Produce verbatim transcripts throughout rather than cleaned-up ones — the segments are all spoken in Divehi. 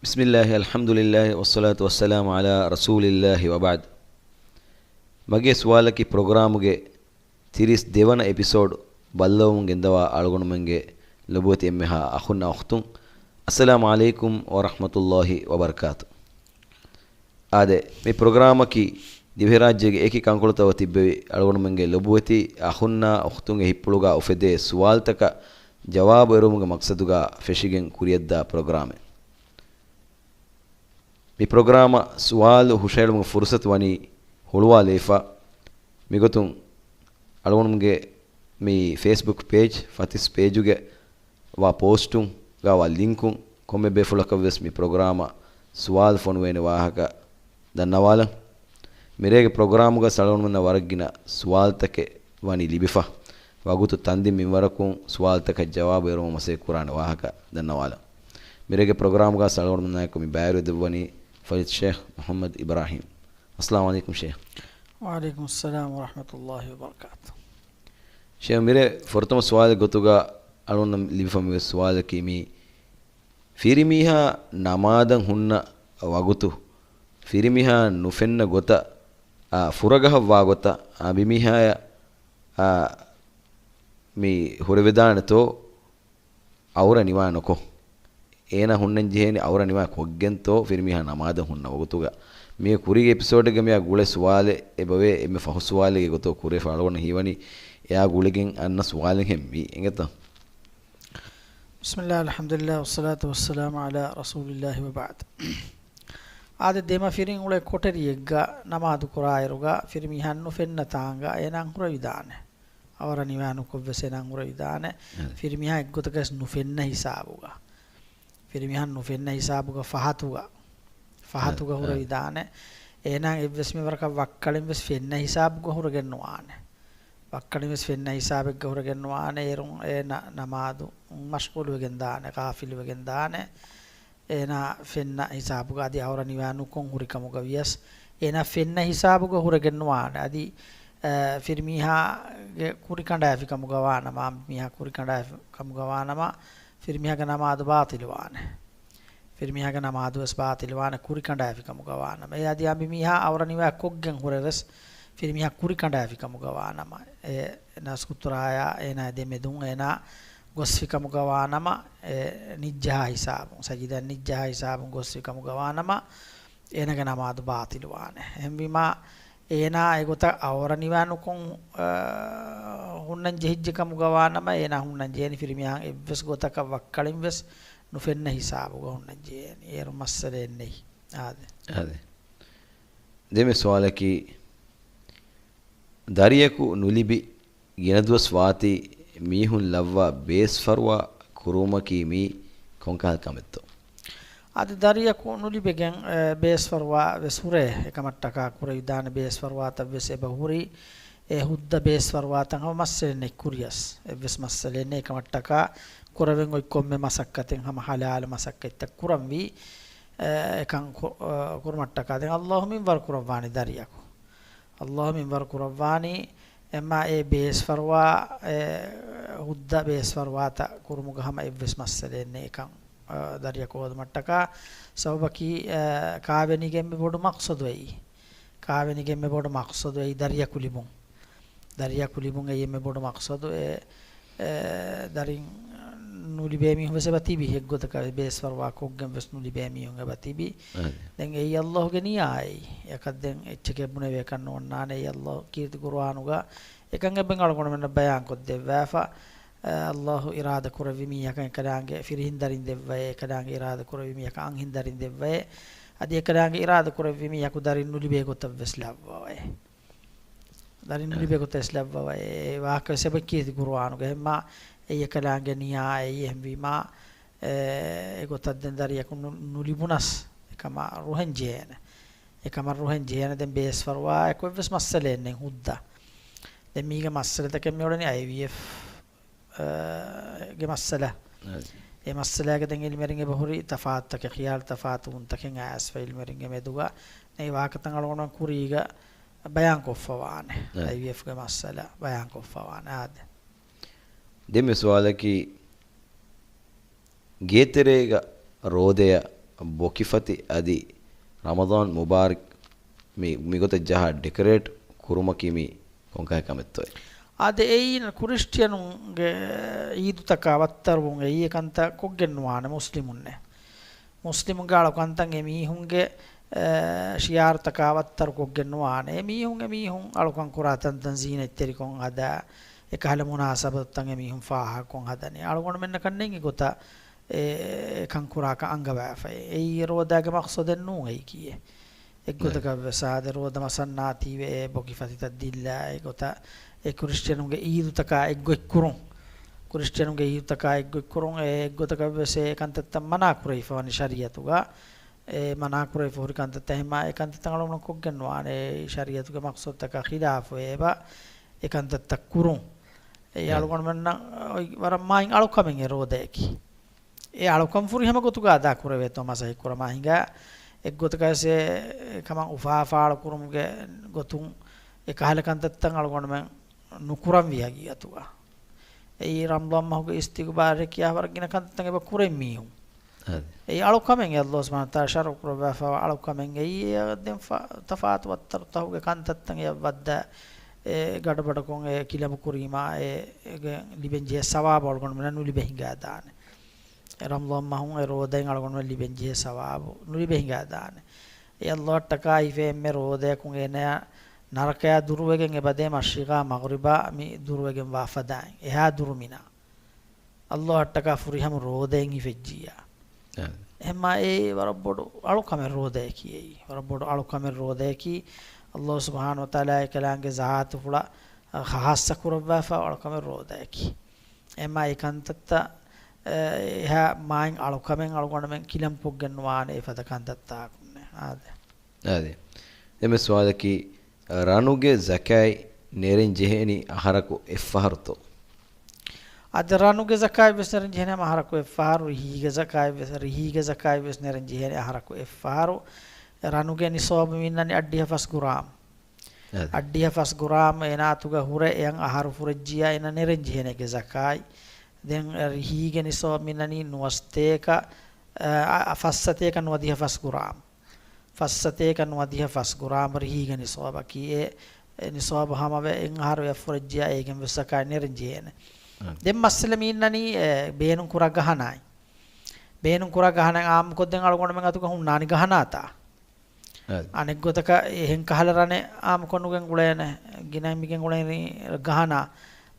ބިސްމިއްލާހި، އަލްޙަމްދުލިއްލާހި، ވައްޞަލާތު ވައްސަލާމު ޢަލާ ރަސޫލިއްލާހި ވަބަޢްދު. މަގޭ ސުވާލަކީ ޕްރޮގްރާމުގެ ތިރީސް ދެވަނަ އެޕިސޯޑް ބައްލަވަމުން ގެންދަވާ އަޅުގަނޑުމެންގެ ލޮބުވެތި އެންމެހާ އަޚުންނާ އުޚްތުން، އައްސަލާމު ޢަލައިކުމް ވަރަޙްމަތުﷲި ވަބަރަކާތު. އާދެ، މި ޕްރޮގްރާމަކީ ދިވެހިރާއްޖޭގެ އެކި ކަންކޮޅުތައް އޮތް ތިއްބެވި އަޅުގަނޑުމެންގެ ލޮބުވެތި އަޚުންނާ އުޚްތުންގެ ހިތްޕުޅުގާ އުފެދޭ ސުވާލުތަކަށް ޖަވާބު އެރުވުމުގެ މަޤްޞަދުގާ ފެށިގެން ކުރިއަށްދާ ޕްރޮގްރާމެއް. މި ޕްރޮގްރާމަށް ސުވާލު ހުށައެޅުމުގެ ފުރުޞަތު ވަނީ ހުޅުވާލައިފަ. މިގޮތުން އަޅުގަނޑުމެންގެ މި ފޭސްބުކް ޕޭޖް، ފަތިސް ޕޭޖުގެ ވާ ޕޯސްޓުން ގާ ވާ ލިންކުން ކޮންމެ ބޭފުޅަކަށް ވެސް މި ޕްރޮގްރާމަށް ސުވާލު ފޮނުވޭނެ ވާހަކަ ދަންނަވާލަން. މިރޭގެ ޕްރޮގްރާމުގަ އަޅުގަނޑުމެންނަށް ވަރަށް ގިނަ ސުވާލުތަކެއް ވަނީ ލިބިފަ. ވަގުތު ތަންދިން މިންވަރަކުން ސުވާލުތަކަށް ޖަވާބު އެރުމަށް މަސައްކަތް ކުރާނެ ވާހަކަ ދަންނަވާލަން. މިރޭގެ ޕްރޮގްރާމުގަ އަޅުގަނޑުމެންނާއެކު މި ބައިވެރިވެދެއްވަނީ ފަޟީލަތު ޝޭޚް މުޙައްމަދު އިބްރާހީމް. އައްސަލާމު ޢަލައިކުމް ޝޭޚް. ވަޢަލައިކުމުއްސަލާމް ވަރަޙްމަތުﷲި ވަބަރަކާތު. ޝޭޚް، މިރޭ ފުރަތަމަ ސުވާލެއް ގޮތުގަ އަޅުގަނޑަށް ލިބިފަ މި ސުވާލަކީ މި ފިރިމީހާ ނަމާދަށް ހުންނަ ވަގުތު، ފިރިމީހާ ނުފެންނަ ގޮތަށް، އާ، ފުރަގަހަށް ވާ ގޮތަށް، އާ، އަނބިމީހާޔަށް، އާ، މި ހުރެވިދާނެތޯ އައުރަ ނިވާ ނުކޮށް؟ އޭނާ ހުންނަން ޖެހޭނީ އައުރަ ނިވާ ކޮށްގެންތޯ ފިރިމީހާ ނަމާދަށް ހުންނަ ވަގުތުގަ؟ މި ކުރީގެ އެޕިސޯޑެއްގަ މިއާ ގުޅޭ ސުވާލެއް އެބަވޭ، އެންމެ ފަހު ސުވާލެއްގެ ގޮތަށް ކުރެފަ އަޅުގަނޑަށް ހީވަނީ އެއާ ގުޅިގެން އަންނަ ސުވާލެއްހެން ވީ. އެނގޭތަ؟ ބިސްމިއްލާހި، އަލްޙަމްދުލިއްލާހި، ވައްޞަލާތު ވައްސަލާމު ޢަލާ ރަސޫލިއްލާހި ވަބަޢްދު. އާދެ، ދެމަފިރިން އުޅޭ ކޮޓަރިއެއްގަ ނަމާދު ކުރާއިރުގަ ފިރިމީހާ ނުފެންނަ ތާނގަ އޭނާ ހުރެވިދާނެ. އަވަރަ ނިވާ ނުކޮށްވެސް އޭނާ ހުރެވިދާނެ. އެ. ފިރިމީހާ އެއްގޮތަކަށް ނުފެންނަ ހިސާބުގަ. ފިރިމީހާ ނުފެންނަ ހިސާބުގަ ފަހަތުގަ. ފަހަތުގަ އެ، އެ. ހުރެވިދާނެ. އޭނާ އެއްވެސް މިވަރަކަށް ވައްކަޅިން ވެސް ފެންނަ ހިސާބުގަ ހުރެގެން ނުވާނެ. ވައްކަޅިން ވެސް ފެންނަ ހިސާބެއްގަ ހުރެގެން ނުވާނެ. އޭރުން އޭނާ ނަމާދު މަޝްޣޫލުވެގެން ދާނެ، ޣާފިލުވެގެން ދާނެ. އޭނާ ފެންނަ ހިސާބުގަ އަދި އަވަރަ ނިވާ ނުކޮށް ހުރި ކަމުގަ ވިޔަސް، އޭނާ ފެންނަ ހިސާބުގަ ހުރެގެން ނުވާނެ. އަދި، އަ، ފިރިމީހާގެ ކުރި ކަނޑާފި ކަމުގަ ވާނަމަ، އަނބިމީހާ ކުރި ކަނޑާފި ކަމުގަ ވާނަމަ، ފިރިމީހާގެ ނަމާދު ބާޠިލުވާނެ. ފިރިމީހާގެ ނަމާދު ވެސް ބާޠިލުވާނެ، ކުރި ކަނޑާފި ކަމުގަ ވާނަމަ. އެ އަދި އަނބިމީހާ އަވަރަ ނިވާ ކޮށްގެން ހުރެވެސް، ފިރިމީހާ ކުރި ކަނޑާފި ކަމުގަ ވާނަމަ. އެ ނަސްކުތުރާޔާ އޭނާ ދެމެދުން އޭނާ ގޮސްފި ކަމުގަ ވާނަމަ، އެ ނިއްޖަހާ ހިސާބުން، ސަޖިދަ ނިއްޖަހާ ހިސާބުން ގޮސްފި ކަމުގަ ވާނަމަ، އޭނާގެ ނަމާދު ބާޠިލުވާނެ. އެހެންވީމާ، އޭނާ އެގޮތަށް އަވަރަ ނިވާ ނުކޮށް، އަ، ހުންނަން ޖެހިއްޖެ ކަމުގަ ވާނަމަ، އޭނާ ހުންނަން ޖެހޭނީ ފިރިމީހާ އެއްވެސް ގޮތަކަށް ވައްކަޅިން ވެސް ނުފެންނަ ހިސާބުގަ ހުންނަން ޖެހޭނީ. އޭރު މައްސަލައެއް ނެތް. އާދެ. އާދެ. ދެން މި ސުވާލަކީ، ދަރިޔަކު ނުލިބި ގިނަ ދުވަސް ވާތީ މީހުން ލައްވާ ބޭސްފަރުވާ ކުރުވުމަކީ މީ ކޮންކަހަލަ ކަމެއްތޯ؟ އަދި ދަރިޔަކު ނުލިބެގެން، އެ، ބޭސްފަރުވާ ވެސް ހުރޭ، އެކަމަށްޓަކާ ކުރެވިދާނެ ބޭސްފަރުވާތައް ވެސް އެބަ ހުރި. އެ ހުއްދަ ބޭސްފަރުވާތައް ހަމަ މައްސަލައެއް ނެތް ކުރިޔަސް. އެއްވެސް މައްސަލައެއް ނެތް. އެކަމަށްޓަކާ ކުރެވެން އޮތް ކޮންމެ މަސައްކަތެއް ހަމަ ހަލާލު މަސައްކަތްތައް ކުރަންވީ. އެ، އެކަން ކު-، އަ، ކުރުމަށްޓަކާ ދެން ﷲ މިންވަރު ކުރައްވާނީ ދަރިޔަކު. ﷲ މިންވަރު ކުރައްވާނީ، އެމާ އެ ބޭސްފަރުވާ، އެ ހުއްދަ ބޭސްފަރުވާތައް ކުރުމުގަ ހަމަ އެއްވެސް މައްސަލައެއް ނެތް އެކަން، އަ، ދަރިޔަކު ހޯދުމަށްޓަކާ. ސަބަބަކީ، އަ، ކާވެނީގެ އެންމެ ބޮޑު މަޤްޞަދު އެއީ. ކާވެނީގެ އެންމެ ބޮޑު މަޤްޞަދު އެއީ ދަރިޔަކު ލިބުން. ދަރިޔަކު ލިބުން އެއީ އެންމެ ބޮޑު މަޤްޞަދު. އެ، އެ، ދަރިން ނުލިބޭ މީހުން ވެސް އެބަ ތިބި، އެއްގޮތަކަށް ބޭސްފަރުވާ ކޮށްގެން ވެސް ނުލިބޭ މީހުން އެބަ ތިބި. އަދި. ދެން އެއީ ﷲ ގެ ނިޔާ އެއީ. އެކަށް ދެން އެއްޗެކޭ ބުނެވޭކަށް ނޯންނާނެ. އެއީ ﷲ ކީރިތި ޤުރުއާނުގަ އެކަން އެބަ އަޅުގަނޑުމެންނަށް ބަޔާން ކޮށްދެއްވާފަ. އެ، ﷲ އިރާދަ ކުރެއްވި މީހަކަށް އެކަލާނގެ ފިރިހެން ދަރިން ދެއްވައޭ، އެކަލާނގެ އިރާދަ ކުރެއްވި މީހަކަށް އަންހެން ދަރިން ދެއްވައޭ، އަދި އެކަލާނގެ އިރާދަ ކުރެއްވި މީހަކު ދަރިން ނުލިބޭ ގޮތަށް ވެސް ލައްވައޭ. ދަރިން އެ. ނުލިބޭ ގޮތަށް ވެސް ލައްވައޭ. އެ ވާހަކަ ވެސް އެބަ ކީރިތި ޤުރުއާނުގަ. އެހެންމާ އެއީ އެކަލާނގެ ނިޔާ އެއީ. އެހެންވީމާ، އެ، އެގޮތަށް ދެން ދަރިޔަކު ނު-، ނުލިބުނަސް އެކަމަށް ރުހެން ޖެހޭނެ. އެކަމަށް ރުހެން ޖެހޭނެ ދެން ބޭސްފަރުވާއަކު އެއްވެސް މައްސަލައެއް ނެތް ހުއްދަ. ދެން މީގެ މައްސަލަތަކެއް މިއުޅެނީ އައިވީއެފް، އަ، ގެ މައްސަލަ. އަދި. އެ މައްސަލާގެ ދެން އިލްމެރިން އެބަ ހުރި ތަފާތުތަކެއް، ޚިޔާލު ތަފާތުވުންތަކެއް އައިސްފަ އިލްމެރިންގެ މެދުގަ. ދެން އެ ވާހަކަތައް އަޅުގަނޑު ކުރީގަ ބަޔާން ކޮށްފަވާނެ. އަދި. އައިވީއެފްގެ މައްސަލަ ބަޔާން ކޮށްފަވާނެ. އާދެ. ދެން މި ސުވާލަކީ، ގޭތެރޭގަ ރޯދަޔަށް ބޮކިފަތި އަދި ރަމަޟާން މުބާރަކް މި، މިގޮތަށް ޖަހާ ޑެކޮރޭޓް ކުރުމަކީ މި ކޮންކަހަލަ ކަމެއްތޯއޭ؟ އާދެ، އެއީ ކުރިސްޓިއަނުންގެ އީދުތަކާ ވައްތަރުވުން އެއީ އެކަންތައް ކޮށްގެން ނުވާނެ މުސްލިމުންނެއް. މުސްލިމުންގެ އަޅުކަންތައް އެމީހުންގެ، އެ، ޝިއާރުތަކާ ވައްތަރު ކޮށްގެން ނުވާނެ. އެމީހުން، އެމީހުން އަޅުކަން ކުރާ ތަންތަން ޒީނަތްތެރިކޮށް ހަދާ، އެކަހަލަ މުނާސަބަތުތައް އެމީހުން ފާހަގަކޮށް ހަދަނީ. އަޅުގަނޑުމެންނަކަށް ނެތް އެގޮތަށް އެ، އެކަން ކުރާކަށް އަންގަވާފައި. އެއީ ރޯދާގެ މަޤްޞަދެއް ނޫން އެއީކީއެއް. އެއްގޮތަކަށް ވެސް އާދެ، ރޯދަ މަސަންނާތީވެ އެ ބޮކިފަތިތައް ދިއްލާ އެގޮތަށް އެ ކުރިސްޓިއަނުންގެ އީދުތަކާ އެއްގޮތްކުރުން، ކުރިސްޓިއަނުންގެ އީދުތަކާ އެއްގޮތްކުރުން އެ އެއްގޮތަކަށް ވެސް އެ ކަންތައްތައް މަނާ ކުރެވިފަވަނީ ޝަރީއަތުގަ. އެ މަނާ ކުރެވިފަ ހުރި ކަންތައްތައް އެހެންމާ އެ ކަންތައްތައް އަޅުގަނޑު ކޮށްގެން ނުވާނެ. އެ ޝަރީއަތުގެ މަޤްޞަދުތަކާ ޚިލާފު އެބަ އެ ކަންތައްތައް ކުރުން. އެ އަޅުގަނޑުމެންނަށް އޮތް ވަރަށް މާތް އަޅުކަމެއް އެ ރޯދައަކީ. އެ އަޅުކަން ފުރިހަމަ ގޮތުގަ އަދާ ކުރެވޭތޯ މަސައްކަތް ކުރަމާ ހިނގާ، އެއްގޮތަކަށް ވެސް އެ ކަމަށް އުފާ ފާޅު ކުރުމުގެ ގޮތުން އެ ކަހަލަ ކަންތައްތައް އަޅުގަނޑުމެން ނުކުރަންވީ ހަގީގަތުގަ. އެއީ ރަމަޟާން މަހުގެ އިސްތިޤުބާލަށް ކިޔާ ވަރަށް ގިނަ ކަންތައްތައް އެބަ ކުރެން މީހުން. އާދެ. އެއީ އަޅުކަމެއް، އެ ﷲ ސުބްޙާނަހޫ ވަތަޢާލާ ޝަރުޢު ކުރައްވާފައިވާ އަޅުކަމެއް. އެއީ އެ ދެން ފަ-، ތަފާތު ވައްތަރުތަކުގެ ކަންތައްތައް އެ ވައްދާ އެ ގަޑުބަޑުކޮށް އެ ކިލަނބު ކުރީމާ އެ، އޭގެ ލިބެންޖެހޭ ސަވާބު އަޅުގަނޑުމެންނަށް ނުލިބެ ހިނގާދާނެ. އެ ރަމަޟާން މަހުން އެ ރޯދައިން އަޅުގަނޑުމެން ލިބެންޖެހޭ ސަވާބު ނުލިބެ ހިނގާދާނެ. އެ ﷲ އަށްޓަކާ ހިފެ އެންމެ ރޯދައަކުން އޭނަޔާ ނަރަކަޔާ ދުރުވެގެން އެބަދޭ މަޝްރިޤާ މަޣްރިބާ މި ދުރުވެގެންވާ ފަދައިން އެހާ ދުރުމިނާ. ﷲ އަށްޓަކާ ފުރިހަމަ ރޯދައިން ހިފެއްޖިއްޔާ. އެހެންމާ އެއީ ވަރަށް ބޮޑު އަޅުކަމެއް ރޯދައަކީ އެއީ. ވަރަށް ބޮޑު އަޅުކަމެއް ރޯދައަކީ. ﷲ ސުބްޙާނަހޫ ވަތަޢާލާ އެކަލާނގެ ޒާތުފުޅަށް ޚާއްޞަ ކުރައްވާފަ އަޅުކަމެއް ރޯދައަކީ. އެހެންމާ އެ ކަންތައްތައް، އެ، އެހާ މާތް އަޅުކަމެއް އަޅުގަނޑުމެން ކިލަނބު ކޮށްގެން ނުވާނެ އެފަދަ ކަންތައްތަކުންނެއް. އާދެ. އާދެ. ދެންމެ ސުވާލަކީ، ރަނުގެ ޒަކާތް ނެރެން ޖެހޭނީ އަހަރަކު އެއްފަހަރުތޯ؟ އަދި ރަނުގެ ޒަކާތް ވެސް ނެރެން ޖެހޭނީ އަހަރަކު އެއްފަހަރު، ރިހީގެ ޒަކާތް ވެސް، ރިހީގެ ޒަކާތް ވެސް ނެރެން ޖެހޭނީ އަހަރަކު އެއްފަހަރު. ރަނުގެ ނިޞާބު މިންނަނީ އަށްޑިހަ ފަސް ގުރާމް. އަދި. އަށްޑިހަ ފަސް ގުރާމް އޭނާ އަތުގަ ހުރެ އެއަށް އަހަރު ފުރެއްޖިއްޔާ އޭނަ ނެރެން ޖެހޭނެ އޭގެ ޒަކާތް. ދެން ރިހީގެ ނިޞާބު މިންނަނީ ނުވަސަތޭކަ، އަ، އަ، ފައްސަތޭކަ ނުވަދިހަ ފަސް ގުރާމް. ފައްސަތޭކަ ނުވަދިހަ ފަސް ގުރާމް ރިހީގެ ނިޞާބަކީ އެ، އެ ނިޞާބު ހަމަވެ އެއް އަހަރު އެއަށް ފުރެއްޖިއްޔާ އޭގެން ވެސް ޒަކާތް ނެރެން ޖެހޭނެ. އަ. ދެން މައްސަލަ މި އިންނަނީ އެ ބޭނުން ކުރާ ގަހަނާއި. ބޭނުން ކުރާ ގަހަނާއި އާއްމުކޮށް ދެން އަޅުގަނޑުމެން އަތުގަ ހުންނާނީ ގަހަނާތާ. އަދި. އަނެއްގޮތަކަށް އެހެން ކަހަލަ ރަނެއް އާއްމުކޮށް ނުގެން ގުޅޭނެ. ގިނައިން މިގެން ގުޅެނީ ގަހަނާ.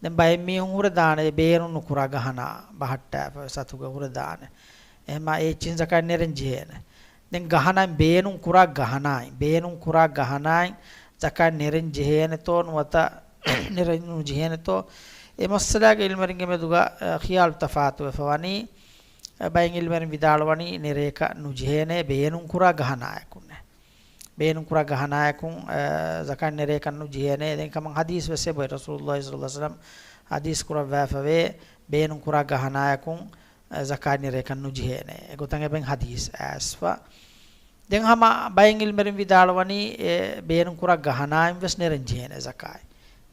ދެން ބައެއް މީހުން ހުރެދާނެ ބޭނުން ނުކުރާ ގަހަނާ ބަހައްޓާފަ ވެސް އަތުގަ ހުރެދާނެ. އެހެންމާ އެ އެއްޗިހިން ޒަކާތް ނެރެން ޖެހޭނެ. ދެން ގަހަނާއިން ބޭނުން ކުރާ ގަހަނާއިން، ބޭނުން ކުރާ ގަހަނާއިން ޒަކާތް ނެރެން ޖެހޭނެތޯ ނުވަތަ ނެރެން ނުޖެހޭނެތޯ؟ އެ މައްސަލާގެ އިލްމުވެރިންގެ މެދުގަ، އަ، ޚިޔާލު ތަފާތުވެފަ ވަނީ. އަ، ބައެއް އިލްމުވެރިން ވިދާޅުވަނީ ނެރޭކަށް ނުޖެހޭނެ ބޭނުން ކުރާ ގަހަނާއަކުންނެ. ބޭނުން ކުރާ ގަހަނާއަކުން، އަ، ޒަކާތް ނެރޭކަށް ނުޖެހޭނެ. ދެން ކަމަށް ޙަދީޘް ވެސް އެބައޮތް. ރަސޫލުﷲ ޞައްލަﷲ ޢަލައިހި ވަސައްލަމް ޙަދީޘް ކުރައްވާފަވޭ ބޭނުން ކުރާ ގަހަނާއަކުން ޒަކާތް ނެރޭކަށް ނުޖެހޭނެ. އެގޮތަށް އެބައިން ޙަދީޘް އައިސްފަ. ދެން ހަމަ ބައެއް އިލްމުވެރިން ވިދާޅުވަނީ، އެ ބޭނުން ކުރާ ގަހަނާއިން ވެސް ނެރެން ޖެހޭނެ ޒަކާތް.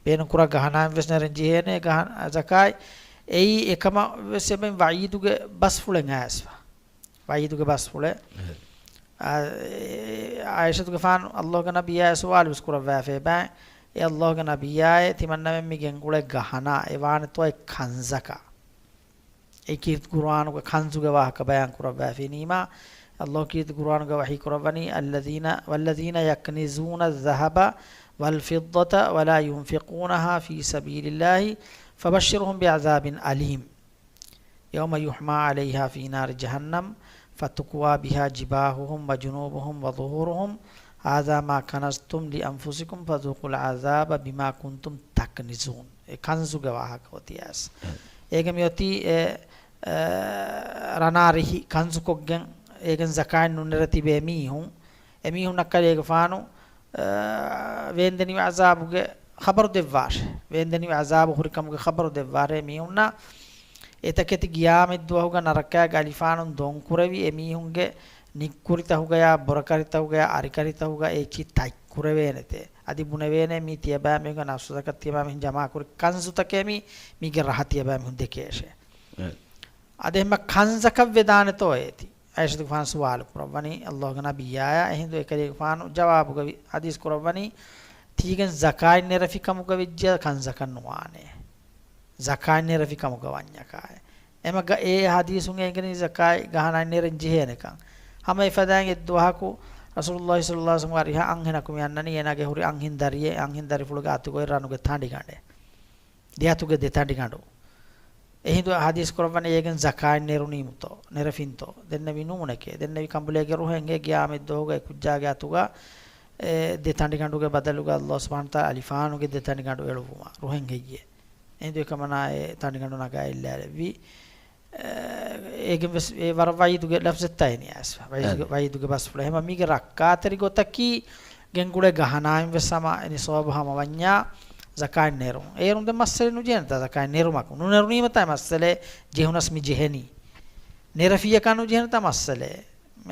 ބޭނުން ކުރާ ގަހަނާއިން ވެސް ނެރެން ޖެހޭނެ ގަހަ-، ޒަކާތް. އެއީ އެކަމަށް ވެސް އެބައިން ވަޢީދުގެ ބަސްފުޅެއް އައިސްފަ. ވަޢީދުގެ ބަސްފުޅެއް. އެހެން. އާ، އެ، ޢާއިޝަތުގެފާނު ﷲގެ ނަބިއްޔާ ސުވާލު ވެސް ކުރައްވާފައި ބާ. އޭ ﷲގެ ނަބިއްޔާއޭ، ތިމަންނަމެން މި ގެންގުޅޭ ގަހަނާ އެ ވާނެތޯއޭ ކަންޒަކާ؟ އެކީ ޤުރުއާނުގެ ކަންޒުގެ ވާހަކަ ބަޔާން ކުރައްވާފައިނީމާ، ﷲ ކީރިތި ޤުރުއާނުގަ ވަޙީ ކުރައްވަނީ، الذين، والذين يكنزون الذهب والفضة ولا ينفقونها في سبيل الله فبشرهم بعذاب أليم. يوم يحمى عليها في نار جهنم فتكوى بها جباههم وجنوبهم وظهورهم، هذا ما كنزتم لأنفسكم فذوقوا العذاب بما كنتم تكنزون. އެ ކަންޒުގެ ވާހަކަ އޮތީ އައިސް. އޭގެ މިއޮތީ އެ، އެ، ރަނާ ރިހި ކަންޒުކޮށްގެން އޭގެން ޒަކާތް ނުނެރެ ތިބޭ މީހުން، އެމީހުންނަށް ކަލޭގެފާނު އާ، ވޭންދެނިވި ޢަޒާބުގެ ޚަބަރު ދެއްވާށޭ. ވޭންދެނިވި ޢަޒާބު ހުރިކަމުގެ ޚަބަރު ދެއްވާށޭ މީހުންނަށް. އެތަކެތި ޤިޔާމަތްދުވަހުގަ ނަރަކައިގެ އަލިފާނުން ދޮންކުރެވި އެމީހުންގެ ނިއްކުރިތަހުގަޔާ، ބޮރަކަރިތަހުގަޔާ، އަރިކަރިތަހުގަ އެއްޗިހި ތަތްކުރެވޭނެތޭ. އަދި ބުނެވޭނެ މީ ތިޔަބައިމީހުންގެ ނަފްސުތަކަށް ތިޔަބައިމީހުން ޖަމާކުރި ކަންޒުތަކޭ މީ، މީގެ ރަހަ ތިޔަބައިމީހުން ދެކޭށޭ. އެ. އަދި އެހެންމަ ކަންޒަކަށް ވެދާނެތޯ އޭތި؟ އައިޝަތުގެފާނު ސުވާލު ކުރައްވަނީ، ﷲގެ ނަބިއްޔާޔާ، އެހިނދު އެކަލޭގެފާނު ޖަވާބުގަ ވި-، ޙަދީޘް ކުރައްވަނީ، ތީގެން ޒަކާތް ނެރެފި ކަމުގަ ވެއްޖެޔާ ކަން ޒަކަށް ނުވާނެ. ޒަކާތް ނެރެފި ކަމުގަ ވަންޏަކާއި. އެމަގަ އެ ޙަދީޘުން އެނގެނީ ޒަކާތް ގަހަނާއިން ނެރެން ޖެހޭނެކަން. ހަމަ އެފަދައިން އެއްދުވަހަކު ރަސޫލުﷲ ޞައްލަﷲ ޢަލައިހި ވަސައްލަމަ އަރިހަށް އަންހެނަކު މިއަންނަނީ އޭނާގެ ހުރި އަންހެން ދަރިއެއް، އަންހެން ދަރިފުޅުގެ އަތުގައި ރަނުގެ ތަނޑިގަނޑެއް. ދެއަތުގެ ދެ ތަނޑިގަނޑު. އެހިނދު ޙަދީޘް ކުރައްވަނީ އޭގެން ޒަކާތް ނެރުނީމުތޯ، ނެރެފިންތޯ؟ ދެންނެވި ނޫނެކޭ. ދެންނެވި ކަނބުލޭގެ ރުހެން އެ ގިޔާމަތްދުވަހުގަ އެ ކުއްޖާގެ އަތުގަ އެ ދެ ތަނޑިގަނޑުގެ ބަދަލުގަ ﷲ ސުބްޙާނަހޫ ވަތަޢާލާ އަލިފާނުގެ ދެ ތަނޑިގަނޑު އެޅުއްވުމަށް ރުހެން ހެއްޔޭ؟ އެހިނދު އެކަމަނާ އެ ތަނޑިގަނޑު ނަގާ އެއްލާލެއްވީ. އެ، އޭގެން ވެސް އެ ވަރަށް ވަޢީދުގެ ލަފްޒެއްތާ އެ ނިޔާސް. ވަޢީދުގެ، އަދި. ވަޢީދުގެ ބަސްފުޅެއް. އެހެމަ މީގެ ރައްކާތެރި ގޮތަކީ ގެންގުޅޭ ގަހަނާއިން ވެސް ހަމަ އެ ނިޞާބު ހަމަވަންޏާ ޒަކާތް ނެރުން. އޭރުން ދެން މައްސަލަ ނުޖެހޭނެތާ ޒަކާތް ނެރުމަކު. ނުނެރުނީމަތާ މައްސަލަ ޖެހުނަސް މި ޖެހެނީ. ނެރެފިޔަކާ ނުޖެހޭނެތާ މައްސަލަ.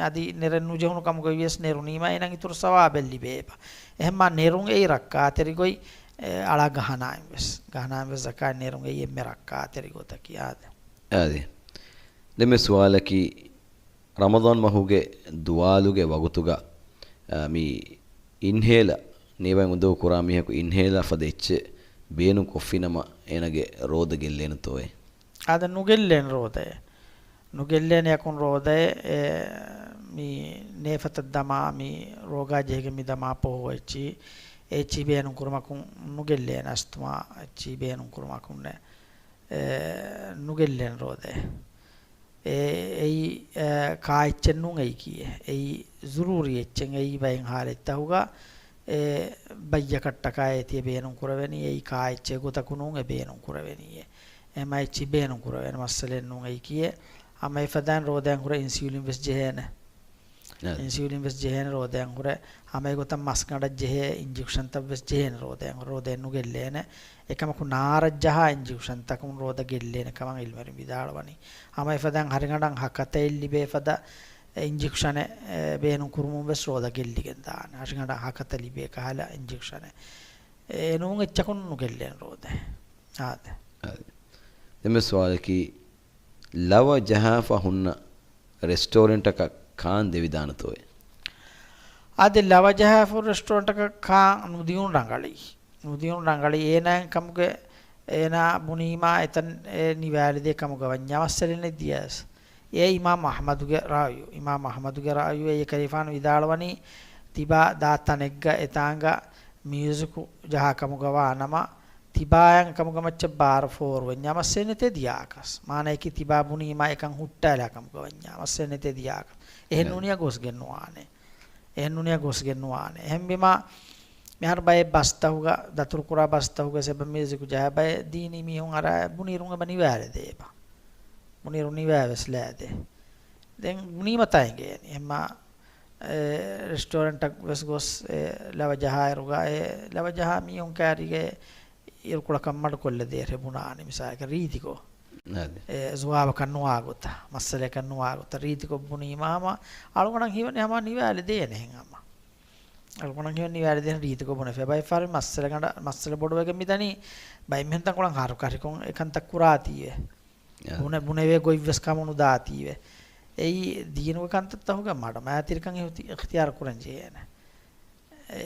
އަދި ނެރެން ނުޖެހުނު ކަމުގައި ވިޔަސް ނެރުނީމަ އޭނަ އިތުރު ސަވާބެއް ލިބޭބަ. އެހެންމާ ނެރުން އެއީ ރައްކާތެރި ގޮތް، އެ، އަޅާ ގަހަނާއިން ވެސް. ގަހަނާއިން ވެސް ޒަކާތް ނެރުން އެއީ އެންމެ ރައްކާތެރި ގޮތަކީ އާދެ. އާދެ. ދެންމެ ސުވާލަކީ، ރަމަޟާން މަހުގެ ދުވާލުގެ ވަގުތުގަ، އާ، މި އިންހޭލަ ނޭވައިން އުނދަގޫ ކުރާ މީހަކު އިންހޭލަ ފަދަ އެއްޗެއް ބޭނުން ކޮށްފިނަމަ އޭނަގެ ރޯދަ ގެއްލޭނެތޯއޭ؟ އާދެ، ނުގެއްލޭނެ ރޯދައެއް. ނުގެއްލޭނެ އަކުން ރޯދައެއް، އެ، މި ނޭފަތަށް ދަމާ، މި ރޯގާ ޖެހިގެން މި ދަމާ ޕޯ އެއްޗި، އެއްޗި ބޭނުން ކުރުމަކުން ނުގެއްލޭނެ އަސްތުމާ އެއްޗި ބޭނުން ކުރުމަކުންނެ، އެ، ނުގެއްލޭނެ ރޯދައެއް. އެ، އެއީ، އެ، ކާ އެއްޗެއް ނޫން އެއީކީއެއް. އެއީ ޒުރޫރީ އެއްޗެއް. އެއީ ބައެއް ހާލަތްތަހުގަ، އެ، ބައްޔަކަށްޓަކާ އޭތި ބޭނުން ކުރެވެނީ. އެއީ ކާ އެއްޗެއް ގޮތަކު ނޫން އެ ބޭނުން ކުރެވެނީއެއް. އެމަ އެއްޗި ބޭނުން ކުރެވޭނެ މައްސަލައެއް ނޫން އެއީކީއެއް. ހަމަ އެފަދައިން ރޯދައިން ހުރެ އިންސިއުލިން ވެސް ޖެހޭނެ. އަދި. އިންސިއުލިން ވެސް ޖެހޭނެ ރޯދައިން ހުރެ. ހަމަ އެގޮތަށް މަސްގަނޑަށް ޖެހޭ އިންޖެކްޝަންތައް ވެސް ޖެހޭނެ ރޯދައިން ހުރެ. ރޯދައެއް ނުގެއްލޭނެ. އެކަމަކު ނާރަށް ޖަހާ އިންޖެކްޝަންތަކުން ރޯދަ ގެއްލޭނެ ކަމަށް ޢިލްމުވެރިން ވިދާޅުވަނީ. ހަމަ އެފަދައިން ހަށިގަނޑަށް ހަކަތައެއް ލިބޭ ފަދަ އިންޖެކްޝަނެއް، އެ، ބޭނުން ކުރުމުން ވެސް ރޯދަ ގެއްލިގެން ދާނެ. ހަށިގަނޑަށް ހަކަތަ ލިބޭ ކަހަލަ އިންޖެކްޝަނެއް. އެ ނޫން އެއްޗަކުން ނުގެއްލޭނެ ރޯދައެއް. އާދެ. އާދެ. ދެންމެ ސުވާލަކީ، ލަވަ ޖަހާފަ ހުންނަ ރެސްޓޯރެންޓަކަށް ކާން ދެވިދާނެތޯއޭ؟ އާދެ، ލަވަ ޖަހާފަ ރެސްޓޯރެންޓަކަށް ކާން ނުދިޔުން ރަނގަޅީ. ނުދިޔުން ރަނގަޅީ. އޭނާއަށް ކަމުގެ އޭނާ ބުނީމާ އެތަން އެ ނިވާލިދޭ ކަމުގަ ވަންޏާ މައްސަލައެއް ނެތް ދިޔަސް. އެ އިމާމް އަޙްމަދުގެ ރާޔު. އިމާމް އަޙްމަދުގެ ރާޔު އެ ކަލޭފާނު ވިދާޅުވަނީ ތިބާ ދާ ތަނެއްގަ އެތާނގަ މިއުޒިކު ޖަހާ ކަމުގަ ވާނަމަ، ތިބާއަށް ކަމުގަ މައްޗަށް ބާރު ފޯރުވެންޏާ މައްސަލައެއް ނެތޭ ދިޔާކަސް. މާނަޔަކީ ތިބާ ބުނީމާ އެކަން ހުއްޓާލާ ކަމުގަ ވަންޏާ މައްސަލައެއް ނެތޭ ދިޔާކަސް. އެހެން ނޫނިޔާ ގޮސްގެން ނުވާނެ. އެހެން ނޫނިޔާ ގޮސްގެން ނުވާނެ. އެހެންވީމާ، މިހާރު ބައެއް ބަސްތަހުގަ، ދަތުރުކުރާ ބަސްތަހުގަ ސެބަ މިއުޒިކު ޖަހާ ބައެއް ދީނީ މީހުން އަރާ ބުނީރުން އެބަ ނިވާލެދޭ އެބަ. ބުނީރު ނިވާވެސް ލާދޭ. ދެން ބުނީމަތާ އިނގޭނީ. އެހެންމާ، އެ، ރެސްޓޯރެންޓަށް ވެސް ގޮސް، އެ، ލަވަ ޖަހާއިރުގަ، އެ، ލަވަ ޖަހާ މީހުން ކާރީގެ އިރުކޮޅަކަށް މަޑުކޮށްލަދޭ ބުނާނެ މިސާލަކަށް ރީތިކޮށް. އާދެ. އެ، ޒުވާބަކަށް ނުވާގޮތަށް، މައްސަލައަކަށް ނުވާގޮތަށް ރީތިކޮށް ބުނީމާ ހަމަ އަޅުގަނޑަށް ހީވަނީ ހަމަ ނިވާލެދޭނެހެން ހަމަ. އަޅުގަނޑަށް ހީވަނީ ނިވާލެދޭނެ ރީތިކޮށް ބުނެފަ. ބައެއް ފަހަރު މައްސަލަ ގަނޑަ، މައްސަލަ ބޮޑުވެގެން މިދަނީ ބައެއް މީހުން ތަންކޮޅެއް ހަރު ކަށިކޮށް އެ ކަންތައް ކުރާތީވެ. އާ. ބުނެ، ބުނެވޭ ގޮތްވެސް ކަމުނުދާތީވެ. އެއީ ދީނުގެ ކަންތައްތަހުގަ މަޑުމައިތިރިކަން އިހުތި-، އިޚްތިޔާރު ކުރަން ޖެހޭނެ. އެ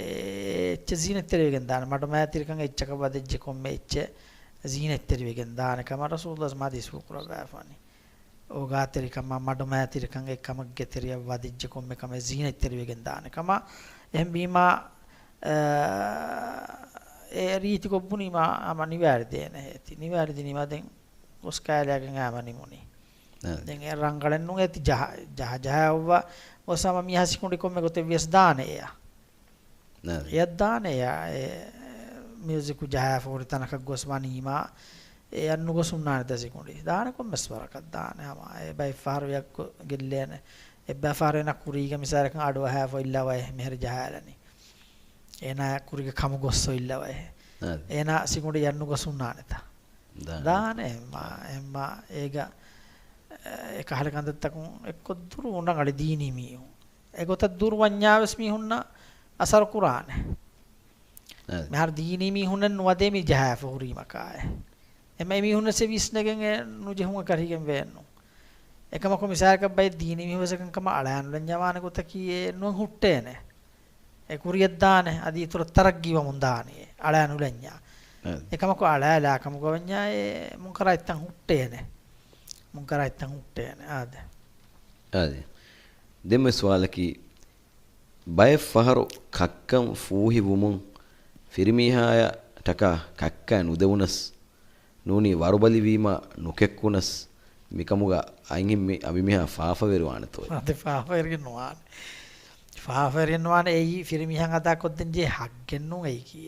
އެއްޗެއް ޒީނަތްތެރިވެގެން ދާނެ. މަޑުމައިތިރިކަން އެއްޗަކަށް ވަދެއްޖެ ކޮންމެ އެއްޗެއް ޒީނަތްތެރިވެގެން ދާނެ ކަމަށް ރަސޫލުﷲ ޙަދީޘްފުޅު ކުރައްވާފާނެ. އޯގާތެރިކަމާ މަޑުމައިތިރިކަން އެއްކަމެއްގެ ތެރެއަށް ވަދެއްޖެ ކޮންމެ ކަމެއް ޒީނަތްތެރިވެގެން ދާނެ ކަމަށް. އެހެންވީމާ، އަ، އެ ރީތިކޮށް ބުނީމާ ހަމަ ނިވާލެދޭނެ އޭތި. ނިވާލެދިނީމާ ދެން ގޮސް ކާލާގެން އާމަ ނިމުނީ. އާ. ދެން އެ ރަނގަޅެއް ނޫން އޭތި ޖަހާ، ޖަހާ، ޖަހާ އޮއްވާ ގޮސް ހަމަ މީހާ ސިކުނޑި ކޮންމެ ގޮތެއް ވިޔަސް ދާނެ އެޔަށް. އާ. އެޔަށް ދާނެ އެޔަށް، އެ މިއުޒިކު ޖަހާފަ ހުރި ތަނަކަށް ގޮސް ވަނީމާ، އެ އަންނުގޮސް ހުންނާނެތަ ސިކުނޑި؟ ދާނެ ކޮންމެސް ވަރަކަށް ދާނެ. ހަމަ އެ ބައެއް ފަހަރު އެއަށް ގެއްލޭނެ. އެއްބައި ފަހަރު އޭނަ ކުރީގަ މިސާލަކަށް އަޑުއަހާފަ އޮތް ލަވައެއް މިހިރަ ޖަހާލަނީ. އޭނާ ކުރީގަ ކަމު ގޮސް އޮތް ލަވައެއް. އާ. އޭނާ ސިކުނޑި އަންނުގޮސް ހުންނާނެތަ؟ ދާނެ. ދާނެ އެހެންމާ، އެހެންމާ އޭގަ، އެ ކަހަލަ ކަންތައްތަކުން އެއްކޮށް ދުރުވުން ރަނގަޅީ ދީނީ މީހުން. އެގޮތަށް ދުރު ވަންޏާވެސް މީހުންނަށް އަސަރު ކުރާނެ. އަދި. މިހާރު ދީނީ މީހުންނަށް ނުވަދޭ މި ޖަހާފަ ހުރީމަ ކާއެއް. އެމަ އެމީހުންނަށް އެ ވިސްނެގެން އެ ނުޖެހުމަށް ކަރިގެން ވޭނު. އެކަމަކު މިސާލަކަށް ބައެއް ދީނީ މީހުން ވެސް އެކަންކަމަށް އަޅާނުލަންޏާ ވާނެ ގޮތަކީ އެ ނުވަން ހުއްޓޭނެ. އެ ކުރިޔަށްދާނެ، އަދި އިތުރަށް ތަރައްގީވަމުން ދާނީ އަޅާނުލަންޏާ. އަ. އެކަމަކު އަޅާލާ ކަމުގަ ވަންޏާ އެ މުންކަރާތްތައް ހުއްޓޭނެ. މުންކަރާތްތައް ހުއްޓޭނެ. އާދެ. އާދެ. ދެންމެ ސުވާލަކީ، ބައެއް ފަހަރު ކައްކަން ފޫހިވުމުން ފިރިމީހާޔަށް ޓަކާ ކައްކާ ނުދެވުނަސް، ނޫނީ ވަރުބަލިވީމާ ނުކެއްކުނަސް، މިކަމުގަ އަންހެން މި އަނބިމީހާ ފާފަވެރިވާނެތޯއެ؟ އަދި ފާފަވެރިގެން ނުވާނެ. ފާފަވެރިގެން ނުވާނެ. އެއީ ފިރިމީހަށް އަދާކޮށްދޭންޖެހޭ ހައްގެއް ނޫން އެއީކީ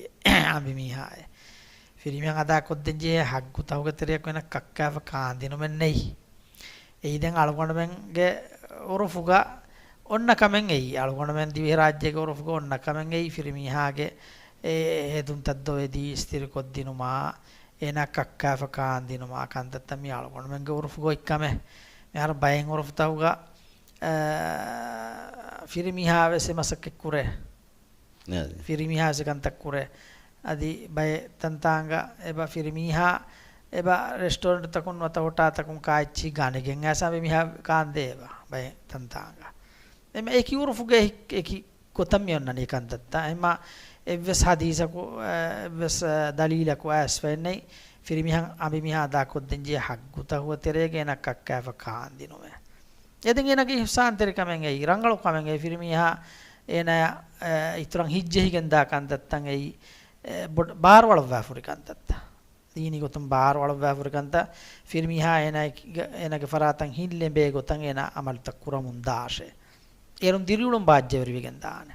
އަނބިމީހާއެއް. ފިރިމީހަށް އަދާކޮށްދޭންޖެހޭ ހައްގުތަކުގެ ތެރެއަކު އޭނަ ކައްކާފަ ކާންދިނުމެއް ނެތް. އެއީ ދެން އަޅުގަނޑުމެންގެ އުރުފުގަ އޮންނަ ކަމެއް އެއީ. އަޅުގަނޑުމެން ދިވެހިރާއްޖޭގެ އުރުފުގަ އޮންނަ ކަމެއް އެއީ. ފިރިމީހާގެ އެ ހެދުންތައް ދޮވެދީ އިސްތިރިކޮށްދިނުމާ، އޭނާ ކައްކާފަ ކާންދިނުމާ ކަންތައްތައް މީ އަޅުގަނޑުމެންގެ އުރުފުގަ އޮތް ކަމެއް. މިހާރު ބައެއް އުރުފުތަކުގަ، އަ، ފިރިމީހާ ވެސް އެ މަސައްކަތް ކުރޭ. އަދި. ފިރިމީހާ ވެސް ކަންތައް ކުރޭ. އަދި ބައެއް ތަންތާނގަ އެބަ ފިރިމީހާ އެބަ ރެސްޓޯރެންޓްތަކުން ނުވަތަ ހޮޓާތަކުން ކާއެއްޗިހި ގަނެގެން އައިސް އަނބިމީހާ ކާންދޭ އެބަ ބައެއް ތަންތާނގަ. އެމަ އެކި އުރުފުގެ އެކި، އެކި ގޮތަށް މި އޮންނަނީ ކަންތައްތައް. އެމަ އެއްވެސް ހަދީސަކު، އެއްވެސް ދަލީލަކު އައިސްފައެއްނެތް ފިރިމީހަށް އަނބިމީހާ އަދާކޮށްދޭންޖެހޭ ހައްގުތަކުގެ ތެރޭގަ އޭނަ ކައްކާފަ ކާންދިނުމެއް. އެދެން އޭނަގެ އިޙްސާންތެރިކަމެއް އެއީ، ރަނގަޅު ކަމެއް އެއީ، ފިރިމީހާ އޭނަޔަށް، އެ، އިތުރަށް ހިތްޖެހިގެންދާ ކަންތައްތައް އެއީ، އެ، ބޮޑު-، ބާރުއަޅުއްވާފުރި ކަންތައްތައް. ދީނީ ގޮތުން ބާރުއަޅުއްވާފުރި ކަންތައް، ފިރިމީހާ އޭނަ އެކި-، އޭނަގެ ފަރާތަށް ހިތް ލެނބޭ ގޮތަށް އޭނަ އަމަލުތައް ކުރަމުން ދާށޭ. އޭރުން ދިރިއުޅުން ބާއްޖަވެރިވެގެން ދާނެ.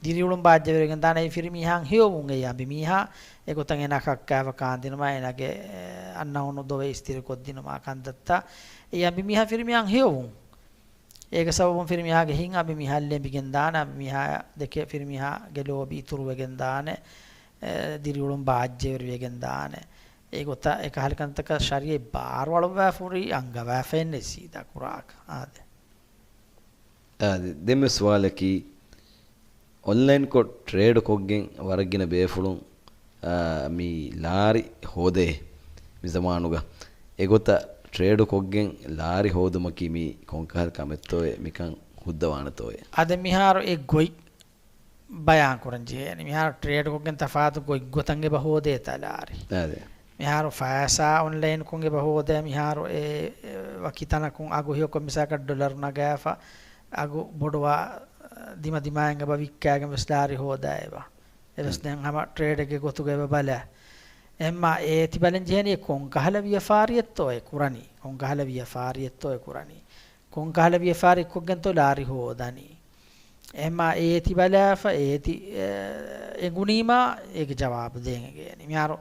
ދިރިއުޅުން ބާއްޖަވެރިވެގެން ދާނެ. އެ ފިރިމީހާއަށް ހެޔޮވުން އެއީ އަނބިމީހާ އެގޮތަށް އޭނާ ކައްކާފަ ކާންދިނުމާ، އޭނާގެ، އެ، އަންނައުނު ދޮވެ އިސްތިރިކޮށްދިނުމާ ކަންތައްތައް. އެއީ އަނބިމީހާ ފިރިމީހާއަށް ހެޔޮވުން. އޭގެ ސަބަބުން ފިރިމީހާގެ ހިތް އަނބިމީހާއަށް ލެނބިގެން ދާނެ، އަނބިމީހާ ދެކެ ފިރިމީހާގެ ލޯބި އިތުރުވެގެން ދާނެ، އެ، ދިރިއުޅުން ބާއްޖަވެރިވެގެން ދާނެ. އެގޮތަށް އެކަހަލަ ކަންތަކަށް ޝަރީއަތް ބާރުއަޅުއްވާފުރި އަންގަވާފައެއްނެތް ސީދާ ކުރާކަށް. އާދެ. އާދެ، ދެންމެ ސުވާލަކީ، އޮންލައިންކޮށް ޓްރޭޑު ކޮށްގެން ވަރަށް ގިނަ ބޭފުޅުން، އާ، މި ލާރި ހޯދޭ މި ޒަމާނުގަ. އެގޮތަށް ޓްރޭޑު ކޮށްގެން ލާރި ހޯދުމަކީ މީ ކޮންކަހަލަ ކަމެއްތޯއޭ؟ މިކަން ހުއްދަވާނެތޯއޭ؟ އަދި މިހާރު އެ ގޮތް ބަޔާން ކުރަން ޖެހޭނެ. މިހާރު ޓްރޭޑް ކޮށްގެން ތަފާތު ގޮތްގޮތަށް އެބަ ހޯދޭތާ ލާރި. އާދެ. މިހާރު ފައިސާ އޮންލައިންކޮށް އެބަ ހޯދޭ. މިހާރު އެ، އެ، ވަކި ތަނަކުން އަގު ހެޔޮކޮށް މިސާލަކަށް ޑޮލަރު ނަގާފަ އަގު ބޮޑުވާ ދިމަދިމާއިން އެބަ ވިއްކާގެން ވެސް ލާރި ހޯދާ އެބަ. އެވެސް އާދެ. ދެން ހަމަ ޓްރޭޑެއްގެ ގޮތުގަ އެބަ ބަލާ. އެހެންމާ އޭތި ބަލަން ޖެހޭނީ ކޮންކަހަލަ ވިޔަފާރިއެއްތޯ އެ ކުރަނީ؟ ކޮންކަހަލަ ވިޔަފާރިއެއްތޯ އެ ކުރަނީ؟ ކޮންކަހަލަ ވިޔަފާރިއެއްކޮށްގެންތޯ ލާރި ހޯދަނީ؟ އެހެންމާ އޭތި ބަލާފަ، އޭތި، އެ، އެނގުނީމާ އޭގެ ޖަވާބު ދޭން އެނގޭނީ. މިހާރު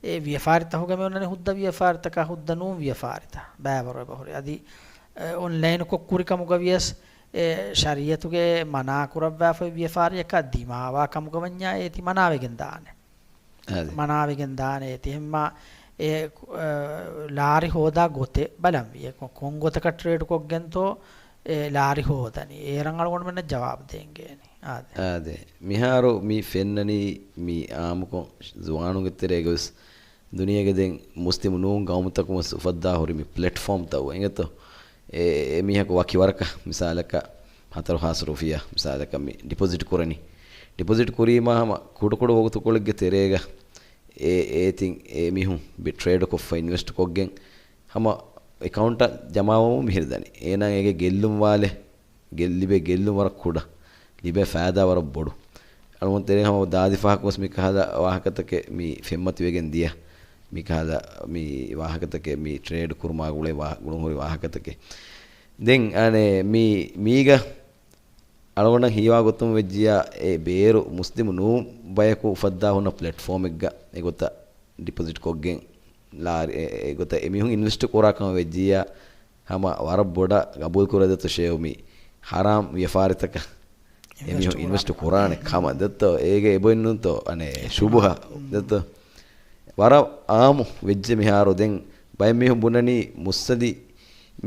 އެ ވިޔަފާރިތަކުގަ މި އޮންނަނީ ހުއްދަ ވިޔަފާރިތަކާ ހުއްދަ ނޫން ވިޔަފާރިތައް ބައިވަރު އެބަހުރި. އަދި، އެ، އޮންލައިންކޮށް ކުރިކަމުގަ ވިޔަސް އެ ޝަރީއަތުގެ މަނާ ކުރައްވާފައި ވިޔަފާރިއަކާ ދިމާވާ ކަމުގަ ވަންޏާ އޭތި މަނާވެގެން ދާނެ. އާދެ. މަނާވެގެން ދާނެ އޭތި. އެހެންމާ އެ، އަ، ލާރި ހޯދާ ގޮތެއް ބަލަންވީ. އެ ކޮ-، ކޮން ގޮތަކަށް ޓްރޭޑް ކޮށްގެންތޯ އެ ލާރި ހޯދަނީ؟ އޭރަށް އަޅުގަނޑުމެންނަށް ޖަވާބު ދޭން އެނގޭނީ. އާދެ. އާދެ. މިހާރު މި ފެންނަނީ މި އާއްމުކޮށް ޒުވާނުންގެ ތެރޭގަވެސް ދުނިޔޭގެ ދެން މުސްލިމު ނޫން ގައުމުތަކުން ވެސް އުފައްދާ ހުރި މި ޕްލެޓްފޯމްތައް އެނގޭތޯ؟ އެ، އެ މީހަކު ވަކި ވަރަކަށް މިސާލަކަށް ހަތަރު ހާސް ރުފިޔާ މިސާލަކަށް މި ޑިޕޮޒިޓް ކުރަނީ. ޑިޕޮޒިޓް ކުރީމާ ހަމަ ކުޑަކުޑަ ވަގުތުކޮޅެއްގެ ތެރޭގަ އެ، އޭތިން އެ މީހުން ބި-، ޓްރޭޑް ކޮށްފަ އިންވެސްޓް ކޮށްގެން ހަމަ އެކައުންޓަށް ޖަމާވަމުން މިހިރި ދަނީ. އޭނާ އޭގެ ގެއްލުން ވާލެ ގެއްލި-، ލިބޭ ގެއްލުން ވަރަށް ކުޑަ. ލިބޭ ފައިދާ ވަރަށް ބޮޑު. އަޅުގަނޑު ތެރޭ ހަމަ ދާދި ފަހަކު ވެސް މިކަހަލަ ވާހަކަތަކެއް މި ފެންމަތިވެގެން ދިޔަ. މިކަހަލަ މި ވާހަކަތަކެއް މި ޓްރޭޑް ކުރުމާ ގުޅޭ ވާ-، ގުޅުންހުރި ވާހަކަތަކެއް. ދެން އަނެއް މި-، މީގަ އަޅުގަނޑަށް ހީވާ ގޮތުން ވެއްޖިއްޔާ އެ ބޭރު މުސްލިމު ނޫން ބަޔަކު އުފައްދާ ހުންނަ ޕްލެޓްފޯމެއްގަ އެގޮތަށް ޑިޕޮޒިޓް ކޮށްގެން ލާރި-، އެ-، އެ-، އެގޮތަށް އެމީހުން އިންވެސްޓް ކުރާ ކަމަށް ވެއްޖިއްޔާ ހަމަ ވަރަށް ބޮޑަށް ގަބޫލު ކުރޭ ދެއްތޯ ޝޭހު މި ހަރާމް ވިޔަފާރިތަކަށް އެމީހުން އިންވެސްޓް ކުރާނެ ކަމަށް ދެއްތޯ؟ އޭގެ އެބައޮތް ނޫންތޯ އަނެއް ޝުބުހަ ދެއްތޯ؟ ވަރަށް އާއްމު ވެއްޖެ މިހާރު. ދެން ބައެއް މީހުން ބުނަނީ މުއްސަދި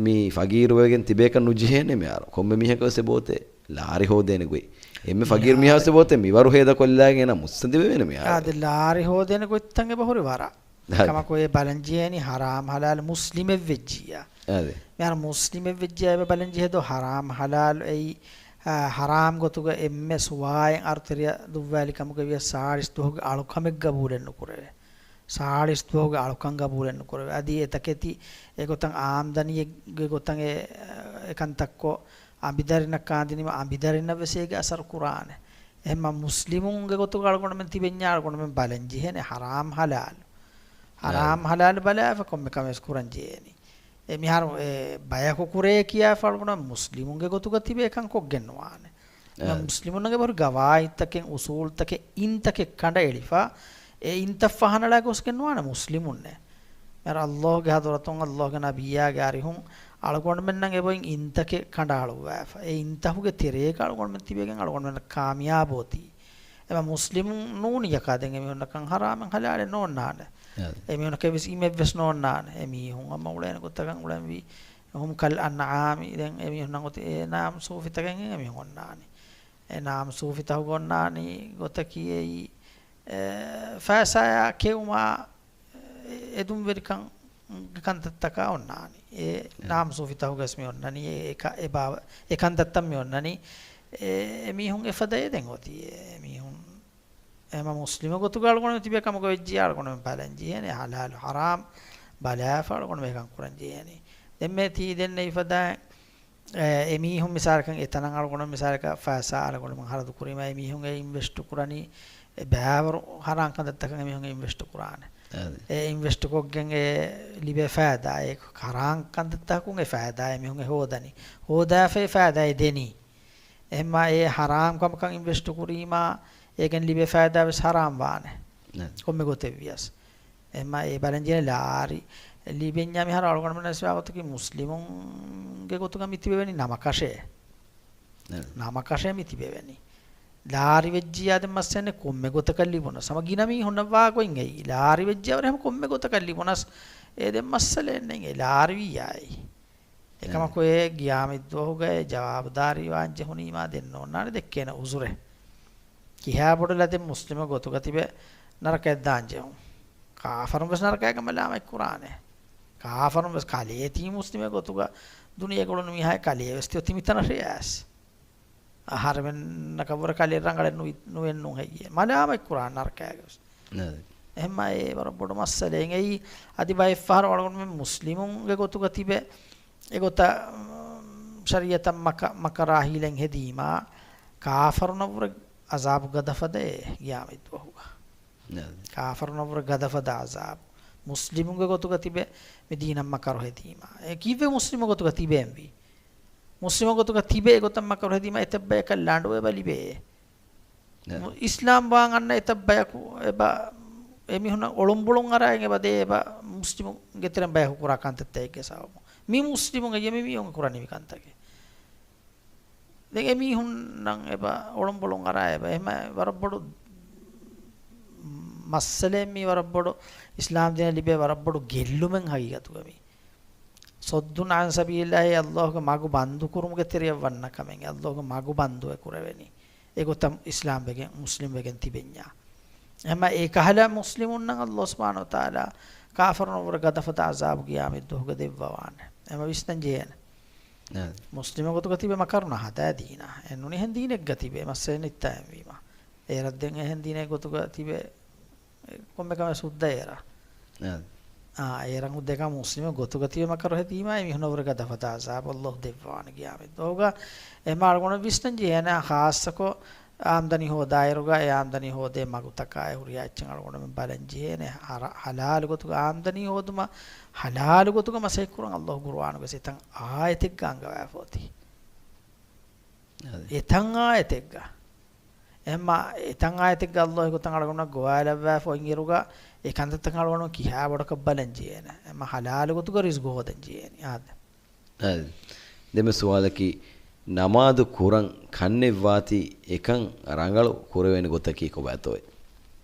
މި ފަގީރުވެގެން ތިބޭކަށް ނުޖެހޭނެ މިހާރު. ކޮންމެ މީހަކަށް ވެސް އެބައޮތޭ ލާރި ހޯދޭނެ ގޮތް. އެންމެ ފަގީރު މީހާ ވެސް އެބައޮތޭ މިވަރު ހޭދަކޮށްލާގެން އޭނާ މުއްސަދި ވެވޭނެ މިހާރު. އާދެ، ލާރި ހޯދޭނެ ގޮތްތައް އެބަހުރި ވަރަށް. އާދެ. ކަމަކު އެ ބަލަން ޖެހޭނީ ހަރާމް ހަލާލް މުސްލިމެއް ވެއްޖިއްޔާ. އާދެ. މިހާރު މުސްލިމެއް ވެއްޖެ އެބަ ބަލަން ޖެހޭ ދޯ ހަރާމް ހަލާލު އެއީ، އާ، ހަރާމް ގޮތުގަ އެންމެ ސުވާއެއް އަރުތެރިޔަ ދުއްވާލި ކަމުގަ ވިޔަސް ސާޅީސް ދުވަހުގެ އަޅުކަމެއް ގަބޫލެއް ނުކުރެވޭ. ސާޅީސް ދުވަހުގެ އަޅުކަން ގަބޫލެއް ނުކުރެވޭ. އަދި އެތަކެތި އެގޮތަށް އާމްދަނީއެއްގެ ގޮތަށް އެ، އެކަންތައްކޮށް އަނބިދަރިންނަށް ކާންދިނީމަ އަނބިދަރިންނަށް ވެސް އޭގެ އަސަރު ކުރާނެ. އެހެންމަ މުސްލިމުންގެ ގޮތުގަ އަޅުގަނޑުމެން ތިބެންޏާ އަޅުގަނޑުމެން ބަލަން ޖެހޭނެ ހަރާމް ހަލާލު. ހަރާމް އާ. ހަލާލު ބަލާފަ ކޮންމެ ކަމެއް ވެސް ކުރަން ޖެހޭނީ. އެ މިހާރު އެ ބަޔަކު ކުރޭ ކިޔާފަ އަޅުގަނޑު މުސްލިމުންގެ ގޮތުގަ ތިބޭ ކަން ކޮށްގެން ނުވާނެ. އާ. މުސްލިމުންގެ ބަހުރި ގަވާއިދުތަކެއް، އުސޫލުތަކެއް، އިންތަކެއް ކަނޑައެޅިފަ، އެ އިންތައް ފަހަނަޅާ ގޮސްގެން ނުވާނެ މުސްލިމުންނެއް. މިހާރު ﷲ ގެ ޙަޟްރަތުން، ﷲ ގެ ނަބިއްޔާގެ އަރިހުން އަޅުގަނޑުމެންނަށް އެބައިން އިންތަކެއް ކަނޑައަޅުއްވާފަ. އެ އިންތަހުގެ ތެރޭގަ އަޅުގަނޑުމެން ތިބެގެން އަޅުގަނޑުމެން ކާމިޔާބު އޮތީ. އެމަ މުސްލިމުން ނޫނިޔަކާ ދެން އެމީހުންނަކަށް ހަރާމެއް ހަލާލެއް ނޯންނާނެ. އާ. އެމީހުންނަކަށް ވެސް އިމެއްވެސް ނޯންނާނެ. އެމީހުން ހަމަ އުޅޭނެ ގޮތަކަށް އުޅެންވީ. ހުމް ކަލް އަންޢާމި. ދެން އެމީހުންނަށް އޮތީ އެ ނާމް ސޫފިތަކެއް އެމީހުން އޮންނާނީ. އެ ނާމް ސޫފިތަހުގަ އޮންނާނީ ގޮތަކީ އެއީ، އެ، ފައިސާއާ ކެއުމާ އެ، އެދުންވެރިކަން ކަންތައްތަކާ އޮންނާނީ. އެ އެ. ނާމް ސޫފިތަހުގަސް މި އޮންނަނީ. އެ، އެ ކަ-، އެ ބާ-، އެ ކަންތައްތައް މި އޮންނަނީ. އެ، އެމީހުން އެފަދައޭ ދެން އޮތީ. އެމީހުން އެމަ މުސްލިމު ގޮތުގަ އަޅުގަނޑު ތިބޭ ކަމުގަ ވެއްޖިޔާ އަޅުގަނޑު ބަލަން ޖެހޭނެ ހަލާލު ހަރާމް ބަލާފަ އަޅުގަނޑު މިކަން ކުރަން ޖެހޭނީ. ދެންމެ ތީ ދެންނެވި ފަދައިން އެ، އެމީހުން މިސާލަކަށް އެތަނަށް އަޅުގަނޑު މިސާލަކަށް ފައިސާ އަޅުގަނޑުމެން ހަރަދު ކުރީމަ އެމީހުން އެ އިންވެސްޓު ކުރަނީ އެ ބައިވަރު ހަރާން ކަންތައްތަކަށް އެމީހުން އެ އިންވެސްޓު ކުރާނެ. އާދެ. އެ އިންވެސްޓު ކޮށްގެން އެ ލިބޭ ފައިދާ، އެ ހަރާން ކަންތައްތަކުން އެ ފައިދާ އެމީހުން އެ ހޯދަނީ. ހޯދާފަ އެ ފައިދާ އެ ދެނީ. އެހެންމާ އެ ހަރާން ކަމަކަށް އިންވެސްޓު ކުރީމާ އޭގެން ލިބޭ ފައިދާ ވެސް ހަރާން ވާނެ. އާދެ. ކޮންމެ ގޮތެއް ވިޔަސް. އެހެންމާ އެ ބަލަން ޖެހޭ ލާރި ލިބެންޏާ މިހާރު އަޅުގަނޑުމެން ވެސް ވާގޮތަކީ މުސްލިމުންގެ ގޮތުގަ މި ތިބެވެނީ ނަމަކަށޭ. އެ. ނަމަކަށޭ މި ތިބެވެނީ. ލާރި ވެއްޖިޔާ ދެން މައްސަލައެއް ކޮންމެ ގޮތަކަށް ލިބުނަސް. ހަމަ ގިނަ މީހުންނަށް ވާގޮތް އެއީ. ލާރި ވެއްޖިޔާވަރެ ހަމަ ކޮންމެ ގޮތަކަށް ލިބުނަސް. އެ ދެން މައްސަލައެއް ނެތް. އެ ލާރި ވިއްޔާ އެއީ. އެކަމަކު އެ ގިޔާމަތްދުވަހުގައި ޖަވާބުދާރީ ވާން ޖެހުނީމާ ދެން ނޯންނާނެ ދެއްކޭނެ އުޒުރެއް. ކިހާ ބޮޑު ލަދެއް މުސްލިމެއް ގޮތުގަ ތިބެ ނަރަކައަށް ދާން ޖެހުން. ކާފަރުން ވެސް ނަރަކައިގަ މަލާމަތް ކުރާނެ. ކާފަރުން ވެސް ކަލޭ ތީ މުސްލިމެއް ގޮތުގަ ދުނިޔޭގަ އުޅުނު މީހާ ކަލޭ ވެސް ތި އޮތީ މިތަނަށޭ އައިސް. އަހަރެމެންނަކަށްވުރެ ކަލޭ ރަނގަޅެއް ނުވި-، ނުވެން ނޫން ހެއްޔޭ. މަލާމަތް ކުރާނެ ނަރަކައިގަ ވެސް. އެހެންމާ އެ ވަރަށް ބޮޑު މައްސަލައެއް. އެއީ އަދި ބައެއްފަހަރު އަޅުގަނޑުމެން މުސްލިމުންގެ ގޮތުގަ ތިބެ އެގޮތަށް، އު، ޝަރީއަތަށް މަކަ-، މަކަރާ ހީލަތް ހެދީމާ، ކާފަރުނަށްވުރެ އަޒާބު ގަދަފަދައޭ ގިޔާމަތްދުވަހުގަ. ނައަމް. ކާފަރުނަށްވުރެ ގަދަފަދަ އަޒާބު. މުސްލިމުންގެ ގޮތުގަ ތިބެ މި ދީނަށް މަކަރު ހެދީމާ. އެ ކީއްވެ މުސްލިމު ގޮތުގަ ތިބެންވީ؟ މުސްލިމު ގޮތުގަ ތިބެ އެގޮތަށް މަކަރު ހެދީމާ އެތައް ބަޔަކަށް ލަނޑު އެބަ ލިބޭ. އެ. މު-، އިސްލާމް ވާން އަންނަ އެތައް ބަޔަކު އެބަ، އެމީހުންނަށް އޮޅުނބޮޅުން އަރާއިން އެބަ ދޭ އެބަ މުސްލިމުންގެ ތެރެއަށް ބަޔަކު ކުރާ ކަންތައްތަކެއްގެ ސަބަބުން. މި މުސްލިމުން އެއީ މި މީހުން ކުރަނިވި ކަންތަކެއް. ދެން އެމީހުންނަށް އެބަ އޮޅުނބޮޅުން އަރާ އެބަ އެހެމަ ވަރަށް ބޮޑު މައްސަލައެއް މީ، ވަރަށް ބޮޑު އިސްލާމް ދީނަށް ލިބޭ ވަރަށް ބޮޑު ގެއްލުމެއް ހަގީގަތުގަ މީ. ޞައްދުން ޢަން ސަބީލިﷲ، ﷲގެ މަގު ބަންދު ކުރުމުގެ ތެރެއަށް ވަންނަ ކަމެއް، ﷲގެ މަގު ބަންދު އެ ކުރެވެނީ. އެގޮތަށް އިސްލާމް ވެގެން، މުސްލިމް ވެގެން ތިބެންޏާ. އެހެމަ އެކަހަލަ މުސްލިމުންނަށް ﷲ ސުބްޙާނަހޫ ވަތަޢާލާ ކާފަރުންނަށްވުރެ ގަދަފަދަ އަޒާބު ގިޔާމަތްދުވަހުގަ ދެއްވަވާނެ. އެހެމަ ވިސްނަން ޖެހޭނެ. އާ. މުސްލިމު ގޮތުގަ ތިބެ މަކަރު ނަހަދާ ދީނާ. އެ ނޫނީ އެހެން ދީނެއްގަ ތިބެ މައްސަލަ ނިއްތާ އެހެންވީމަ. އޭރަށް ދެން އެހެން ދީނެއް ގޮތުގަ ތިބެ ކޮންމެ ކަމެއް ހުއްދަ އޭރަށް. އާ. އާ، އޭރަށް ހުއްދަ އެކަމަކު މުސްލިމު ގޮތުގަ ތިބެ މަކަރު ހެދީމާ އެމީހުނަށްވުރެ ގަދަފަދަ އަޒާބު ﷲ ދެއްވާނެ ގިޔާމަތްދުވަހުގަ. އެހެމަ އަޅުގަނޑު ވިސްނަން ޖެހޭނެ ޚާއްޞަކޮށް އާމްދަނީ ހޯދާއިރުގަ އެ އާމްދަނީ ހޯދޭ މަގުތަކާ އެ ހުރިހާ އެއްޗެއް އަޅުގަނޑުމެން ބަލަން ޖެހޭނެ. ހަރ-، ޙަލާލު ގޮތުގަ އާމްދަނީ ހޯދުމަށް، ޙަލާލު ގޮތުގަ މަސައްކަތް ކުރަން ﷲ ޤުރުއާނުގަ އެތައް އާޔަތެއްގަ އަންގަވާފަ އޮތީ. އަދި. އެތައް އާޔަތެއްގަ. އެހެމަ އެތައް އާޔަތެއްގަ ﷲ އެގޮތަށް އަޅުގަނޑު ގޮވާލައްވާފަ އޮތްއިރުގަ އެ ކަންތައްތަކަށް އަޅުގަނޑު ކިހާ ބޮޑަކަށް ބަލަން ޖެހޭނެ. އެހެމަ ޙަލާލު ގޮތުގަ ރިޒްޤު ހޯދަން ޖެހޭނެ. އާދެ. އަދި. ދެންމެ ސުވާލަކީ، ނަމާދު ކުރަން ކަންނެއް ވާތީ އެކަން ރަނގަޅު ކުރެވޭނެ ގޮތަކީ ކޮބާތޯއޭ؟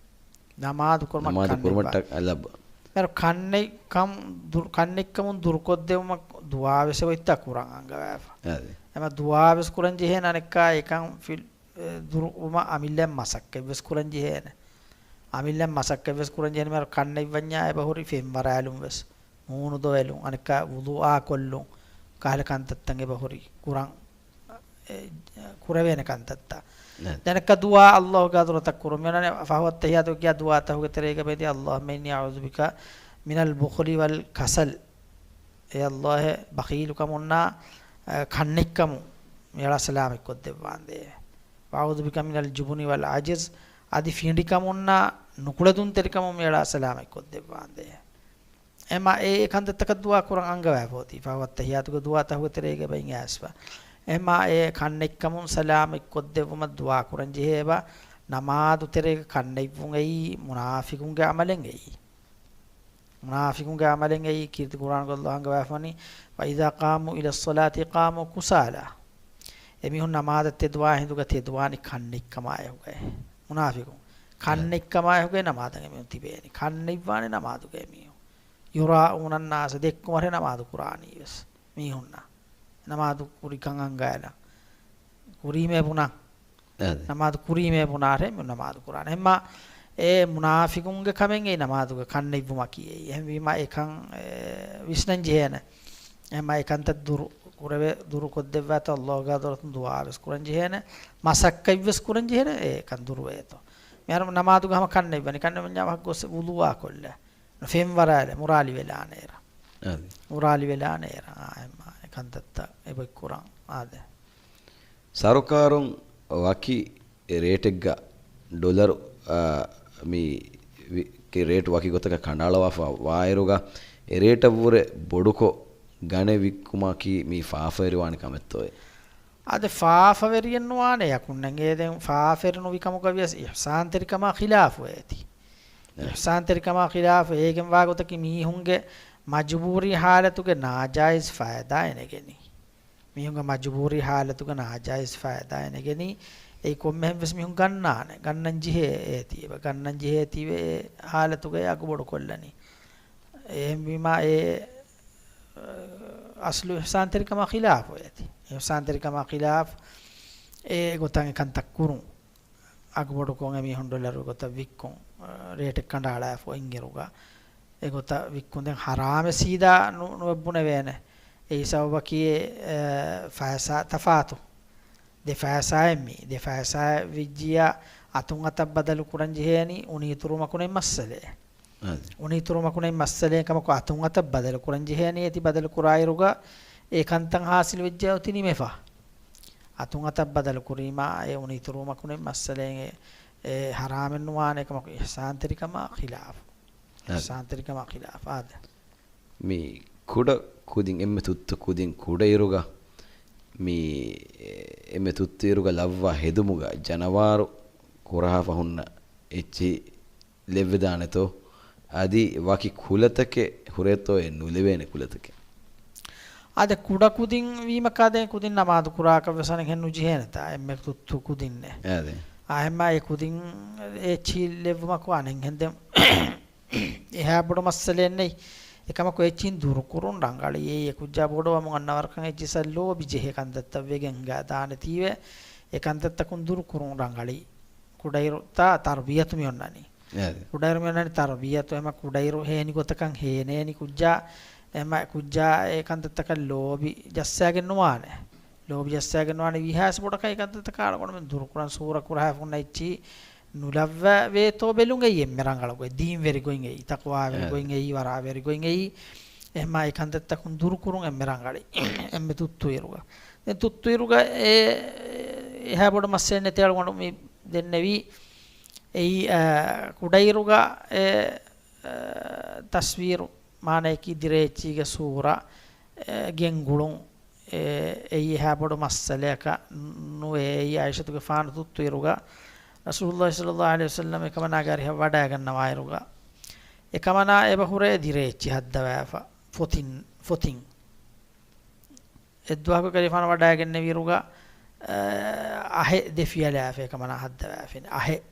ނަމާދު ކުރުމަށް ނަމާދު ކަންނެއް ކުރުމަށް ވާ. ޓަ-، އަލަބަ. މިހާރު ކަންނެއްކަމުން ދުރު-، ކަންނެއްކަމުން ދުރުކޮށްދެވުމަށް ދުޢާވެސް އެބައޮތްތާ ކުރަން އަންގަވާފަ. އާދެ. އެމަ ދުޢާވެސް ކުރަން ޖެހޭނެ އަނެއްކާ އެކަން ފިލް-، އެ، ދުރުވުމަށް އަމިއްލައަށް މަސައްކަތްވެސް ކުރަން ޖެހޭނެ. އަމިއްލައަށް މަސައްކަތްވެސް ކުރަން ޖެހޭނެ. މިހާރު ކަންނެއްވަންޏާ އެބަހުރި ފެންވަރާލުން ވެސް. ހޫނު ދޮވެލުން، އަނެއްކާ ވުޟޫއާ ކޮށްލުން، ކަހަލަ ކަންތައްތައް އެބަ ހުރި ކުރަން، އެ، ކުރެވޭނެ ކަންތައްތައް. ދެން އަނެއްކާ ދުޢާ ﷲގެ ޙަޟްރަތަށް ކުރުން. މިއޮންނާނެ ފަހު އައްތަޙިއްޔާތުގަ ކިޔާ ދުޢާތަކުގެ ތެރޭގަ ބޭތި، اللهم إني أعوذ بك من البخل والكسل. އޭ ﷲ، ބަޚީލުކަމުންނާ، އެ، ކަންނެތްކަމުން މިއަޅާ ސަލާމަތްކޮށްދެއްވާނދޭ. وأعوذ بك من الجبن والعجز. އަދި ފިނޑިކަމުންނާ ނުކުޅެދުންތެރިކަމުން މިއަޅާ ސަލާމަތްކޮށްދެއްވާނދޭ. އެމާ އެ ކަންތައްތަކަށް ދުޢާ ކުރަން އަންގަވާފަ އޮތީ. ފަހު އައްތަޙިއްޔާތުގެ ދުޢާތަކުގެ ތެރޭގަ ބައިން އައިސްފަ. އެމާ އެ ކަންނެތްކަމުން ސަލާމަތްކޮށްދެއްވުމަށް ދުޢާ ކުރަން ޖެހޭ އެބަ، ނަމާދު ތެރޭގަ ކަންނެތްވުން އެއީ މުނާފިޤުންގެ ޢަމަލެއް އެއީ. މުނާފިޤުންގެ ޢަމަލެއް އެއީ. ކީރިތި ޤުރްއާނުގަ ﷲ އަންގަވާފަ ވަނީ، وإذا قاموا إلى الصلاة قاموا كسالى. އެމީހުން ނަމާދަށް ތެދުވާ ހިނދުގަ ތެދުވާނީ ކަންނެތްކަމާއެކުގައި. މުނާފިޤުން. ކަންނެތްކަމާއެކުގައި ނަމާދަށް އެމީހުން ތިބޭނީ. ކަންނެތްވާނެ ނަމާދުގައި އެމީހުން. يراءون الناس، ދެއްކުމަށް ނަމާދު ކުރާނީ ވެސް މީހުންނަށް. ނަމާދު ކުރިކަން އަންގާލަން. ކުރީމޭ ބުނަން. އާދެ. ނަމާދު ކުރީމޭ ބުނާށޭ މި ނަމާދު ކުރާނެ. އެހެންމާ އެ މުނާފިޤުންގެ ކަމެއް އެއީ ނަމާދުގަ ކަންނެތްވުމަކީ އެއީ. އެހެންވީމާ އެކަން، އެ، ވިސްނަން ޖެހޭނެ. އެހެންމާ އެކަންތައް ދުރު ކުރެވޭ، ދުރު ކޮށްދެއްވާތޯ ﷲގެ ޙަޟްރަތުން ދުޢާ ވެސް ކުރަން ޖެހޭނެ. މަސައްކަތް ވެސް ކުރަން ޖެހޭނެ އެކަން ދުރުވޭތޯ. މިހާރު ނަމާދުގަ ހަމަ ކަންނެތްވަނީ. ކަންނެތްވަންޏާ ވަހަށް ގޮސް ވުޟޫއާ ކޮށްލޭ. ފެން ވަރާލެ، މުރާލި ވެލާނެ އޭރަ. އާދެ. މުރާލި ވެލާނެ އޭރަ. އާ، އެހެންމާ އެކަންތައްތައް އެބައި ކުރަން. އާދެ. ސަރުކާރުން ވަކި ރޭޓެއްގަ ޑޮލަރު، އާ، މި ވި-، ކި ރޭޓް ވަކި ގޮތަކަށް ކަނޑައަޅަވާފަ ވާއިރުގަ، އެ ރޭޓަށްވުރެ ބޮޑުކޮށް ގަނެ ވިއްކުމަކީ މީ ފާފަވެރިވާނެ ކަމެއްތޯއޭ؟ އާދެ، ފާފަވެރިއެއް ނުވާނެ ޔަކުންނަން. އޭ ދެން ފާފަވެރި ނުވި ކަމުގަ ވިޔަސް އިޙްސާންތެރިކަމާ ޚިލާފު އޭތި. އެ. އިޙްސާންތެރިކަމާ ޚިލާފު އޭގެން ވާ ގޮތަކީ މީހުންގެ މަޖުބޫރީ ޙާލަތުގެ ނާޖާއިޒް ފައިދާ އެނެގެނީ. މީހުންގެ މަޖުބޫރީ ހާލަތުގަ ނާޖާއިޒް ފައިދާ އެނެގެނީ، އެއީ ކޮންމެހެން ވެސް މީހުން ގަންނާނެ، ގަންނަން ޖެހޭ އޭތީ އެބަ، ގަންނަން ޖެހޭތީވެ އެ ހާލަތުގައި އަގުބޮޑުކޮށްލަނީ. އެހެންވީމާ އެ، އަ، އަސްލު އިޙްސާންތެރިކަމާ ޚިލާފު އޭތި. އިޙްސާންތެރިކަމާ ޚިލާފު އެ ގޮތަށް އެކަންތައް ކުރުން. އަގުބޮޑުކޮށް އެމީހުން ޑޮލަރު ގޮތަށް ވިއްކުން، ރޭޓެއް ކަނޑައަޅާފަ އިންއިރުގަ އެގޮތަށް ވިއްކުން. ދެން ހަރާމެއް ސީދާ ނު-، ނުވެ ބުނެވޭނެ. އެއީ ސަބަބަކީ، އެ، ފައިސާ ތަފާތު. ދެ ފައިސާއެއް މީ. ދެ ފައިސާއެއް ވެއްޖިއްޔާ އަތުން އަތަށް ބަދަލު ކުރަން ޖެހޭނީ އުނިއިތުރުވުމަކުނެ މައްސަލައެއް. އާދެ. އުނިއިތުރުވުމަކުނެ މައްސަލައެއް ކަމަކު އަތުން އަތަށް ބަދަލު ކުރަން ޖެހޭނީ. އޭތި ބަދަލު ކުރާއިރުގަ އެ ކަންތައް ހާސިލު ވެއްޖެ އޮތީ ނިމެފަ. އަތުން އަތަށް ބަދަލު ކުރީމާ އެ އުނިއިތުރުވުމަކުނެ މައްސަލައެއް އެ، އެ ހަރާމެއް ނުވާނެ ކަމަކު އިޙްސާންތެރިކަމާ ޚިލާފު. އާދެ. އިޙްސާންތެރިކަމާ ޚިލާފު. އާދެ. މި ކުޑަ ކުދިން، އެންމެ ތުއްތު ކުދިން ކުޑައިރުގަ، މި އެންމެ ތުއްތު އިރުގަ ލައްވާ ހެދުމުގަ ޖަނަވާރު ކުރަހާފަ ހުންނަ އެއްޗިހި ލެއްވެދާނެތޯ؟ އަދި ވަކި ކުލަތަކެއް ހުރޭތޯއޭ ނުލެވޭނެ ކުލަތަކެއް؟ އާދެ، ކުޑަ ކުދިން ވީމަކާ ދެން ކުދިން ނަމާދު ކުރާކަށް ވެސް އަނެއްހެން ނުޖެހޭނެތާ، އެންމެ ތުއްތު ކުދިންނޭ. އާދެ. އާ، އެހެންމާ އެ ކުދިން އެއްޗިހި ލެއްވުމަކު އަނެއްހެން ދެން އެހާ ބޮޑު މައްސަލައެއް ނެތް. އެކަމަކު އެއްޗިހިން ދުރުކުރުން ރަނގަޅީ. އެއީ އެކުއްޖާ ބޮޑުވަމުން އަންނަ ވަރަކަށް އެއްޗިހި ސައް ލޯބި ޖެހޭ ކަންތައްތައް ވެގެން ހިނގާ ދާނެތީވެ، އެ ކަންތައްތަކުން ދުރުކުރުން ރަނގަޅީ. ކުޑައިރުތާ ތަރުބިޔަތު މި އޮންނަނީ. އާދެ. ކުޑައިރު މި އޮންނަނީ ތަރުބިޔަތު. އެމަ ކުޑައިރު ހޭނި ގޮތަކަށް ހޭނޭނި ކުއްޖާ، އެމަ ކުއްޖާ އެ ކަންތައްތަކަށް ލޯބި ޖައްސާގެން ނުވާނެ. ލޯބި ޖައްސާގެން ނުވާނެ ވީހާސް ބޮޑަކަށް އެ ކަންތައްތަކާ އަޅުގަނޑުމެން ދުރުކުރަން ސޫރަ ކުރަހާފަ ހުންނަ އެއްޗިހި ނުލައްވަވޭތޯ ބެލުން އެއީ އެންމެ ރަނގަޅު ގޮތް، ދީންވެރި ގޮތް އެއީ، ތަޤްވާވެރި އެ. ގޮތް އެއީ، ވަރާވެރި ގޮތް އެއީ. އެހެންމާ އެ ކަންތައްތަކުން ދުރުކުރުން އެންމެ ރަނގަޅީ. އެންމެ ތުއްތު އިރުގަ. ދެން ތުއްތު އިރުގަ އެ، އެހާ ބޮޑު މައްސަލައެއް ނެތޭ އަޅުގަނޑު މި ދެންނެވީ. އެއީ، އަ، ކުޑައިރުގަ އެ، އަ، ތަސްވީރު މާނަޔަކީ ދިރޭއްޗީގެ ސޫރަ، އެ، ގެންގުޅުން. އެ، އެއީ އެހާ ބޮޑު މައްސަލައަކަށް ނުވޭ. އެއީ އާއިޝަތުގެފާނު ތުއްތުއިރުގަ ރަސޫލުﷲ ޞައްލަﷲ ޢަލައިހި ވަސައްލަމް އެކަމަނާގެ އަރިހަށް ވަޑައިގަންނަވާއިރުގަ، އެކަމަނާ އެބަ ހުރޭ ދިރޭއްޗި ހައްދަވާފަ ފޮތިން، ފޮތިން. އެއްދުވަހަކު ކަލޭފާނު ވަޑައިގެންނެވިއިރުގަ، އަ، އަހެއް ދެ ފިޔަލާފަ އެކަމަނާ ހައްދަވާފިން. އަހެއް.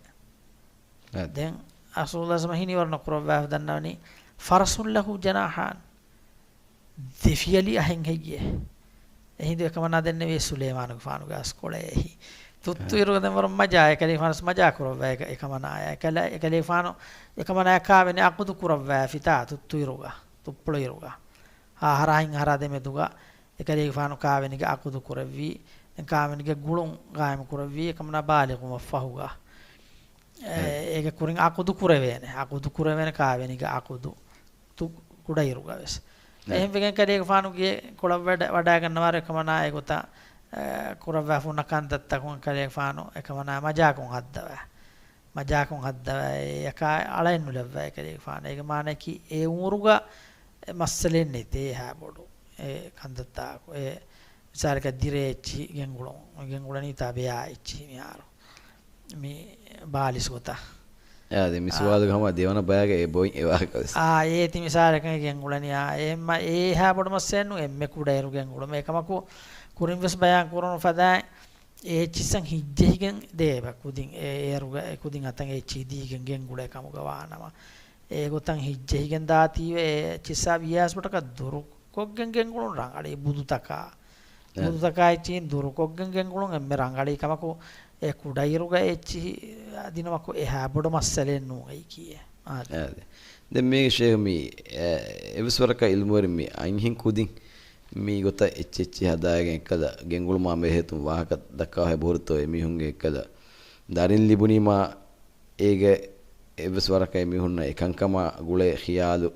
އަ. ދެން ރަސޫލުﷲ ހިނިވަރު ނުކުރައްވާފަ ދަންނަވަނީ، فرس له جناحان. ދެ ފިޔަލި އަހެއް ހެއްޔޭ؟ އެހިނދު އެކަމަނާ ދެންނެވީ ސުލައިމާނުގެފާނުގެ އަސްކޮޅޭ އެހި. ތުއްތުއިރުގަ ދެން ވަރަށް މަޖާ، އެކަލޭފާނު ވެސް މަޖާ ކުރައްވާ އެކަ-، އެކަމަނާޔާ. އެކަލޭ-، އެކަލޭފާނު އެކަމަނާޔާ ކާވެނި އަޤުދު ކުރައްވާފިތާ ތުއްތުއިރުގަ. ތުއްޕުޅު އިރުގަ. އަހަރާ ހިން އަހަރާ ދެމެދުގަ އެކަލޭގެފާނު ކާވެނިގެ އަޤުދު ކުރެއްވީ. ދެން ކާވެނިގެ ގުޅުން ގާއިމު ކުރެއްވީ އެކަމަނާ ބާލިޣުވުމަށް ފަހުގަ. އެ، އޭގެ ކުރިން އަޤުދު ކުރެވޭނެ. އަޤުދު ކުރެވޭނެ ކާވެނިގެ އަޤުދު. ތު-، ކުޑައިރުގަވެސް. އެހެންވެގެން ކަލޭގެފާނު ގެ ކޮޅަށް ވަޑަ-، ވަޑައިގަންނަވާރު އެކަމަނާ އެގޮތަށް، އެ، ކުރައްވާފަ ހުންނަ ކަންތައްތަކުން ކަލޭގެފާނު އެކަމަނާ މަޖާކުން ހައްދަވާ. މަޖާކުން ހައްދަވާ އެއަކާ އަޅައެއް ނުލައްވާ ކަލޭގެފާނު. އޭގެ މާނައަކީ އެ އުމުރުގަ އެ މައްސަލައެއް ނެތޭ އެހާ ބޮޑު. އެ ކަންތައްތާކު. އެ މިސާލަކަށް ދިރޭ އެއްޗިހި ގެންގުޅުން. ގެންގުޅެނީ ތާ ބެޔާ އެއްޗިހި މިހާރު. މި ބާލިސް ގޮތަށް. އާދެ، މި އާ. ސުވާލުގެ ހަމަ ދެވަނަ ބަޔަކަށް އެ ބޮއި އެ ވާހަކަ ވެސް. އާ، އޭތި މިސާލަކަށް ގެންގުޅެނީ، އާ، އެ މަ-، އެ އެހާ ބޮޑު މައްސަލައެއް ނޫން އެންމެ ކުޑައިރު ގެންގުޅުމެއް. އެކަމަކު ކުރިން ވެސް ބަޔާން ކުރުނު ފަދައިން އެ އެއްޗިއްސަށް ހިތްޖެހިގެން ދޭބަ ކުދިން އެ އޭރުގަ އެ ކުދިން އަތަށް އެ އެއްޗިހި ދީގެން ގެންގުޅޭ ކަމުގަ ވާނަމަ. އެ ގޮތަށް ހިތްޖެހިގެން ދާތީވެ އެ އެއްޗިއްސާ ވިޔާސް ބޮޓަކަށް ދުރު ކޮށްގެން ގެންގުޅުން ރަނގަޅީ ބުދުތަކާ. އެ. ބުދުތަކާ އެއްޗިހިން ދުރުކޮށްގެން ގެންގުޅުން އެންމެ ރަނގަޅީ ކަމަކު، އެ ކުޑައިރުގަ އެއްޗިހި ދިނުމަކު އެހާ ބޮޑު މައްސަލައެއް ނޫން އެއީކީއެއް. އާދެ. އާދެ. ދެން މީގެ ޝޭހު މީ، އެ، އެއްވެސް ވަރަކަށް އިލްމުވެރިން މި އަންހެން ކުދިން މީ ގޮތަށް އެއްޗެއްޗި ހަދާގެން އެއްކަލަ ގެންގުޅުމާ މެރޭތުން ވާހަކަ ދައްކާ ހެބުހުރިތޯ އެމީހުންގެ އެއްކަލަ ދަރިން ލިބުނީމާ އޭގެ އެއްވެސް ވަރަކަށް އެމީހުންނަށް އެކަންކަމާ ގުޅޭ ޚިޔާލު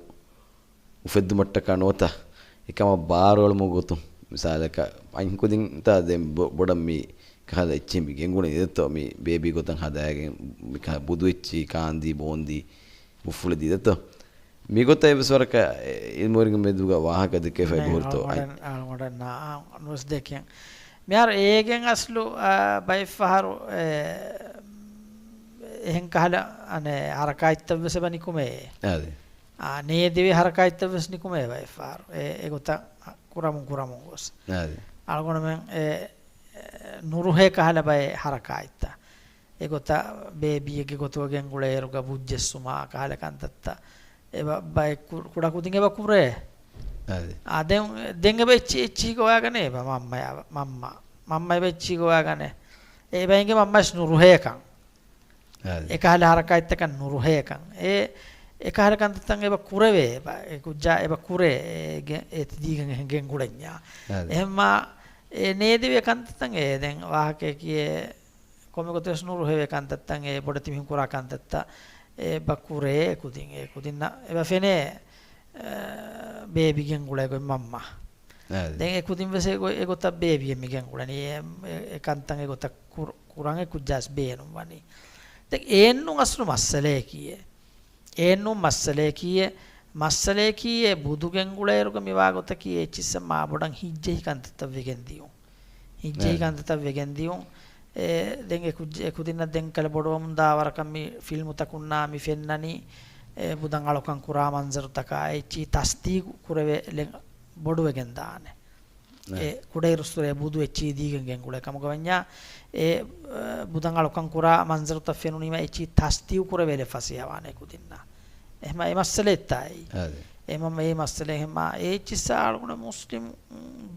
އުފެއްދުމަށްޓަކާ ނުވަތަ އެކަމަށް ބާރުއެޅުމުގެ ގޮތުން މިސާލަކަށް އަންހެންކުދިންތާ ދެން ބޮ-، ބޮޑަށް މި ކަހަލަ އެއްޗެއް މި ގެންގުޅެނީ ދެއްތޯ މި ބޭބީ ގޮތަށް ހަދާގެން މި ކަހަލަ ބުދު އެއްޗި ކާންދީ ބޯންދީ ބުފުޅި ދީ ދެއްތޯ. މިގޮތަށް އެއްވެސް ވަރަކަށް އިލްމުވެރިންގެ މެދުގަ ވާހަކަ ދެކެފައި ނެ، ބުހުރިތޯ އަޅުގަނޑަށް، އަޅުގަނޑަށް ނާ، ނުވެސް ދެކެން. މިހާރު އޭގެން އަސްލު، އާ، ބައެއްފަހަރު، އެ، އެހެން ކަހަލަ، އަނެ، ހަރަކާތްތައް ވެސް އެބަ ނިކުމޭ. އާދެ. އާ، ނޭދެވޭ ހަރަކާތްތައް ވެސް ނިކުމޭ ބައެއްފަހަރު. އެ، އެގޮތަށް ކުރަމުން ކުރަމުން ގޮސް. އާދެ. އަޅުގަނޑުމެން އެ، އެ، ނުރުހޭ ކަހަލަ ބައެއް ހަރަކާތްތައް. އެގޮތަށް ބޭބީއެއްގެ ގޮތުގަ ގެންގުޅޭއިރުގަ ބުއްޖެއްސުމާ ކަހަލަ ކަންތައްތައް އެބަ ބައެއް ކު-، ކުޑަކުދިން އެބަ ކުރޭ. އާދެ. އާ، ދެން، ދެން އެބަ އެއްޗި-، އެއްޗިހި ގޮވާގަނޭ އެބަ މަންމަޔާ، މަންމަ. މަންމަ އެބަ އެއްޗިހި ގޮވާގަނޭ. އެބަ އިނގޭ މަންމަޔަސް ނުރުހޭކަން. އާދެ. އެކަހަލަ ހަރަކާތްތަކަށް ނުރުހޭކަން. އެ، އެކަހަލަ ކަންތައްތައް އެބަ ކުރެވޭ އެބަ. އެ ކުއްޖާ އެބަ ކުރޭ އެ ގެ-، އެ ތި ދީގެން ގެންގުޅެންޏާ. އާދެ. އެހެންމާ އެ ނޭދެވޭ ކަންތައްތައް އެ ދެން ވާހަކައަކީ އެ ކޮންމެ ގޮތެއް ވެސް ނުރުހެވޭ ކަންތައްތައް އެ ބޮޑެތި މީހުން ކުރާ ކަންތައްތައް އެބަ ކުރޭ އެ ކުދިން. އެ ކުދިންނަށް އެބަ ފެނޭ، އެ، ބޭބި ގެންގުޅޭ ގޮތް މަންމަ. އާދެ. ދެން އެ ކުދިން ވެސް އެ ގޮ-، އެ ގޮތަށް ބޭބިއެއް މި ގެންގުޅެނީ. އެ، އެ، އެ ކަންތައް އެ ގޮތަށް ކުރ-، ކުރަން އެ ކުއްޖާސް ބޭނުން ވަނީ. ދެން އެއެއްނު އަސްލު މައްސަލައަކީ އެ. އެއެއްނު މައްސަލައަކީ އެ. މައްސަލައަކީ އެ ބުދު ގެންގުޅޭއިރުގަ މިވާ ގޮތަކީ އެ އެއްޗިއްސަށް މާ ބޮޑަށް ހިތްޖެހި ކަންތައްތައް ވެގެން ދިޔުން. ހިތްޖެހި އެ. ކަންތައްތައް ވެގެން ދިޔުން. އެ، ދެން އެ ކުއްޖެ-، އެ ކުދިންނަށް ދެން ކަލަ ބޮޑުވަމުން ދާ ވަރަކަށް މި ފިލްމުތަކުންނާ މި ފެންނަނީ، އެ، ބުދަށް އަޅުކަން ކުރާ މަންޒަރުތަކާ އެއްޗިހި ތަސްދީގު ކުރެވޭ ލެން ބޮޑުވެގެން ދާނެ. އެ. އެ، ކުޑައިރުއްސުރެ ބުދު އެއްޗިހި ދީގެން ގެންގުޅޭ ކަމުގަ ވަންޏާ، އެ، އެ، ބުދަށް އަޅުކަން ކުރާ މަންޒަރުތައް ފެނުނީމަ އެއްޗިހި ތަސްދީގު ކުރެވޭ ލެއް ފަސޭހަވާނެ ކުދިންނަށް. އެހެމަ އެ މައްސަލައެއްތާއި. އާދެ. އެމަ އެ މައްސަލަ އެހެމަ އެ އެއްޗިއްސާ އަޅުގަނޑު މުސްލިމް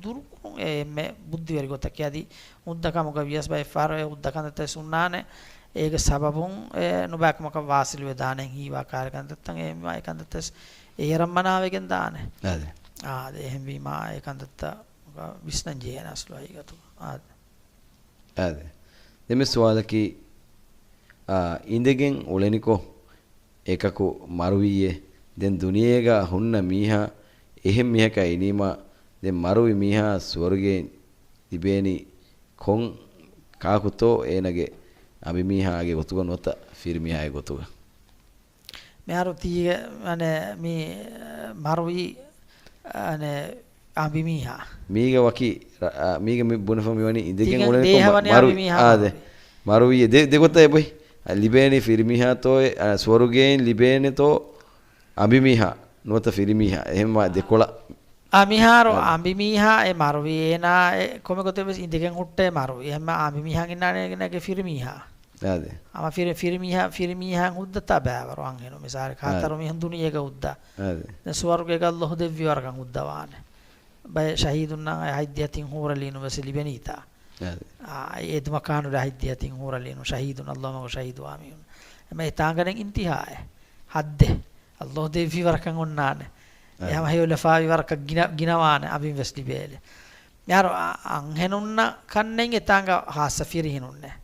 ދުރުކުރުން އެ އެންމެ ބުއްދިވެރި ގޮތަކީ އަދި ހުއްދަ ކަމުގަ ވިޔަސް ބައެއް ފަހަރު އެ ހުއްދަ ކަންތައްތައް ހުންނާނެ. އޭގެ ސަބަބުން އެ ނުބައިކަމަކަށް ވާސިލުވެދާނެ ހީވާ ކަހަލަ ކަންތައްތައް އެ އެ ކަންތައްތައް އެ އެރަށް މަނާވެގެން ދާނެ. އާދެ. އާދެ، އެހެންވީމާ އެ ކަންތައްތައް ވިސްނަން ޖެހޭނެ އަސްލު ހަގީގަތުގަ. އާދެ. އާދެ. ދެން މި ސުވާލަކީ، އާ، އިނދެގެން އުޅެނިކޮށް އެކަކު މަރުވީއޭ. ދެން ދުނިޔޭގަ ހުންނަ މީހާ އެހެން މީހަކަށް އިނީމާ، ދެން މަރުވި މީހާ ސުވަރުގެއިން ލިބޭނީ ކޮން ކާކުތޯ އޭނަގެ އަނބިމީހާގެ ގޮތުގަ ނުވަތަ ފިރިމީހާގެ ގޮތުގަ؟ މިހާރު ތީގެ، އަނެ، މި، މަރުވީ، އަނެ، އަނބިމީހާ. މީގަ ވަކި، ރަ-، އަ، މީގަ މި ބުނެފަ މިވަނީ އިނދެގެން ތިގެން އުޅެނިކޮށް ދޭހަވަނީ މަ-، މަރުވި. އަނބިމީހާ އާދެ. މަރުވީ. މަރުވީ ދެ-، ދެގޮތަށް އެބޮތް. އަ، ލިބޭނީ ފިރިމީހާތޯ، އަ، ސުވަރުގެއިން ލިބޭނެތޯ އަނބިމީހާ ނުވަތަ ފިރިމީހާ. އެހެންމާ ދެކޮޅަށް. އާ، މިހާރު އާދެ. އަނބިމީހާ އެ މަރުވީ. އޭނާ އެ ކޮމެ ގޮތެއް ވެސް އިނދެގެން ހުއްޓޭ މަރުވީ. އެހެންމާ އަނބިމީހާ އިންނާނެ އޭނާގެ ފިރިމީހާ. އާދެ. އަމަ ފިރި-، ފިރިމީހާ، ފިރިމީހާ ހުއްދަތާ ބައިވަރު އަންހެނު. މިސާލެއް އާދެ. ހަތަރު މީހުން ދުނިޔޭގަ ހުއްދަ. އާދެ. ދެން ސުވަރުގޭގަ ﷲ ދެއްވި ވަރަކަށް ހުއްދަވާނެ. ބައެއް ޝަހީދުންނަށް އައި ހަތްދިހަ ތިން ހޫރަލީނު ވެސް ލިބެނީތާ. އާދެ. އާ، އެދުމަކާނުލާ ހަތްދިހަ ތިން ހޫރަލީނު ޝަހީދުން ﷲ މަގު ޝަހީދުވާ މީހުން. އެމަ އެތާނގަނެ އިންތިހާއެއް. ހައްދެއް. ﷲ ދެއްވި ވަރަކަށް އޮންނާނެ. އެ ހަމަ ހެޔޮލަފާވި ވަރަކަށް ގިނަ، ގިނަވާނެ އަވިން ވެސް ލިބޭލެ. މިހާރު އަ-، އަންހެނުންނަށް ކަންނެތް އެތާނގަ ހާއްސަ ފިރިހެނުންނެއް.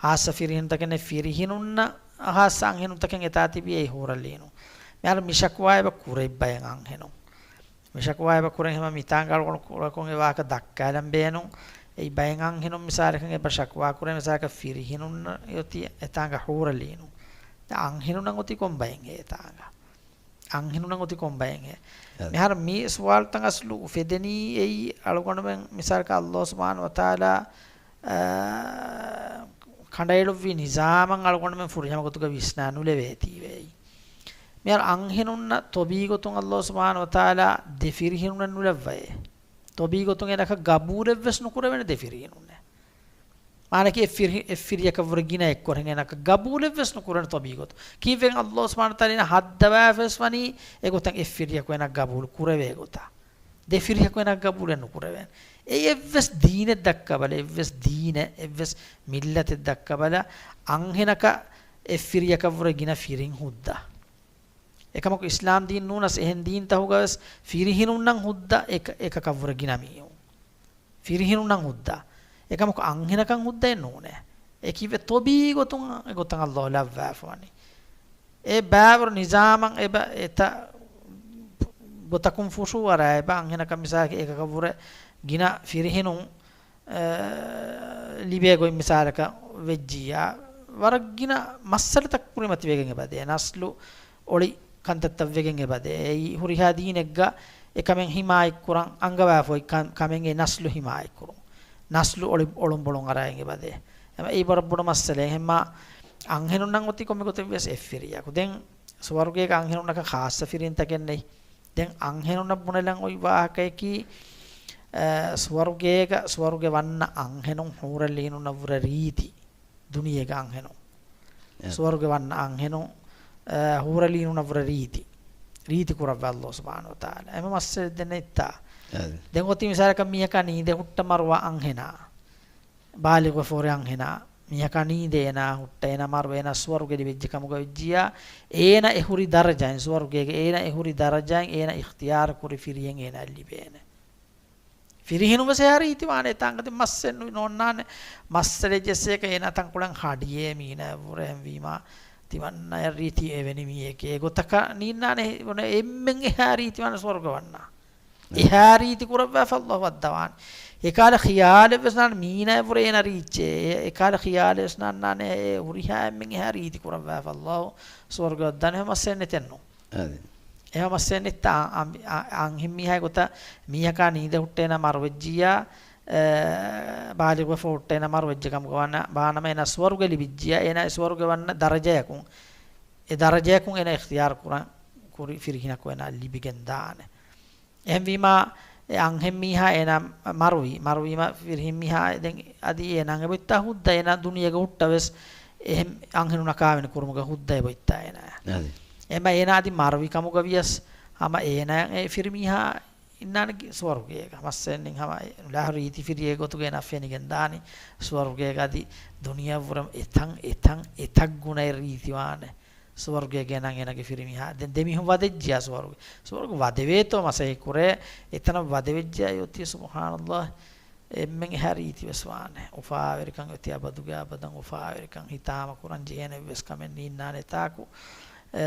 ހާއްސަ ފިރިހެނުންތަކެއް ނެތް. ފިރިހެނުންނަށް ހާއްސަ އަންހެނުންތަކެއް އެތާ ތިބީ އެއީ ހޫރަލީނު. މިހާރު މި ޝަކުވާ އެބަ ކުރެއްވައެއް އަންހެނުން. މި ޝަކުވާ އެބަ ކުރެން ހަމަ މިތާނގަ އަޅުގަނޑު ކުރަކުން އެ ވާހަކަ ދައްކާލަން ބޭނުން. އެއީ ބައެއް އަންހެނުން މިސާލަކަށް އެބަ ޝަކުވާ ކުރޭ މިސާލަކަށް ފިރިހެނުންނަށް އޮތީ އެތާނގަ ހޫރަލީނު. ދެން އަންހެނުންނަށް އޮތީ ކޮން ބައެއްހޭ އެތާނގަ؟ އަންހެނުންނަށް އޮތީ ކޮން ބައެއްހޭ؟ އަދި. މިހާރު މި ސުވާލުތައް އަސްލު އުފެދެނީ އެއީ އަޅުގަނޑުމެން މިސާލަކަށް ﷲ ސުބްޙާނަހޫ ވަތަޢާލާ، އާ، ކަނޑައެޅުއްވި ނިޒާމަށް އަޅުގަނޑުމެން ފުރިހަމަ ގޮތުގަ ވިސްނާ ނުލެވޭތީވެ އެއީ. މިހާރު އަންހެނުންނަށް ތޮބީ ގޮތުން ﷲ ސުބްޙާނަހޫ ވަތަޢާލާ ދެ ފިރިހެނުންނެއް ނުލައްވައޭ. ތޮބީ ގޮތުން އޭނަކަށް ގަބޫލެއްވެސް ނުކުރެވޭނެ ދެ ފިރިހެނުންނެއް. މާނައަކީ އެއް ފިރި-، އެއް ފިރިޔަކަށްވުރެ ގިނަ އެއްކޮށް އޭނަކަށް ގަބޫލެއްވެސް ނުކުރެވޭނެ ތޮބީ ގޮތުން. ކީއްވެގެން ﷲ ސުބްޙާނަހޫ ވަތަޢާލާ އޭނަ ހައްދަވާފަވެސް ވަނީ އެގޮތަށް އެއް ފިރިޔަކު އޭނަ ގަބޫލު ކުރެވޭ ގޮތަށް. ދެ ފިރިހަކު އޭނަ ގަބޫލެއް ނުކުރެވޭނެ. އެއީ އެއްވެސް ދީނެއް ދައްކާބަލަ، އެއްވެސް ދީނެއް، އެއްވެސް މިއްލަތެއް ދައްކާބަލަ، އަންހެނަކަށް އެއް ފިރިޔަކަށްވުރެ ގިނަ ފިރިން ހުއްދަ. އެކަމަކު އިސްލާމް ދީން ނޫނަސް އެހެން ދީންތަހުގަވެސް ފިރިހެނުންނަށް ހުއްދަ އެކަ-، އެކަކަށްވުރެ ގިނަ މީހުން. ފިރިހެނުންނަށް ހުއްދަ. އެކަމަކު އަންހެނަކަށް ހުއްދައެއް ނޫނޭ. އެކީވެ ތޮބީ ގޮތުން އެގޮތަށް ﷲ ލައްވާފަވަނީ. އެ ބާވަރު ނިޒާމަށް އެބަ އެތައް ގޮތަކުން ފުށުއަރާ އެބަ އަންހެނަކަށް މިސާލަކަށް އެކަކަށްވުރެ ގިނަ ފިރިހެނުން، އަ، ލިބޭ ގޮތް މިސާލަކަށް ވެއްޖިއްޔާ، ވަރަށް ގިނަ މައްސަލަތައް ކުރިމަތިވެގެން އެބަދޭ. ނަސްލު އޮޅި ކަންތައްތައް ވެގެން އެބަދޭ. އެއީ ހުރިހާ ދީނެއްގަ އެކަމެއް ހިމާޔަތްކުރަން އަންގަވާފައި ކަން-، ކަމެއް އެ ނަސްލު ހިމާޔަތްކުރުން. ނަސްލު އޮޅި-، އޮޅުންބޮޅުން އަރާއިން އެބަދޭ. އެމަ އެއީ ވަރަށް ބޮޑު މައްސަލައެއް. އެހެންމާ އަންހެނުންނަށް އޮތީ ކޮންމެ ގޮތެއް ވެސް އެއް ފިރިޔަކު. ދެން ސުވަރުގޭގަ އަންހެނުންނަކަށް ޚާއްޞަ ފިރިންތަކެއް ނެތް. ދެން އަންހެނުންނަށް ބުނެލަން އޮތް ވާހަކަޔަކީ، އަ، ސުވަރުގޭގަ، ސުވަރުގެ ވަންނަ އަންހެނުން ޙޫރަލްޢީނުންނަށްވުރެ ރީތި. ދުނިޔޭގެ އަންހެނުން. އެ. ސުވަރުގެ ވަންނަ އަންހެނުން، އަ، ޙޫރަލްޢީނުންނަށްވުރެ ރީތި. ރީތި ކުރައްވާ ﷲ ސުބްޙާނަހޫ ވަތަޢާލާ. އެމަ މައްސަލަ ދެން ނެތްތާ. އެ. ދެން އޮތީ މިސާލަކަށް މީހަކާ ނީނދެ ހުއްޓަ މަރުވާ އަންހެނާ. ބާލިޣުވެފަ ހުރި އަންހެނާ. މީހަކާ ނީނދޭ އޭނާ ހުއްޓަ އޭނާ މަރު އޭނާ ސުވަރުގެ ލިބިއްޖެ ކަމުގަ ވެއްޖިއްޔާ، އޭނަ އެ ހުރި ދަރަޖައިން، ސުވަރުގޭގެ އޭނަ އެ ހުރި ދަރަޖައިން އޭނަ އިޚްތިޔާރު ކުރި ފިރިހެން އޭނާ ލިބޭނެ. ފިރިހެނުން ވެސް އެހާ ރީތިވާނެ ތާނގަ ތި މައްސަލެއް ނު-، ނޯންނާނެ. މައްސަލެއް ޖެއްސޭކަ އޭނާ ތަންކޮޅެއް ހަޑިއޭ މީނަ އެއްވުރެ އެހެންވީމާ، ތިމަންނަޔަށް ރީތި އެވެނި މީހެކޭ. ގޮތަކަށް ނީންނާނެ އެ-، އެންމެން އެހާ ރީތިވާނެ ސުވަރުގެ ވަންނާ. އެހާ ރީތި ކުރައްވާފަ ﷲ ވައްދަވާނެ. އެކާލަ ޚިޔާލެއް ވެސް ނާން މީނަ އެއްވުރެ އޭނަ ރީއްޗޭ. އެ-، އެކާލަ ޚިޔާލެއް ވެސް ނާންނާނެ އެ ހުރިހާ އެންމެން އެހާ ރީތި ކުރައްވާފަ ﷲ ސުވަރުގެ ވައްދާނެ. އެހެން މައްސަލައެއް ނެތެއްނު. އަދި. އެހެން މައްސަލައެއް ނެތްތާ އަ-، އަ-، އަންހެން މީހާ ގޮތަށް މީހަކާ ނީނދެ ހުއްޓޭނަ މަރުވެއްޖިއްޔާ، އެ، ބާލިޣުވެފަ ހުއްޓޭނަ މަރުވެއްޖެ ކަމުގަ ވަންނަ ބާނަމަ އޭނަ ސުވަރުގެ ލިބިއްޖިއްޔާ، އޭނަ އެ ސުވަރުގެ ވަންނަ ދަރަޖަޔަކުން، އެ ދަރަޖަޔަކުން އޭނަ އިޚްތިޔާރު ކުރަން ކުރި ފިރިހިނަކު އޭނަ ލިބިގެން ދާނެ. އެހެންވީމާ، އެ އަންހެން މީހާ އޭނާ މަރުވީ، މަރުވީމަ ފިރިހެން މީހާ ދެން އަދި އޭނާ އެބައޮތްތާ ހުއްދަ އޭނާ ދުނިޔޭގަ ހުއްޓަވެސް އެހެން އަންހެނުންނަކާ ވެނި ކުރުމުގަ ހުއްދަ އެބައޮތްތާ އޭނާ. އަދި. އެމަ އޭނާ އަދި މަރުވި ކަމުގަ ވިޔަސް ހަމަ އޭނާ އެ ފިރިމީހާ އިންނާނެ ސުވަރުގޭގަ. މައްސަލައެއް ނެތް ހަމަ އެ ނުލާހުރި ރީތި ފިރިއެއް ގޮތުގަ އޭނާ ފެނިގެން ދާނީ ސުވަރުގޭގަ އަދި ދުނިޔެއަށްވުރެ އެތަން، އެތަން، އެތައް ގުނައެއް ރީތިވާނެ. ސުވަރުގޭގަ ނަން އޭނަގެ ފިރިމީހާ. ދެން ދެމީހުން ވަދެއްޖިޔާ ސުވަރުގެ. ސުވަރުގެ ވަދެވޭތޯ މަސައްކަތް ކުރޭ. އެތަނަށް ވަދެވެއްޖިޔާ އޮތީ ސުބްޙާނަﷲ. އެންމެން އެހާ ރީތިވެސް ވާނެ. އުފާވެރިކަން އޮތީ އަބަދުގެ އަބަދަށް އުފާވެރިކަން ހިތާމަ ކުރަން ޖެހޭނެ އެއްވެސް ކަމެއް ނީންނާނެ ތާކު. އެ،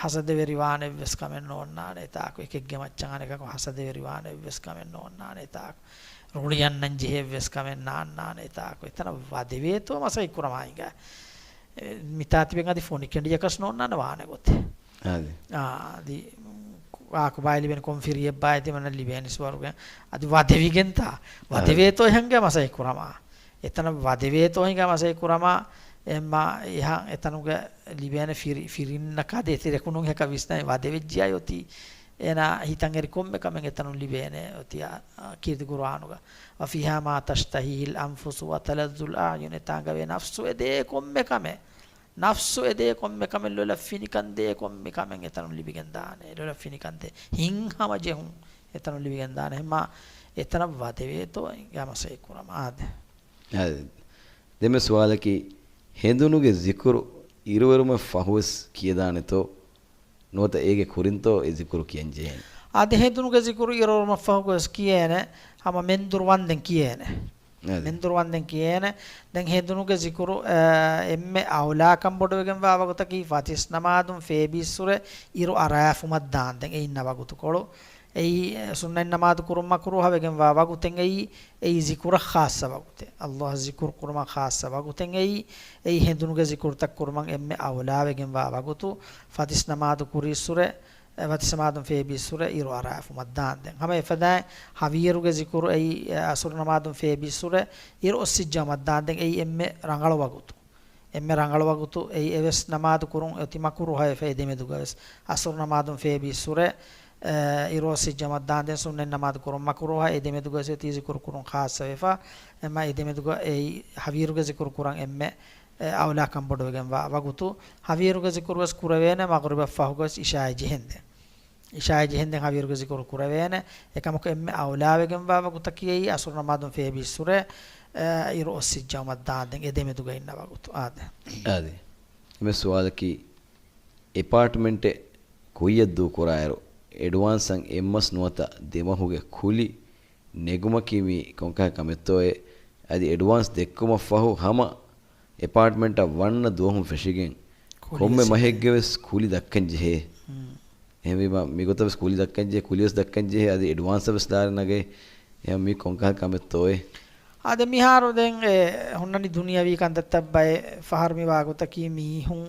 ހަސަދަވެރިވާނެ އެއްވެސް ކަމެއް ނޯންނާނެ ތާކު. އެކެއްގެ މައްޗަށް އަނެކަކު ހަސަދަވެރިވާނެ އެއްވެސް ކަމެއް ނޯންނާނެ ތާކު. ރުޅިއަންނަން ޖެހޭ އެއްވެސް ކަމެއް ނާންނާނެ ތާކު. އެތަނަށް ވަދެވޭތޯ މަސައްކަތް ކުރަމާ އިނގާ. އެ، މިތާ ތިބެން އަދި ފޮނި ކެނޑިޔަކަސް ނޯންނާނެ ވާނެ ގޮތެއް. އާދެ. އާ، އަދި އާކު ބާއި ލިބެން ކޮން ފިރިއެއް ބާއި ތިމަންނަ ލިބޭނެ ސުވަރުގެ. އަދި ވަދެވިގެންތާ. އާދެ. ވަދެވޭތޯ އެހެންގެ މަސައްކަތް ކުރަމާ. އެތަނަށް ވަދެވޭތޯ ހިނގާ މަސައްކަތް ކުރަމާ. އެއްމާ އެހާ އެތަނުގެ ލިބޭނެ ފިރި-، ފިރިންނަކާ ދޭތި ރެކުނުން ހެކަ ވިސްނައި ވަދެވެއްޖިޔާ އޮތީ. އޭނާ ހިތަށް އެރި ކޮންމެ ކަމެއް އެތަނުން ލިބޭނެ އޮތި އާ، އާ، ކީރިތި ޤުރުއާނުގަ. وَفِيهَا مَا تَشْتَهِيهِ الْأَنْفُسُ وَتَلَذُّ الْأَعْيُنُ. އެތާނގަ ވޭ ނަފްސު އެދޭ ކޮންމެ ކަމެއް. ނަފްސު އެދޭ ކޮންމެ ކަމެއް ލޮލަށް ފިނިކަން ދޭ ކޮންމެ ކަމެއް އެތަނުން ލިބިގެން ދާނެ. ލޮލަށް ފިނިކަން ދޭ. ހިތްހަމަޖެހުން އެތަނުން ލިބިގެން ދާނެ. އެހެންމާ އެތަނަށް ވަދެވޭތޯ އިނގާ މަސައްކަތް ކުރަމާ އާދެ. އާދެ. ދެންމެ ސުވާލަކީ، ހެނދުނުގެ ޒިކުރު އިރުއެރުމަށް ފަހުވެސް ކިޔަދާނެތޯ؟ ނުވަތަ އޭގެ ކުރިންތޯ އެ ޒިކުރު ކިޔަން ޖެހޭނެ؟ އާދެ، ހެނދުނުގެ ޒިކުރު އިރުއޮރުމަށްފަހު ގޮސް ކިޔޭނެ، ހަމަ މެންދުރު ވަންދެން ކިޔޭނެ. އާދެ. މެންދުރު ވަންދެން ކިޔޭނެ. ދެން ހެނދުނުގެ ޒިކުރު، އާ، އެންމެ އައުލާކަން ބޮޑުވެގެންވާ ވަގުތަކީ ފަތިސް ނަމާދުން ފޭބީއްސުރެ އިރު އަރާފުމަށް ދާންދެން އެ އިންނަ ވަގުތުކޮޅު. އެއީ، އެ، ސުންނަތް ނަމާދު ކުރުން މަކުރޫހަވެގެންވާ ވަގުތެއް އެއީ، އެއީ ޒިކުރަށް ޚާއްޞަ ވަގުތެއް. އައްލާހަށް ޒިކުރު ކުރުމަށް ޚާއްޞަ ވަގުތެއް އެއީ، އެއީ ހެނދުނުގެ ޒިކުރުތައް ކުރުމަށް އެންމެ އައުލާވެގެންވާ ވަގުތު. ފަތިސް ނަމާދު ކުރީއްސުރެ، އެ، ފަތިސް ނަމާދުން ފޭބީއްސުރެ އިރު އަރާފުމަށް ދާންދެން. ހަމަ އެފަދައިން ހަވީރުގެ ޒިކުރު އެއީ، އެ، އަސުރު ނަމާދުން ފޭބީއްސުރެ އިރު އޮއްސިއްޖައުމަށް ދާންދެން އެއީ އެންމެ ރަނގަޅު ވަގުތު. އެންމެ ރަނގަޅު ވަގުތު އެއީ އެވެސް ނަމާދު ކުރުން އޮތީ މަކުރޫހަވެފަ އެ ދެމެދުގަވެސް. އަސުރު ނަމާދުން ފޭބީއްސުރެ، އެ، އިރު އޮއްސިއްޖައުމަށް ދާންދެން ސުންނަތް ނަމާދު ކުރުން މަކުރޫހަ އެ ދެމެދުގަވެސް އޮތީ ޒިކުރު ކުރުން ޚާއްޞަވެފަ. އެމަ އެ ދެމެދުގަ އެއީ ހަވީރުގެ ޒިކުރު ކުރަން އެންމެ، އެ، އައުލާކަން ބޮޑުވެގެންވާ ވަގުތު. ހަވީރުގެ ޒިކުރުވެސް ކުރެވޭނެ މަޣްރިބަށް ފަހުގަވެސް އިޝާއި ޖެހެންދެން. އިޝާއި ޖެހެންދެން ހަވީރުގެ ޒިކުރު ކުރެވޭނެ. އެކަމަކު އެންމެ އައުލާވެގެންވާ ވަގުތަކީ އަސުރު ނަމާދުން ފޭބީއްސުރެ، އެ، އިރު އޮއްސިއްޖައުމަށް ދާންދެން އެ ދެމެދުގަ އިންނަ ވަގުތު. އާދެ. އާދެ. އެމެ ސުވާލަކީ، އެޕާޓްމަންޓެއް ކުއްޔަށް ދޫކުރާއިރު، އެޑްވާންސަށް އެއްމަސް ނުވަތަ ދެމަހުގެ ކުލި ނެގުމަކީ މީ ކޮންކަހަލަ ކަމެއްތޯއޭ؟ އަދި އެޑްވާންސް ދެއްކުމަށްފަހު ހަމަ އެޕާޓްމަންޓަށް ވަންނަ ދުވަހުން ފެށިގެން ކުލި ކޮންމެ ވެސް މަހެއްގެ ވެސް ކުލި ދައްކަން ޖެހޭ. ހުން. އެހެންވީމަ، މިގޮތަށް ވެސް ކުލި ދައްކަން ޖެހޭ، ކުލި ވެސް ދައްކަން ޖެހޭ، އަދި އެޑްވާންސް ވެސް ދާން ނަގޭ. އެހެން މީ ކޮންކަހަލަ ކަމެއްތޯއޭ؟ އާދެ، މިހާރު ދެން އެ ހުންނަނީ ދުނިޔަވީ ކަންތައްތައް ބައެއް ފަހަރު މި ވާގޮތަކީ މީހުން،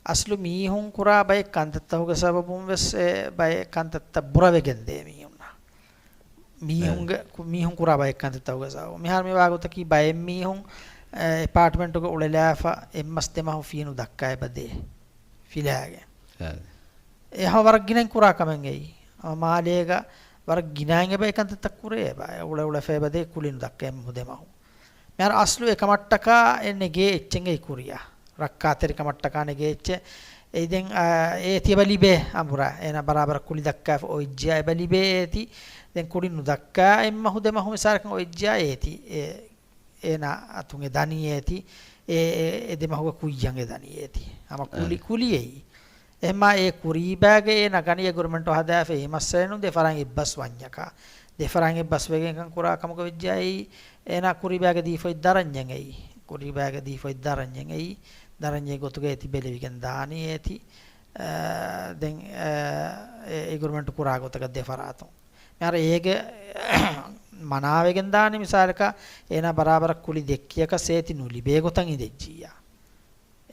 އަސްލު މީހުން ކުރާ ބައެއް ކަންތައްތަކުގެ ސަބަބުން ވެސް އެ ބައެއް ކަންތައްތައް ބުރަވެގެން ދޭ މީހުންނަށް. މީހުންގެ، އެ. ކު-، މީހުން ކުރާ ބައެއް ކަންތައްތަކުގެ ސަބަބުން. މިހާރު މި ވާގޮތަކީ ބައެއް މީހުން، އެ، އެޕާޓްމަންޓުގަ އުޅެލާފަ އެއްމަސް ދެމަހު ފީ ނުދައްކާ އެބަދޭ ފިލާގެން. އެ. އެ ހަމަ ވަރަށް ގިނައިން ކުރާ ކަމެއް އެއީ. ހަމަ މާލޭގަ ވަރަށް ގިނައިން އެބަ އެ ކަންތައްތައް ކުރޭ އެބަ. އެ އުޅެ އުޅެފަ އެބަދޭ ކުލި ނުދައްކާ އެއްމަހު ދެމަހު. މިހާރު އަސްލު އެކަމަށްޓަކާ އެ ނެގޭ އެއްޗެއް އެއީ ކުރިއަށް. ރައްކާތެރިކަމަށްޓަކާ ނެގޭ އެއްޗެއް. އެއީ ދެން، އާ، އޭތި އެބަ ލިބޭ އަނބުރާ. އޭނާ ބަރާބަރަށް ކުލި ދައްކާފަ އޮތްޖިޔާ އެބަ ލިބޭ އޭތި. ދެން ކުލި ނުދައްކާ އެއްމަހު ދެމަހު މިސާލަކަށް އޮތްޖިޔާ އޭތި. އެ، އޭނާ އަތުން އެ ދަނީ އޭތި. އެ، އެ، އެ ދެމަހުގެ ކުއްޔަށް އެ ދަނީ އޭތި. ހަމަ ކުލި، އަދެ. ކުލި އެއީ. އެހެންމާ އެ ކުރީބާގެ އެ ނަގަނީ އެގްރިމެންޓު ހަދާފަ އެއީ މައްސަލައެއް ނޫން. ދެ ފަރާތް އެއްބަސް ވަންޏަކާ. ދެ ފަރާތް އެއްބަސް ވެގެން ކަން ކުރާ ކަމަކަށް ވެއްޖާ އެއީ އޭނާ ކުރީބާގެ ދީފަ އޮތް ދަރަންޏެއް އެއީ. ކުރީބާގެ ދީފަ އޮތް ދަރަންޏެއް އެއީ. ދަރަންޏެއް ގޮތުގަ އޭތި ބެލެވިގެން ދާނީ އޭތި. އާ، ދެން، އާ، އެ އެގްރިމެންޓު ކުރާ ގޮތަކަށް ދެ ފަރާތުން. މިހާރު އޭގެ މަނާވެގެން ދާނީ މިސާލަކަށް އޭނާ ބަރާބަރަށް ކުލި ދެއްކިޔަކަސް އޭތި ނުލިބޭ ގޮތަށް އިނދެއްޖިއްޔާ.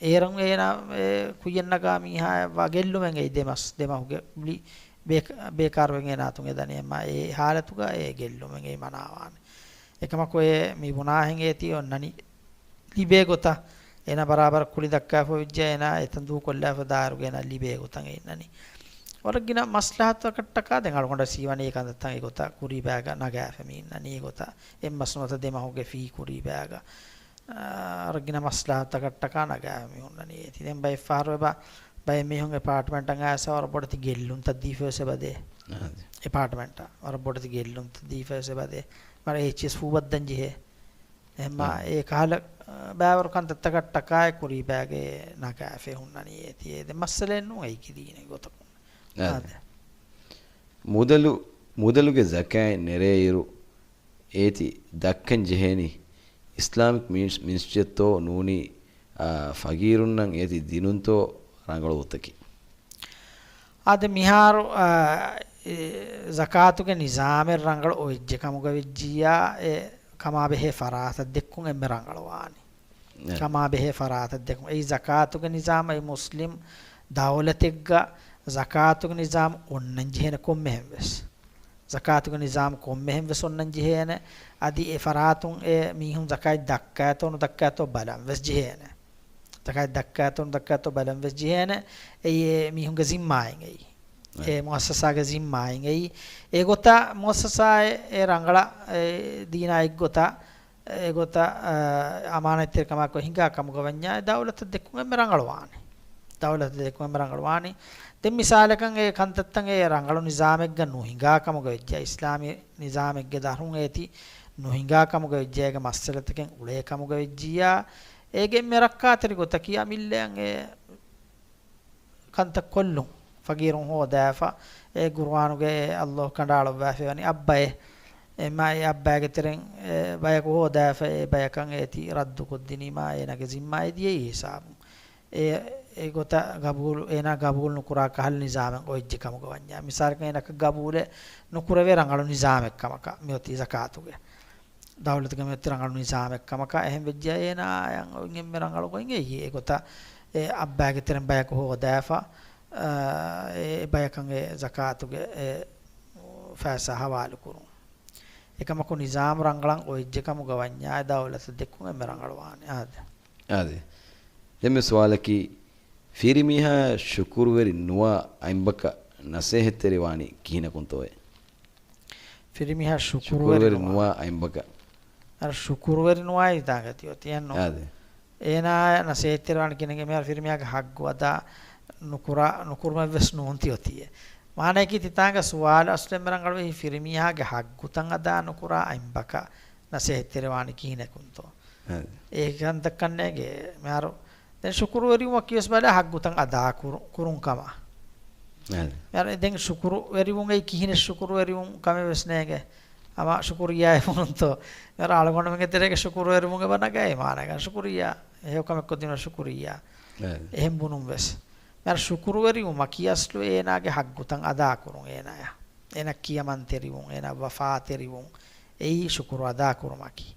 އޭރުން އޭނާ އެ ކުއްޔަށް ނަގާ މީހާއަށް ވާ ގެއްލުމެއް އެއީ ދެ މަސް، ދެ މަހުގެ ކުލި ބޭ-، ބޭކާރުވެގެން އޭނާ އަތުން އެ ދަނީ. އެހެންމާ އެ ހާލަތުގަ އެ ގެއްލުމެއް އެއީ މަނާވާނެ. އެކަމަކު އެ މި ބުނާހެން އޭތި އޮންނަނީ ލިބޭ ގޮތަށް. އޭނާ ބަރާބަރަށް ކުލި ދައްކާފަ ވެއްޖެ އޭނާ އެތަން ދޫކޮށްލާފަ ދާއިރުގަ އޭނާ ލިބޭ ގޮތަށް އެ އިންނަނީ. ވަރަށް ގިނަ މަސްލަހަތަކަށްޓަކާ ދެން އަޅުގަނޑަށް ސީވަނީ އެ ކަންތައްތައް އެގޮތަށް ކުރީބާގަ ނަގާފަ މި އިންނަނީ އެގޮތަށް. އެއްމަސް ނުވަތަ ދެ މަހުގެ ފީ ކުރީބާގަ. އާ، ވަރަށް ގިނަ މަސްލަހަތަކަށްޓަކާ ނަގާފަ މި ހުންނަނީ އޭތި. ދެން ބައެއް ފަހަރު އެބަ، ބައެއް މީހުން އެޕާޓްމަންޓަށް އައިސް ވަރަށް ބޮޑެތި ގެއްލުންތައް ދީފަ ވެސް އެބަ ދޭ. އާ، އެޕާޓްމަންޓަށް ވަރަށް ބޮޑެތި ގެއްލުންތައް ދީފަ ވެސް އެބަ ދޭ. މަރ އެއްޗިސް ފޫބައްދަން ޖެހޭ. އެހެންމާ އާ، އެ ކަހަލަ، އާ، ބައިވަރު ކަންތައްތަކަށްޓަކާއި ކުރީބާގަ ނަގާފަ ހުންނަނީ އޭތި. އެ ދެ މައްސަލައެއް ނޫން އެއީ ކި ދީނީ ގޮތަކުން. އާ، އާދެ. މުދަލު، މުދަލުގެ ޒަކާތް ނެރޭއިރު އޭތި ދައްކަން ޖެހޭނީ އިސްލާމިކް މިނިސް-، މިނިސްޓްރީއަށްތޯ ނޫނީ، އާ، ފަގީރުންނަށް އޭތި ދިނުންތޯ ރަނގަޅު ގޮތަކީ؟ އާދެ، މިހާރު، އާ، އެ، ޒަކާތުގެ ނިޒާމެއް ރަނގަޅު އޮތްޖެ ކަމުގަ ވެއްޖިއްޔާ އެ ކަމާބެހޭ ފަރާތަށް ދެއްކުން އެންމެ ރަނގަޅުވާނެ. އެ. ކަމާބެހޭ ފަރާތަށް ދެއްކުން. އެއީ ޒަކާތުގެ ނިޒާމް، އެއީ މުސްލިމް ދައުލަތެއްގަ ޒަކާތުގެ ނިޒާމް އޮންނަން ޖެހޭނެ ކޮންމެހެން ވެސް. ޒަކާތުގެ ނިޒާމް ކޮންމެހެން ވެސް އޮންނަން ޖެހޭނެ. އަދި އެ ފަރާތުން އެ މީހުން ޒަކާތް ދައްކާތޯ ނުދައްކާތޯ ބަލަން ވެސް ޖެހޭނެ. ޒަކާތް ދައްކާތޯ ނުދައްކާތޯ ބަލަން ވެސް ޖެހޭނެ. އެއީ އެ މީހުންގެ ޒިންމާއިން އެއީ. އެ އެ. މުއައްސަސާގެ ޒިންމާއިން އެއީ. އެގޮތަށް މުއައްސަސާއެއް އެ ރަނގަޅަށް އެ ދީނާ އެއްގޮތަށް އެގޮތަށް، އަ، އަމާނަތްތެރިކަމާއެކު ހިނގާ ކަމުގަ ވަންޏާ އެ ދައުލަތަށް ދެއްކުން އެންމެ ރަނގަޅުވާނެ. ދައުލަތަށް ދެއްކުން އެންމެ ރަނގަޅުވާނެ. ދެން މިސާލަކަށް އެ ކަންތައްތައް އެ ރަނގަޅު ނިޒާމެއްގަ ނުހިނގާ ކަމުގަ ވެއްޖެ، އިސްލާމީ ނިޒާމެއްގެ ދަށުން އޭތި ނުހިނގާ ކަމުގަ ވެއްޖެ، އޭގެ މައްސަލަތަކެއް އުޅޭ ކަމުގަ ވެއްޖިއްޔާ، އޭގެ އެންމެ ރައްކާތެރި ގޮތަކީ އަމިއްލައަށް އެ ކަންތައް ކޮށްލުން. ފަގީރުން ހޯދާފަ، އެ ޤުރުއާނުގައި އެ ﷲ ކަނޑައަޅައްވާފައިވަނީ އައްބައޭ. އެމާ އެ އައްބައިގެ ތެރެއިން އެ ބަޔަކު ހޯދާފަ، އެ ބަޔަކަށް އޭތި ރައްދުކޮށްދިނީމާ އޭނާގެ ޒިންމާ އެ ދިޔައީ ހިސާބުން. އެ، އެގޮތަށް ގަބޫލު، އޭނާ ގަބޫލު ނުކުރާ ކަހަލަ ނިޒާމެއް އޮތްޖެ ކަމުގަ ވަންޏާ. މިސާލަކަށް އޭނަކަށް ގަބޫލެއް ނުކުރެވޭ ރަނގަޅު ނިޒާމެއް ކަމަކަށް މިއޮތީ ޒަކާތުގެ. ދައުލަތުގެ މިއޮތީ ރަނގަޅު ނިޒާމެއް ކަމަކަށް. އެހެން ވެއްޖެއްޔާ އޭނާއަށް އޮތް އެންމެ ރަނގަޅު ގޮތް އެއީ. އެގޮތަށް އެ އައްބާގެ ތެރެއިން ބަޔަކު ހޯދާފަ، އާ، އެ ބަޔަކަށް އެ ޒަކާތުގެ އެ ފައިސާ ހަވާލު ކުރުން. އެކަމަކު ނިޒާމު ރަނގަޅަށް އޮތްޖެ ކަމުގަ ވަންޏާ އެ ދައުލަތަށް ދެއްކުން އެންމެ ރަނގަޅުވާނެ. އާދެ. އާދެ. ދެންމެ ސުވާލަކީ، ފިރިމީހާ ޝުކުރުވެރި ނުވާ އަތްބަކަށް ނަސޭހަތްތެރިވާނީ ކިހިނަކުންތޯއޭ؟ ފިރިމީހާ ޝުކުރުވެރި ޝުކުރުވެރި ނުވާ. ނުވާ އަތްބަކަށް. އަރަ ޝުކުރުވެރި ނުވާ އިތާގަތި އޮތީ އެއްނު. އާދެ. އޭނާ ނަސޭހަތްތެރިވާނީ ކިހިނެއް؟ މިހާރު ފިރިމީހާގެ ހައްގު އަދާ ނުކުރާ، ނުކުރުމެއްވެސް ނޫން ތިއޮތީއެއް. މާނައަކީ ތިތާނގަ ސުވާލު އަސްލެން މި ރަނގަޅުވީ ފިރިމީހާގެ ހައްގުތައް އަދާ ނުކުރާ އަތްބަކަށް ނަސޭހަތްތެރިވާނީ ކިހިނެކުންތޯ؟ އެ ކަންތައްކަން ނޭނގޭ. މިހާރު ދެން ޝުކުރުވެރިވުމަކީވެސް ބަލާ ހައްގުތައް އަދާ ކުރު-، ކުރުން ކަމަށް. އެ. މިހާރު ދެން ޝުކުރުވެރިވުން އެއީ ކިހިނެއް ޝުކުރުވެރިވުން ކަމެއް ވެސް ނޭނގޭ. އަމާ ޝުކުރިއްޔާ އެ ބުނުންތޯ؟ މިހާރު އަޅުގަނޑުމެންގެ ތެރޭގަ ޝުކުރުވެރިވުމުގެ ބަ ނަގައި މާނައިގަން ޝުކުރިއްޔާ. ހެޔޮ ކަމެއް ކޮށްދިނުން ޝުކުރިއްޔާ. އެ. އެހެން ބުނުން ވެސް. މިހާރު ޝުކުރުވެރިވުމަކީ އަސްލު އޭނާގެ ހައްގުތައް އަދާ ކުރުން އޭނާޔަށް. އޭނަ ކިޔަމަންތެރިވުން، އޭނަ ވަފާތެރިވުން. އެއީ ޝުކުރު އަދާ ކުރުމަކީ.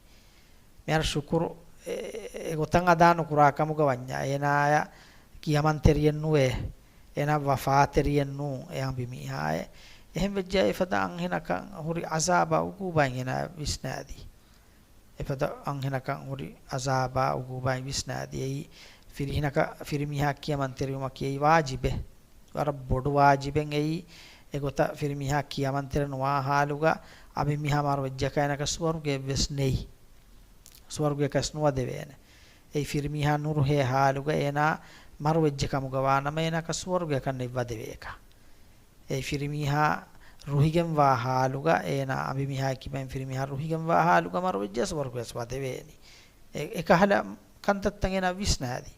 މިހާރު ޝުކުރު އެ، އެ، އެ ގޮތަށް އަދާ ނުކުރާ ކަމުގަ ވަންޏާ، އޭނާޔަށް ކިޔަމަންތެރިއެއް ނުވޭ، އޭނާ ވަފާތެރިއެއް ނޫން، އެ އަނބިމީހާއޭ. އެހެން ވެއްޖެއްޔާ އެފަދަ އަންހެނަކަށް ހުރި އަޒާބާ އުގޫބާއިން އޭނާ ވިސްނާދީ. އެފަދަ އަންހެނަކަށް ހުރި އަޒާބާ އުގޫބާއިން ވިސްނާދީ. އެއީ ފިރިހެނަކަށް ފިރިމީހާ ކިޔަމަންތެރިވުމަކީ އެއީ ވާޖިބެއް. ވަރަށް ބޮޑު ވާޖިބެއް އެއީ. އެގޮތަށް ފިރިމީހާ ކިޔަމަންތެރި ނުވާ ހާލުގަ އަނބިމީހާ މަރުވެއްޖެކަ އޭނަކަށް ސުވަރުގެއެއްވެސް ނެތް. ސުވަރުގެއަކަސް ނުވަދެވޭނެ. އެއީ ފިރިމީހާ ނުރުހޭ ހާލުގަ އޭނާ މަރުވެއްޖެ ކަމުގަ ވާނަމަ އޭނަކަށް ސުވަރުގެއަކަށް ނެތް ވަދެވޭކަށް. އެއީ ފިރިމީހާ ރުހިގެންވާ ހާލުގަ އޭނާ އަނބިމީހާ ކިބައިން ފިރިމީހާ ރުހިގެންވާ ހާލުގަ މަރުވެއްޖެ ސުވަރުގެއަސް ވަދެވޭނީ. އެ، އެކަހަލަ ކަންތައްތައް އޭނާ ވިސްނާދީ.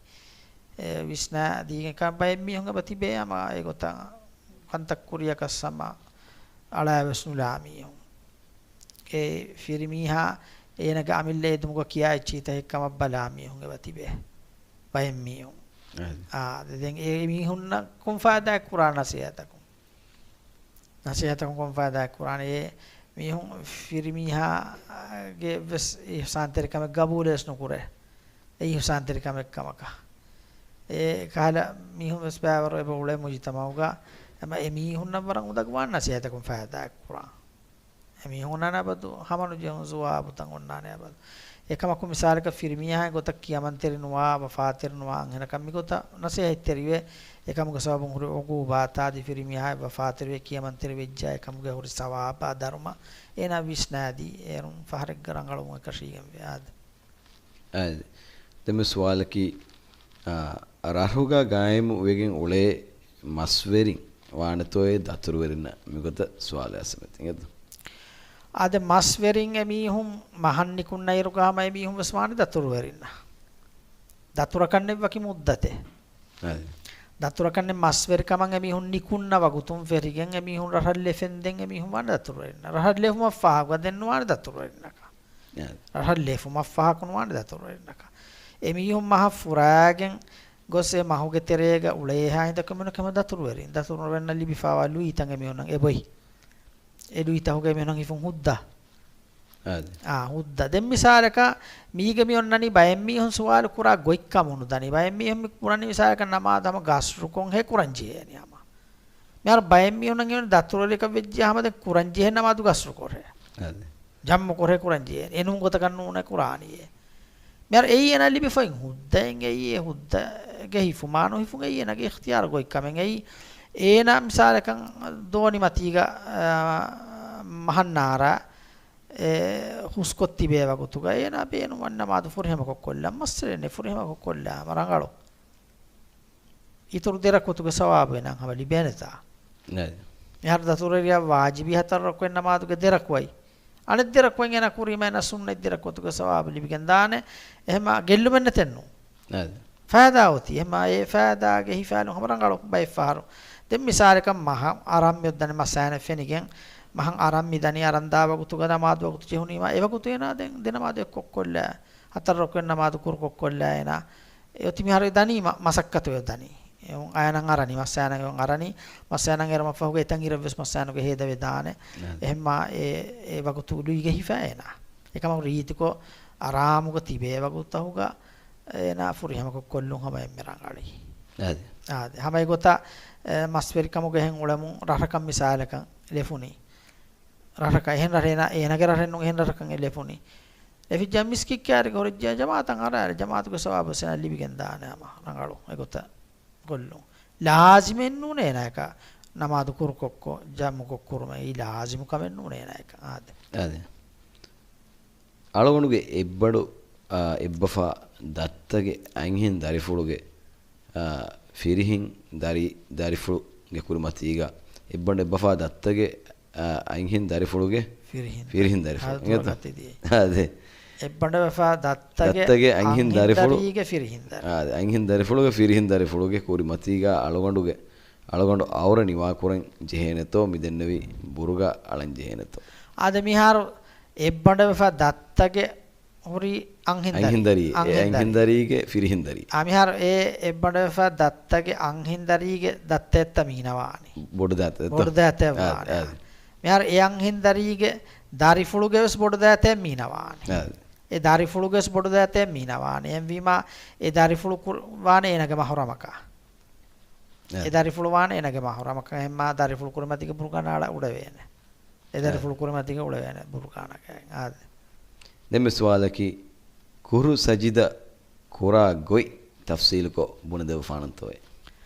އެ، ވިސްނާދީގެން ކަ-، ބައެއް މީހުން އެބަ ތިބޭ އަމާ އެގޮތަށް ކަންތައް ކުރިޔަކަސް ހަމަ އަޅާވެސް ނުލާ މީހުން. އެ ފިރިމީހާ އޭނަގެ އަމިއްލަ އެދުމުގަ ކިޔާ އެއްޗިހިތަކެއް ކަމަށް ބަލާ މީހުން އެބަ ތިބޭ. ބައެއް މީހުން. އަހަ. އާ، ދެން އެ މީހުންނަށް ކޮން ފައިދާއެއް ކުރާ ނަސޭހަތަކުން؟ ނަސޭހަތަކުން ކޮން ފައިދާއެއް ކުރާނެ؟ އެ މީހުން ފިރިމީހާގެ ވެސް އިޙްސާންތެރިކަމެއް ގަބޫލެއް ވެސް ނުކުރޭ. އެ އިޙްސާންތެރިކަމެއް ކަމަކަށް. އެ ކަހަލަ މީހުން ވެސް ބައިވަރު އެބަ އުޅޭ މުޖުތަމަޢުގަ. އެމަ އެ މީހުންނަށް ވަރަށް އުނދަގޫވާނެ ނަސޭހަތަކުން ފައިދާއެއް ކުރާން. އެމީހުންނާނެ އަބަދު ހަމަނުޖެހުނު ޒުވާބުތައް އޮންނާނެ އަބަދު. އެކަމަކު މިސާލަކަށް ފިރިމީހާގެ ގޮތަށް ކިޔަމަންތެރި ނުވާ، ވަފާތެރި ނުވާ އަންހެނަކަށް މިގޮތަށް ނަސޭހަތްތެރިވޭ. އެކަމުގެ ސަބަބުން ހުރި އުގޫބާތާ އަދި ފިރިމީހާ ވަފާތެރިވެ ކިޔަމަންތެރި ވެއްޖާ އެކަމުގެ ހުރި ސަވާބާ ދަރުމަ އޭނާ ވިސްނާދީ. އޭރުން ފަހަރެއްގަ ރަނގަޅުވުން އެކަށީގެންވޭ އާދެ. އާދެ. ދެންމެ ސުވާލަކީ، އާ، ރަށުގަ ގާއިމު ވެގެން އުޅޭ މަސްވެރިން ވާނެތޯއޭ ދަތުރުވެރިންނަށް؟ މިގޮތަށް ސުވާލެއް އަސްމެތި އިނގޭތަ؟ އާދެ، މަސްވެރިން އެމީހުން މަހަށް ނިކުންނައިރުގަ ހަމަ އެމީހުން ވެސް ވާނެ ދަތުރުވެރިންނަށް. ދަތުރަކަށް ނެތް ވަކި މުއްދަތެއް. އާދެ. ދަތުރަކަށް ނެތް މަސްވެރިކަމަށް އެމީހުން ނިކުންނަ ވަގުތުން ފެށިގެން އެމީހުން ރަށަށް ލެފެންދެން އެމީހުން ވާނެ ދަތުރުވެރިންނަށް. ރަށަށް ލެފުމަށް ފަހަކު ދެން ނުވާނެ ދަތުރުވެރިންނަކަށް. އާދެ. ރަށަށް ލެފުމަށް ފަހަކު ނުވާނެ ދަތުރުވެރިންނަކަށް. އެމީހުން މަހަށް ފުރާގެން ގޮސް އެ މަހުގެ ތެރޭގަ އުޅޭހާ ހިނދަކު އެމީހުން ކަމަށް ދަތުރުވެރިން. ދަތުރުވެރިންނަށް ލިބިފައިވާ ލުއިތައް އެމީހުންނަށް އެބޮތް. އެ ލުއިތަކުގަ އެމީހުންނަށް ހިފުން ހުއްދަ. އާދެ. އާ، ހުއްދަ. ދެން މިސާލަކަށް މީގެ މި އޮންނަނީ ބައެއް މީހުން ސުވާލު ކުރާ ގޮތްކަމު ނުދަނީ. ބައެއް މީހުން މި ކުރަނީ މިސާލަކަށް ނަމާދު ހަމަ ގަސްރުކޮށް ހޭ ކުރަން ޖެހޭނީ ހަމަ. މިހާރު ބައެއް މީހުންނަށް އެ ދަތުރުވެރިކަން ވެއްޖެ ހަމަ ދެން ކުރަން ޖެހޭ ނަމާދު ގަސްރުކޮށް ހޭ. އާދެ. ޖަމްޢު ކޮށް ހޭ ކުރަން ޖެހޭނީ. އެނޫން ގޮތަކަށް ނޫނޭ ކުރާނީ. މިހާރު އެއީ އޭނާ ލިބިފައި ހުއްދައެއް އެއީ އެ ހުއްދަގެ ހިފުމާ ނުހިފުން އެއީ އޭނާގެ އިޚްތިޔާރު ގޮތްކަމެއް އެއީ. އޭނާ މިސާލަކަށް ދޯނިމަތީގަ، އާ، މަހަންނާރަ އެ ހުސްކޮށް ތިބޭ ވަގުތުގަ އޭނާ ބޭނުންވަން ނަމާދު ފުރިހަމަކޮށް ކޮށްލަން މައްސަލައެއް ނެތް ފުރިހަމަކޮށް ކޮށްލާ ހަމަ ރަނގަޅު. އިތުރު ދެ ރަކުޢަތުގެ ސަވާބު އޭނާ ހަމަ ލިބޭނެތާ. ނައި. މިހާރު ދަތުރުވެރިޔާ ވާޖިބީ ހަތަރު ރަކުޢަތް ނަމާދުގެ ދެ ރަކުޢަތް. އަނެއް ދެ ރަކުޢަތް އޭނާ ކުރީމަ އޭނާ ސުންނަތް ދެ ރަކުޢަތުގެ ސަވާބު ލިބިގެން ދާނެ. އެހެމަ ގެއްލުމެއް ނެތެއްނު. ނައި. ފައިދާ އޮތީ. އެހެމަ އެ ފައިދާގެ ހިފާލުން ހަމަ ރަނގަޅު ބައެއް ފަހަރު. ދެން މިސާލަކަށް މަހަށް އަރަން މި އޮއްދަނީ މަސް އައިނަ ފެނިގެން، މަހަށް އަރަން މި ދަނީ އަރަން ދާ ވަގުތުގަ ނަމާދު ވަގުތު ޖެހުނީމާ، އެ ވަގުތު އޭނާ ދެން ދެ ނަމާދު އެއްކޮށް ކޮށްލާ، ހަތަރު ރަކުޢަތް ނަމާދު ކުރު ކޮށް ކޮށްލާ އޭނާ. އެ އޮތީ މިހާރު އެ ދަނީ މަ-، މަސައްކަތު އެ ދަނީ. އެ އައިނަން އަރަނީ، މަސް އައިނަން އެ އަރަނީ، މަސް އައިނަން އެރުމަށްފަހުގަ އެތަން އިރަށްވެސް މަސް އައިނުގެ ހޭދަވެދާނެ. އެހެންމާ އެ، އެ ވަގުތު ލުއިގެ ހިފާ އޭނާ. އެކަމަކު ރީތިކޮށް އަރާމުގަ ތިބޭ ވަގުތަހުގަ އޭނާ ފުރިހަމަކޮށް ކޮށްލުން ހަމަ އެންމެ ރަނގަޅީ. އާދެ. އާދެ. ހަމަ އެގޮތަށް، އެ، މަސްވެރިކަމުގަ އެހެން އުޅެމުން ރަށަކަށް މިސާލަކަށް ލެފުނީ. ރަށަކަށް އެހެން ރަށެއް އޭނާ، އޭނާގެ ރަށެއް ނޫން އެހެން ރަށަކަށް އެ ލެފުނީ. ލެފިއްޖާ މިސްކިތް ކައިރިގަ ހުރެއްޖެ ޖަމާއަތަށް އަރާ، ޖަމާއަތުގެ ސަވާބު އޭނާ ލިބިގެން ދާނެ ހަމަ ރަނގަޅު އެގޮތަށް. ކޮށްލުން. ލާޒިމެއް ނޫނޭ އޭނާއަކަށް ނަމާދު ކުރުކޮށްކޮށް، ޖަމުކޮށް ކުރުމެއް އެއީ ލާޒިމު ކަމެއް ނޫނޭ އޭނާއަކަށް. އާދެ. އާދެ. އަޅުގަނޑުގެ އެއްބަނޑު، އާ، އެއްބަފާ ދައްތަގެ އަންހެން ދަރިފުޅުގެ، އާ، ފިރިހެން ދަރި-، ދަރިފުޅުގެ ކުރިމަތީގަ އެއްބަނޑު އެއްބަފާ ދައްތަގެ އަ، އަންހެން ދަރިފުޅުގެ ފިރިހިން ފިރިހިން ދަރިފުޅު. އާ، ދުވަހަކަށް ތިދިޔަ. އާދެ. އެއްބަނޑު އެއްބަފާ ދައްތަގެ ދައްތަގެ އަންހެން އަންހެން ދަރިފުޅު. ދަރީގެ ފިރިހިން ދަރި. އާދެ، އަންހެން ދަރިފުޅުގެ ފިރިހިން ދަރިފުޅުގެ ކުރިމަތީގަ އަޅުގަނޑުގެ، އަޅުގަނޑު އައުރަ ނިވާކުރަން ޖެހޭނެތޯ، މިދެންނެވި ބުރުގަ އަޅަން ޖެހޭނެތޯ. އާދެ، މިހާރު އެއްބަނޑު އެއްބަފާ ދައްތަގެ ހުރި އަންހެން ދަރި. އަންހެން ދަރި. އެ އަންހެން އަންހެން ދަރި. ދަރީގެ ފިރިހެން ދަރި. އާ، މިހާރު އެ އެއްބަނޑު އެއްބަފާ ދައްތަގެ އަންހެން ދަރީގެ ދައްތައެއްތަ މީނަވާނީ. ބޮޑު ދައްތައެއްތަ؟ ބޮޑު ދައްތައެއް އާ، ވާނެ. އާ. މިހާރު އެ އަންހެން ދަރީގެ ދަރިފުޅުގެ ވެސް ބޮޑު ދައްތައެއް މީނަވާނެ. އާ. އެ ދަރިފުޅުގެ ވެސް ބޮޑު ދައްތައެއް މީނަވާނެ. އެހެންވީމާ، އެ ދަރިފުޅު ކުރު-، ވާނެ އޭނާގެ މަހުރަމަކަށް. އެ އެ. ދަރިފުޅު ވާނެ އޭނާގެ މަހުރަމަކަށް. އެހެންމާ ދަރިފުޅު ކުރިމަތީގަ ބުރުގާ ނާޅަ އުޅެވޭނެ. އެ އެ. ދަރިފުޅު ކުރިމަތީގަ އުޅެވޭނެ ބުރުގާނަކަށް. އާދެ. ދެންމެ ސުވާލަކީ، ކުރު ސަޖިދަ ކުރާ ގޮތް ތަފްސީލުކޮށް ބުނެދެއްވާނަންތޯއޭ؟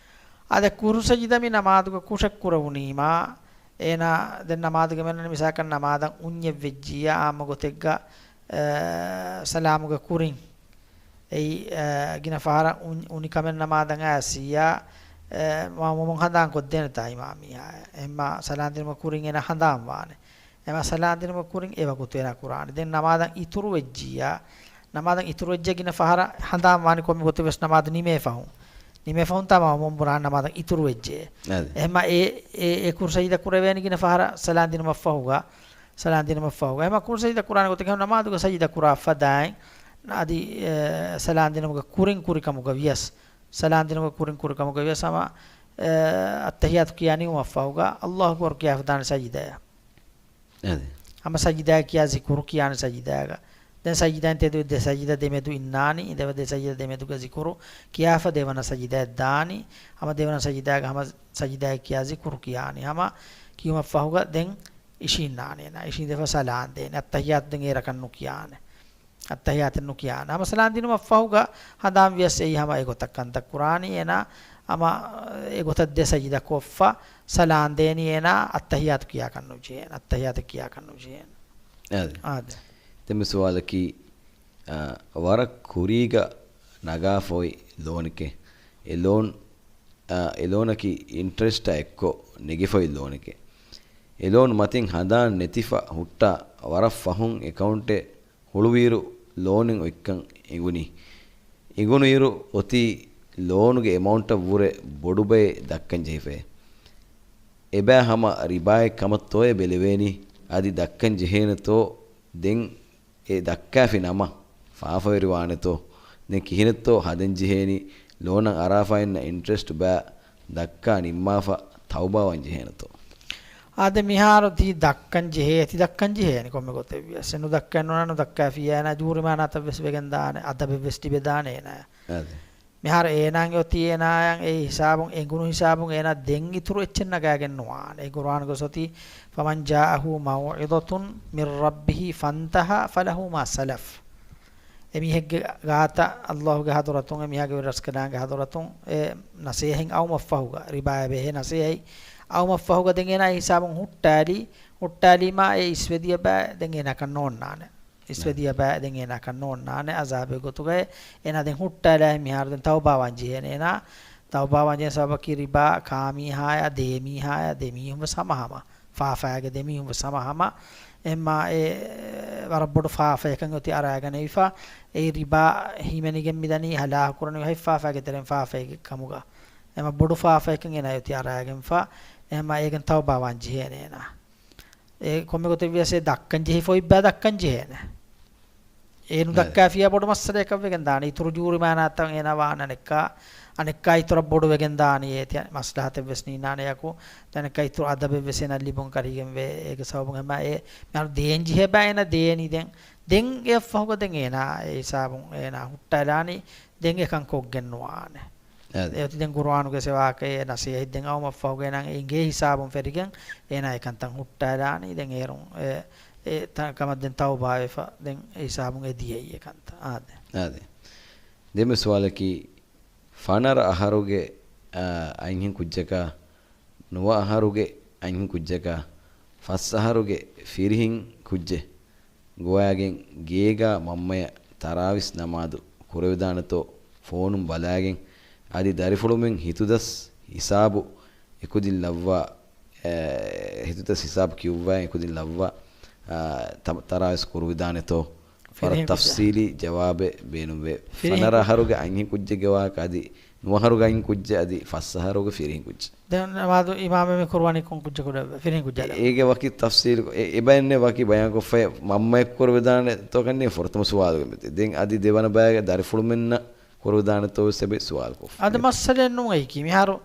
އާދެ، ކުރު ސަޖިދަ މި ނަމާދުގަ ކުށެއް ކުރެވުނީމާ، އޭނާ ދެން ނަމާދުގެ މެންނަން މިސާކަށް ނަމާދަށް އުންޏެއް ވެއްޖިއްޔާ އާއްމު ގޮތެއްގަ، އަ، ސަލާމުގެ ކުރިން އެއީ، އަ، ގިނަ ފަހަރަށް އުން-، އުނިކަމެއް ނަމާދަށް އައިސިއްޔާ، އަ، މައުމޫމުން ހަނދާން ކޮށްދޭނެތާ އިމާމީއާ. އެހެންމާ ސަލާން ދިނުމުގެ ކުރިން އޭނާ ހަނދާން ވާނެ. އެހެންމާ ސަލާން ދިނުމުގެ ކުރިން އެ ވަގުތު އޭނާ ކުރާނެ. ދެން ނަމާދަށް އިތުރު ވެއްޖިއްޔާ، ނަމާދަށް އިތުރު ވެއްޖެ ގިނަ ފަހަރަށް ހަނދާން ވާނެ ކޮންމެ ގޮތެއް ވެސް ނަމާދު ނިމޭ ފަހުން. ނިމޭ ފަހުން ތާ މައުމޫމުން ބުނާނެ ނަމާދަށް އިތުރު ވެއްޖެ. އާދެ. އެހެންމާ އެ، އެ، އެ ކުރު ސަޖިދަ ކުރެވޭނެ ގިނަ ފަހަރަށް ސަލާން ދިނުމަށްފަހުގަ، ސަލާން ދިނުމަށްފަހުގަ. އެހެންމާ ކުރު ސަޖިދަ ކުރާނެ ގޮތަކީ ނަމާދުގެ ސަޖިދަ ކުރާ ފަދައިން އަދި، އެ، ސަލާން ދިނުމުގެ ކުރިން ކުރި ކަމުގަ ވިޔަސް، ސަލާން ދިނުމުގެ ކުރިން ކުރި ކަމުގަ ވިޔަސް ހަމަ، އެ، އައްތަހިއްޔާތު ކިޔާ ނިމުމަށްފަހުގަ އައްލާހު އަކްބަރު ކިޔާފަ ދާނެ ސަޖިދަޔަށް. އަދި. ހަމަ ސަޖިދާ ކިޔާ ޒިކުރު ކިޔާނެ ސަޖިދާގަ. ދެން ސަޖިދާއިން ތެދުވެ ދެ ސަޖިދާ ދެމެދު އިންނާނީ. އިނދެވެ ދެ ސަޖިދާ ދެމެދުގަ ޒިކުރު ކިޔާފަ ދެވަނަ ސަޖިދާއަށް ދާނީ. ހަމަ ދެވަނަ ސަޖިދާގަ ހަމަ ސަޖިދާ ކިޔާ ޒިކުރު ކިޔާނީ. ހަމަ ކިޔުމަށްފަހުގަ ދެން އިށީންނާނޭ. އިށީނދެފަ ސަލާން ދޭނެ. އައްތަހިއްޔާތު ދެން އޭރަކަށް ނުކިޔާނެ. އައްތަހިއްޔާތެއް ނުކިޔާނެ. ހަމަ ސަލާން ދިނުމަށް ފަހުގަ ހަނދާން ވިޔަސް އެއީ ހަމަ އެގޮތަށް ކަންތައް ކުރާނީ އޭނާ. ހަމަ އެގޮތަށް ދެ ސަޖިދަ ކޮށްފަ ސަލާން ދޭނީ އޭނާ އައްތަހިއްޔާތު ކިޔާކަށް ނުޖެހޭނެ. އައްތަހިއްޔާތެއް ކިޔާކަށް ނުޖެހޭނެ. އާދެ. އާދެ. ދެންމެ ސުވާލަކީ، އާ، ވަރަށް ކުރީގަ ނަގާފަ އޮތް ލޯނެކޭ. އެ ލޯން، އާ، އެ ލޯނަކީ އިންޓްރެސްޓާ އެއްކޮށް ނެގިފައި ލޯނެކޭ. އެ ލޯން މަތިން ހަނދާން ނެތިފަ ހުއްޓާ ވަރަށް ފަހުން އެކައުންޓެއް ހުޅުވިއިރު ލޯނެއް އޮތްކަން އެނގުނީ. އެނގުނުއިރު އޮތީ ލޯނުގެ އެމައުންޓަށް ވުރެ ބޮޑު ބައެއް ދައްކަން ޖެހިފައޭ. އެބައި ހަމަ ރިބާއެއް ކަމަށްތޯއޭ ބެލެވޭނީ. އަދި ދައްކަން ޖެހޭނެތޯ؟ ދެން އެ ދައްކާފި ނަމަ ފާފަވެރިވާނެތޯ؟ ދެން ކިހިނެއްތޯ ހަދަން ޖެހޭނީ؟ ލޯނަށް އަރާފައިންނަ އިންޓްރެސްޓް ބައި ދައްކާ ނިންމާފަ ތައުބާވާން ޖެހޭނެތޯ؟ އާދެ، މިހާރު ތި ދައްކަން ޖެހޭ، ތި ދައްކަން ޖެހޭނެ ކޮންމެ ގޮތެއް ވިޔަސް. ނުދައްކައެއް ނުނާ، ނުދައްކާފިއްޔާ އޭނާ ޖޫރިމާނާތައް ވެސް ވެގެން ދާނެ، އަދަބެއް ވެސް ލިބެދާނެ އޭނާ. އާދެ. މިހާރު އޭނާގެ އޮތީ އޭނާއަށް އެ ހިސާބުން އެނގުނު ހިސާބުން އޭނާ ދެން އިތުރު އެއްޗެއް ނަގާގެން ނުވާނެ. އެ ގުރުއާނުގަ އޮތީ، فَمَنْ جَاءَهُ مَوْعِظَةٌ مِنْ رَبِّهِ فَانْتَهَى فَلَهُ مَا سَلَفَ. އެމީހެއްގެ ގާތަށް އައްލާހުގެ ޙަޟްރަތުން، އެމީހާގެ ވެރިރަސްކަލާނގެ ޙަޟްރަތުން އެ ނަސޭހަތް އައުމަށްފަހުގަ، ރިބާއާ ބެހޭ ނަސޭހަތް އައުމަށްފަހުގަ ދެން އޭނާ އެ ހިސާބުން ހުއްޓާލީ، ހުއްޓާލީމާ އެ އިސްވެދިޔަ ބައި ދެން އޭނާކަށް ނޯންނާނެ. އިސްވެދިޔަ ބައި ދެން އޭނާކަށް ނޯންނާނެ. އަޒާބެއް ގޮތުގައި އޭނާ ދެން ހުއްޓާލާ މިހާރު ދެން ތައުބާވާން ޖެހޭނެ. އޭނާ ތައުބާވާން ޖެހޭ ސަބަބަކީ ރިބާ ކާ މީހާޔާ ދޭ މީހާޔާ ދެ މީހުން ވެސް ހަމަހަމަ. ފާފައިގެ ދެ މީހުން ވެސް ހަމަހަމަ. އެހެންމާ އެ ވަރަށް ބޮޑު ފާފައެއްކަން އޮތީ އަރާގަނެވިފަ. އެ ރިބާ ހިމެނިގެން މިދަނީ ހަލާކު ކުރަނީ ހަތް ފާފައިގެ ތެރެއިން ފާފައެއްގެ ކަމުގަ. އެމަ ބޮޑު ފާފައެކަން އޭނާ އޮތީ އަރާގެންފަ. އެމަ އޭގެން ތައުބާވާން ޖެހޭނެ އޭނާ. އެ ކޮންމެ ގޮތެއް ވިޔަސް އެ ދައްކަން ޖެހިފަ އޮތް ބައި ދައްކަން ޖެހޭނެ. އޭ ނުދައްކާފިޔާ ބޮޑު މައްސަލައަކަށް ވެގެން ދާނެ. އިތުރު ޖޫރިމާނާތައް އޭނާ ވާން އަނެއްކާ، އަނެއްކާ އިތުރަށް ބޮޑު ވެގެން ދާނީ. އޭތި މަސްލަހަތެއް ވެސް ނީނާނެއަކު، އަނެއްކާ އިތުރު އަދަބެއް ވެސް އޭނާ ލިބުން ކަރިގެން ވޭ. އޭގެ ސަބަބުން އެމަ އެ މިހާރު ދޭން ޖެހޭ ބައި އޭނާ ދޭނީ ދެން. ދެން އެއަށްފަހުގަ ދެން އޭނާ އެ ހިސާބުން އޭނާ ހުއްޓާލާނީ. ދެން އެކަން ކޮށްގެން ނުވާނެ. އާދެ. އެއޮތީ ދެން ގުރުއާނުގެ ސެވާކައޭ ނަސޭހަތް ދެން އައުމަށްފަހުގަ އޭނާ އެނގޭ ހިސާބުން ފެރިގެން އޭނާ އެކަންތައް ހުއްޓާލާނީ. ދެން އޭރުން އެ، އެ ތަ-، ކަމަށް ދެން ތައުބާވެފަ ދެން އެ ހިސާބުން އެ ދިޔައީ އެކަންތައް. އާދެ. އާދެ. ދެންމެ ސުވާލަކީ، ފަނަރަ އަހަރުގެ، އާ، އަންހެން ކުއްޖަކާ، ނުވަ އަހަރުގެ އަންހެން ކުއްޖަކާ، ފަސް އަހަރުގެ ފިރިހެން ކުއްޖެއް ގޮވާގެން ގޭގާ މަންމަޔަށް ތަރާވީސް ނަމާދު ކުރެވިދާނެތޯ ފޯނުން ބަލާގެން، އަދި ދަރިފުޅުމެން ހިތުދަސް ހިސާބު އެކުދިން ލައްވާ، އެ، ހިތުދަސް ހިސާބު ކިޔުއްވާ އެކުދިން ލައްވާ، އާ، ތަ-، ތަރާވީސް ކުރުވިދާނެތޯ؟ ވަރަށް ފިރިހެން ކުއްޖާ. ތަފްސީލީ ޖަވާބެއް ބޭނުންވޭ. ފިރިހެން ފަނަރަ ކުއްޖާ. އަހަރުގެ އަންހެން ކުއްޖެއްގެ ވާހަކަ އަދި ނުވަ އަހަރުގެ އަންހެން ކުއްޖެއް އަދި ފަސް އަހަރުގެ ފިރިހެން ކުއްޖެއް. ދެން ނަމާދު އިމާމެއް މި ކުރުވަނީ ކޮން ކުއްޖަކު ވެ؟ ފިރިހެން ކުއްޖާ ލައްވާ. އޭގެ ވަކި ތަފްސީލް އެ-، އެބައެއްނެއް ވަކި ބަޔާންކޮށްފައި މަންމަޔަށް ކުރެވިދާނެތޯ ކަންނޭ ފުރަތަމަ ސުވާލުގެ މެދު. ދެން އަދި ދެވަނަ ބަޔަކަށް ދަރިފުޅުމެންނަށް ކުރެވިދާނެތޯ ވެސް އެބަ ސުވާލުކޮށްފަ. އަދި މައްސަލައެއް ނޫން އެއީކީ. މިހާރު،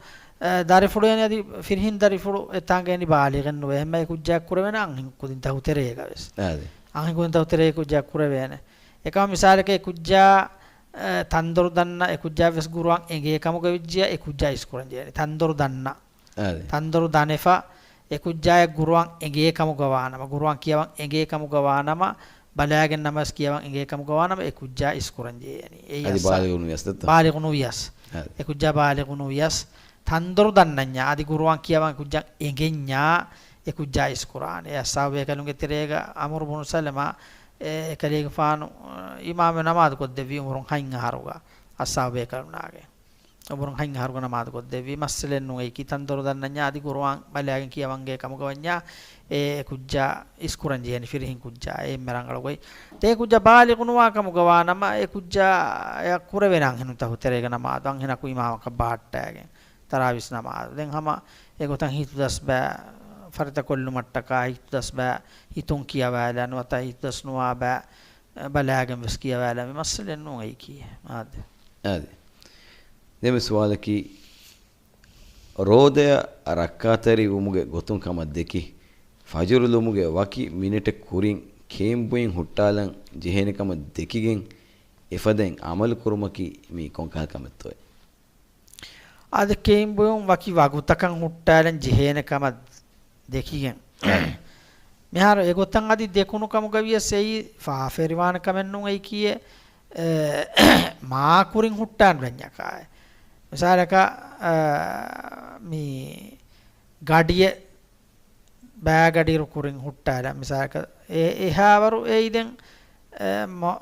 އަ، ދަރިފުޅު އެން އަދި ފިރިހެން ދަރިފުޅު އެތާނގަ އެން ބާލިޣެއް ނުވޭ. އެހެންމަ އެ ކުއްޖާ ކުރެވޭނެ އަންހެން ކުދިން ތަހު ތެރޭގަ ވެސް. އާދެ. އަންހެން ކުދިން ތަހު ތެރޭ ކުއްޖާ ކުރެވޭނެ. އެކަމަ މިސާލަކަށް އެ ކުއްޖާ، އަ، ތަންދޮރު ދަންނަ އެ ކުއްޖާ ވެސް ގުރުއާން އެނގޭ ކަމުގަ ވެއްޖިޔާ އެ ކުއްޖާ އިސްކުރަން ޖެހޭނެ. ތަންދޮރު ދަންނަ. އާދެ. ތަންދޮރު ދަނެފަ އެ ކުއްޖާޔަށް ގުރުއާން އެނގޭ ކަމުގަ ވާނަމަ، ގުރުއާން ކިޔަވަން އެނގޭ ކަމުގަ ވާނަމަ، ބަލާގެން ނަމަވެސް ކިޔަވަން އެނގޭ ކަމުގަ ވާނަމަ އެ ކުއްޖާ އިސްކުރަން ޖެހޭނީ. އެއީ އަދި އައްސާ-، ބާލިޣު ނުވިޔަސް ދެއްތޯ؟ ބާލިޣު ނުވިޔަސް. އާދެ. އެ ކުއްޖާ ބާލިޣު ނުވިޔަސް. ތަންދޮރު ދަންނަންޏާ، އަދި ގުރުއާން ކިޔަވަން އެ ކުއްޖަށް އެނގެންޏާ، އެ ކުއްޖާ އިސްކުރާނެ. އެ އައްސާބު ބޭކަލުންގެ ތެރޭގަ އަމުރު ބުނު ސަލަމާ، އެ، އެކަލޭގެފާނު، އަ، އިމާމެއް ނަމާދު ކޮށްދެއްވީ އުމުރުން ހަތް އަހަރުގަ. އައްސާބު ބޭކަލުންނާގެ. އުމުރުން ހަތް އަހަރުގަ ނަމާދު ކޮށްދެއްވީ. މައްސަލައެއް ނޫން އެއީކީ. ތަންދޮރު ދަންނަންޏާ އަދި ގުރުއާން ބަލާގެން ކިޔަވަން އެނގޭ ކަމުގަ ވަންޏާ އެ ކުއްޖާ އިސްކުރަން ޖެހޭނެ ފިރިހެން ކުއްޖާ. އެ އެންމެ ރަނގަޅު ގޮތް. ދެ ކުއްޖާ ބާލިޣު ނުވާ ކަމުގަ ވާ ނަމަ އެ ކުއްޖާ އެއަށް ކުރެވޭނެ އަންހެނުން ތަހު ތެރޭގަ ނަމާދު. އަންހެނަކު އިމާމަކަށް ބަހައްޓާގެން ތަރާވީސް ނަމާދު. ދެން ހަމަ އެގޮތަށް ހިތުދަސް ބައި ފަރިތަކޮށްލުމަށްޓަކާ ހިތުދަސް ބައި ހިތުން ކިޔަވާލާ ނުވަތަ ހިތުދަސް ނުވާ ބައި ބަލާގެން ވެސް ކިޔަވާލާ މި މައްސަލައެއް ނޫން އެއީކީ. އާދެ. އާދެ. ދެން މި ސުވާލަކީ، ރޯދަޔަށް ރައްކާތެރިވުމުގެ ގޮތުން ކަމަށް ދެކި، ފަޖުރު ލުމުގެ ވަކި މިނެޓެއް ކުރިން ކޭންބުއިން ހުއްޓާލަން ޖެހޭނެ ކަމަށް ދެކިގެން، އެފަދައިން އަމަލު ކުރުމަކީ މީ ކޮންކަހަލަ ކަމެއްތޯއޭ؟ އަދި ކޭންބުއިން ވަކި ވަގުތަކަށް ހުއްޓާލަން ޖެހޭނެ ކަމަށް ދެކިގެން. މިހާރު އެގޮތަށް އަދި ދެކުނު ކަމުގަ ވިޔަސް އެއީ ފާފަވެރިވާނެ ކަމެއް ނޫން އެއީކީއެއް، އެ، މާ ކުރިން ހުއްޓާން ވެންޏަކާއެއް. މިސާލަކަށް، އަ، މި ގަޑިއެއް ބައިގަޑިއިރު ކުރިން ހުއްޓާލަން. މިސާލަކަށް އެ-، އެހާވަރު އެއީ ދެން، އެ، މަ-،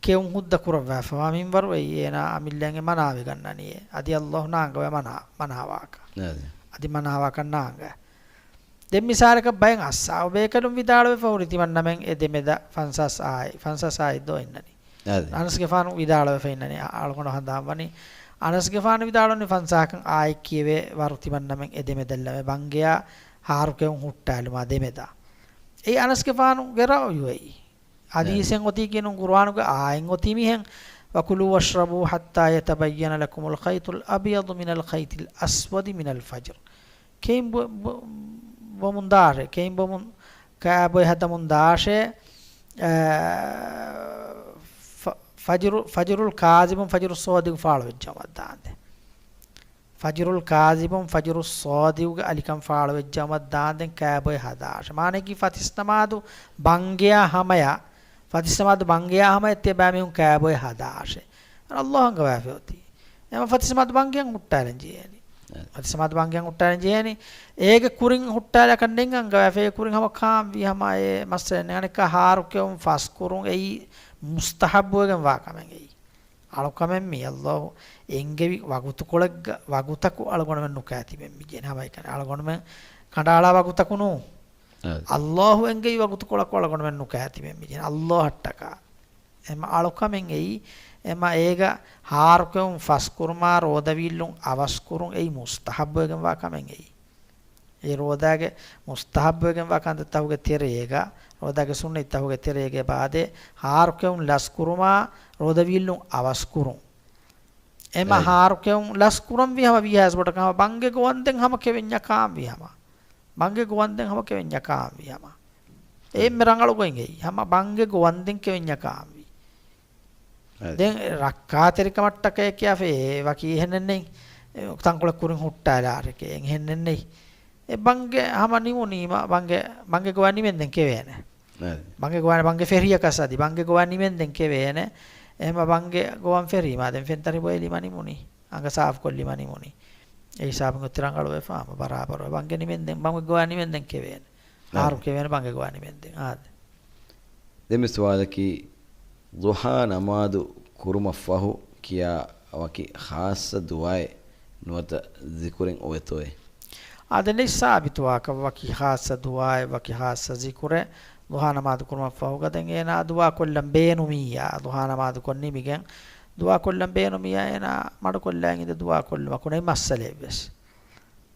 ކެއުން ހުއްދަ ކުރައްވާފަވާ މިންވަރު އެއީ އޭނާ އަމިއްލައިން މަނާވެގަންނަނީ. އަދި އައްލާހު ނާނގަވޭ މަނާ-، މަނާވާކަށް. އަދި. އަދި މަނާވާކަށް ނާނގަ. ދެން މިސާލަކަށް ބައެއް އައްސާބު ބޭކަލުން ވިދާޅުވެފަ ހުރި ތިމަންނަމެން އެ ދެމެދަށް ފަންސާސް އާއި، ފަންސާސް އާއި ދޯ އިންނަނީ. އަދި. އަނަސްގެފާނު ވިދާޅުވެފަ އިންނަނީ، އަ-، އަޅުގަނޑު ހަނދާންވަނީ. އަނަސްގެފާނު ވިދާޅުވަނީ ފަންސާހަކަށް އާއެއް ކިޔެވޭ ވަރު ތިމަންނަމެން އެ ދެމެދަށް ލަމެ ބަންގެޔާ ހާރުކެއުން ހުއްޓާލުމާ ދެމެދަށް. އެއީ އަނަސްގެފާނުގެ ރައުޔު އެއީ. އަދި. ޙަދީޘެއް އޮތީކީ ނޫން ޤުރުއާނުގެ އާޔަތް އޮތީ މިހެން، وَكُلُوا وَاشْرَبُوا حَتَّىٰ يَتَبَيَّنَ لَكُمُ الْخَيْطُ الْأَبْيَضُ مِنَ الْخَيْطِ الْأَسْوَدِ مِنَ الْفَجْرِ. ކެއިން ބޮ-، ބޮ-، ބޮމުން ދާށޭ، ކެއިން ބޮމުން ކާބޮއެ ހަދަމުން ދާށޭ، އަ، ފަ-، ފަޖުރު، ފަޖުރުލް ކާޒިބުން ފަޖުރު ޞާދިޤު ފާޅުވެއްޖައުމަށް ދާންދެން. ފަޖުރުލް ކާޒިބުން ފަޖުރު ޞާދިޤުގެ އަލިކަން ފާޅުވެއްޖައުމަށް ދާންދެން ކާބޮއެ ހަދާށޭ. މާނައަކީ ފަތިސް ނަމާދު ބަންގެޔާ ހަމަޔަށް، ފަތިސް ނަމާދު ބަންގެޔާ ހަމަޔަށް ތިޔަބައިމީހުން ކާބޮއެ ހަދާށޭ. އަންނަ އައްލާހު އަންގަވާފަ އޮތީ. އެމަ ފަތިސް ނަމާދު ބަންގެޔަށް ހުއްޓާލަން ޖެހޭނީ. އެ. ފަތިސް ނަމާދު ބަންގެޔަށް ހުއްޓާލަން ޖެހޭނީ. އޭގެ ކުރިން ހުއްޓާލާކަށް ނެތް އަންގަވާފަ، އޭގެ ކުރިން ހަމަ ކާންވީ ހަމަ އެ މައްސަލަ ނެތް. އަނެއްކާ ހާރުކެއުން ފަސްކުރުން އެއީ މުސްތަޙައްބުވެގެން ވާ ކަމެއް އެއީ. އަޅުކަމެއް މީ އައްލާހު އެންގެވި ވަގުތުކޮޅެއްގަ-، ވަގުތަކު އަޅުގަނޑުމެން ނުކާތިބެން މި ޖެހެނީ ހަމައެކަނި. އަޅުގަނޑުމެން ކަނޑައަޅާ ވަގުތަކު ނޫން. އަދި. އައްލާހު އެންގެވި ވަގުތުކޮޅަކު އަޅުގަނޑުމެން ނުކާތިބެން މި ޖެހެނީ އައްލާހަށްޓަކާ. އެމަ އަޅުކަމެއް އެއީ އެމަ އޭގަ ހާރުކެއުން ފަސްކުރުމާ ރޯދަވީއްލުން އަވަސްކުރުން އެއީ މުސްތަހައްބުވެގެންވާ ކަމެއް އެއީ. އެ ރޯދާގެ މުސްތަހައްބުވެގެންވާ ކަންތައްތަހުގެ ތެރޭގަ، ރޯދާގެ ސުންނަތްތަހުގެ ތެރޭގެ ބާދެ، ހާރުކެއުން ލަސްކުރުމާ ރޯދަވީއްލުން އަވަސްކުރުން. އެމަ އެ. ހާރުކެއުން ލަސްކުރަންވީ ހަމަ ވީހާވެސް ބޮޑަކަށް ހަމަ ބަންގެ ގޮވަންދެން ހަމަ ކެވެންޏަކާންވީ ހަމަ. ބަންގެ ގޮވަންދެން ހަމަ ކެވެންޏަކާންވީ ހަމަ. އެ. އެއްމެ ރަނގަޅު ގޮތް އެއީ. ހަމަ ބަންގެ ގޮވަންދެން ކެވެންޏަކާންވީ. އެ. ދެން ރައްކާތެރިކަމަށްޓަކައި ކިޔާފަ އެ ވަކި އެހެނެއްނެތް. ތަންކޮޅެއް ކުރިން ހުއްޓާލާރެކޭ އެހެނެއްނެތް. އެ ބަންގެ ހަމަ ނިމުނީމަ ބަންގެ، ބަންގެ ގޮވާ ނިމެންދެން ކެވޭނެ. އަދި. ބަންގެ ގޮވާ، ބަންގެ ފެށިޔަކަސް އަދި ބަންގެ ގޮވާ ނިމެންދެން ކެވޭނެ. އެހެމަ ބަންގެ ގޮވަން ފެށީމަ ދެން ފެންތަރި ބޮއެލީމަ ނިމުނީ. އަނގަ ސާފުކޮށްލީމަ ނިމުނީ. އެ ހިސާބުން އޮތީ ރަނގަޅުވެފަ ހަމަ ބަރާބަރު. ބަންގެ ނިމެންދެން، ބަންގެ ގޮވާ ނިމެންދެން ކެވޭނެ. އާދެ. ހާރު ކެވޭނެ ބަންގެ ގޮވާ ނިމެންދެން. އާދެ. ދެން މި ސުވާލަކީ، ޟުޙާ ނަމާދު ކުރުމަށްފަހު ކިޔާ ވަކި ޚާއްޞަ ދުޢާއެއް ނުވަތަ ޒިކުރެއް އޮވޭތޯއޭ؟ އާދެ، ނެތް ސާބިތުވާކަށް ވަކި ޚާއްޞަ ދުޢާއެއް، ވަކި ޚާއްޞަ ޒިކުރެއް. ޟުޙާ ނަމާދު ކުރުމަށްފަހުގަ ދެން އޭނާ ދުޢާ ކޮށްލަން ބޭނުމިއްޔާ، ޟުޙާ ނަމާދު ކޮށް ނިމިގެން ދުޢާ ކޮށްލަން ބޭނުމިއްޔާ، އޭނާ މަޑުކޮށްލާ އިނދެ ދުޢާ ކޮށްލުމަކު ނެތް މައްސަލައެއްވެސް.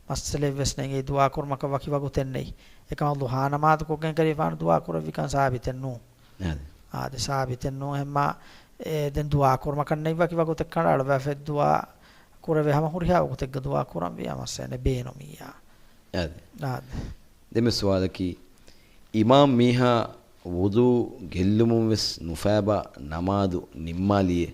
މައްސަލައެއްވެސް ނެތް. އެ ދުޢާ ކުރުމަކަށް ވަކި ވަގުތެއް ނެތް. އެކަމަކު ޟުޙާ ނަމާދު ކޮށްގެން ކަލޭފާނު ދުޢާ ކުރެއްވިކަން ސާބިތެއް ނޫން. އާދެ. އާދެ، ސާބިތެއް ނޫން. އެހެންމާ، އެ، ދެން ދުޢާ ކުރުމަކަށް ނެތް ވަކި ވަގުތެއް ކަނޑައަޅުވާފަ ދުޢާ ކުރެވޭ ހަމަ ހުރިހާ ވަގުތެއްގަ ދުޢާ ކުރަންވީ އަމައްސަ ނެތް ބޭނުމިއްޔާ. އާދެ. އާދެ. ދެން މި ސުވާލަކީ، އިމާމް މީހާ ވުޟޫ ގެއްލުމުން ވެސް ނުފޭބާ ނަމާދު ނިންމާލިއޭ.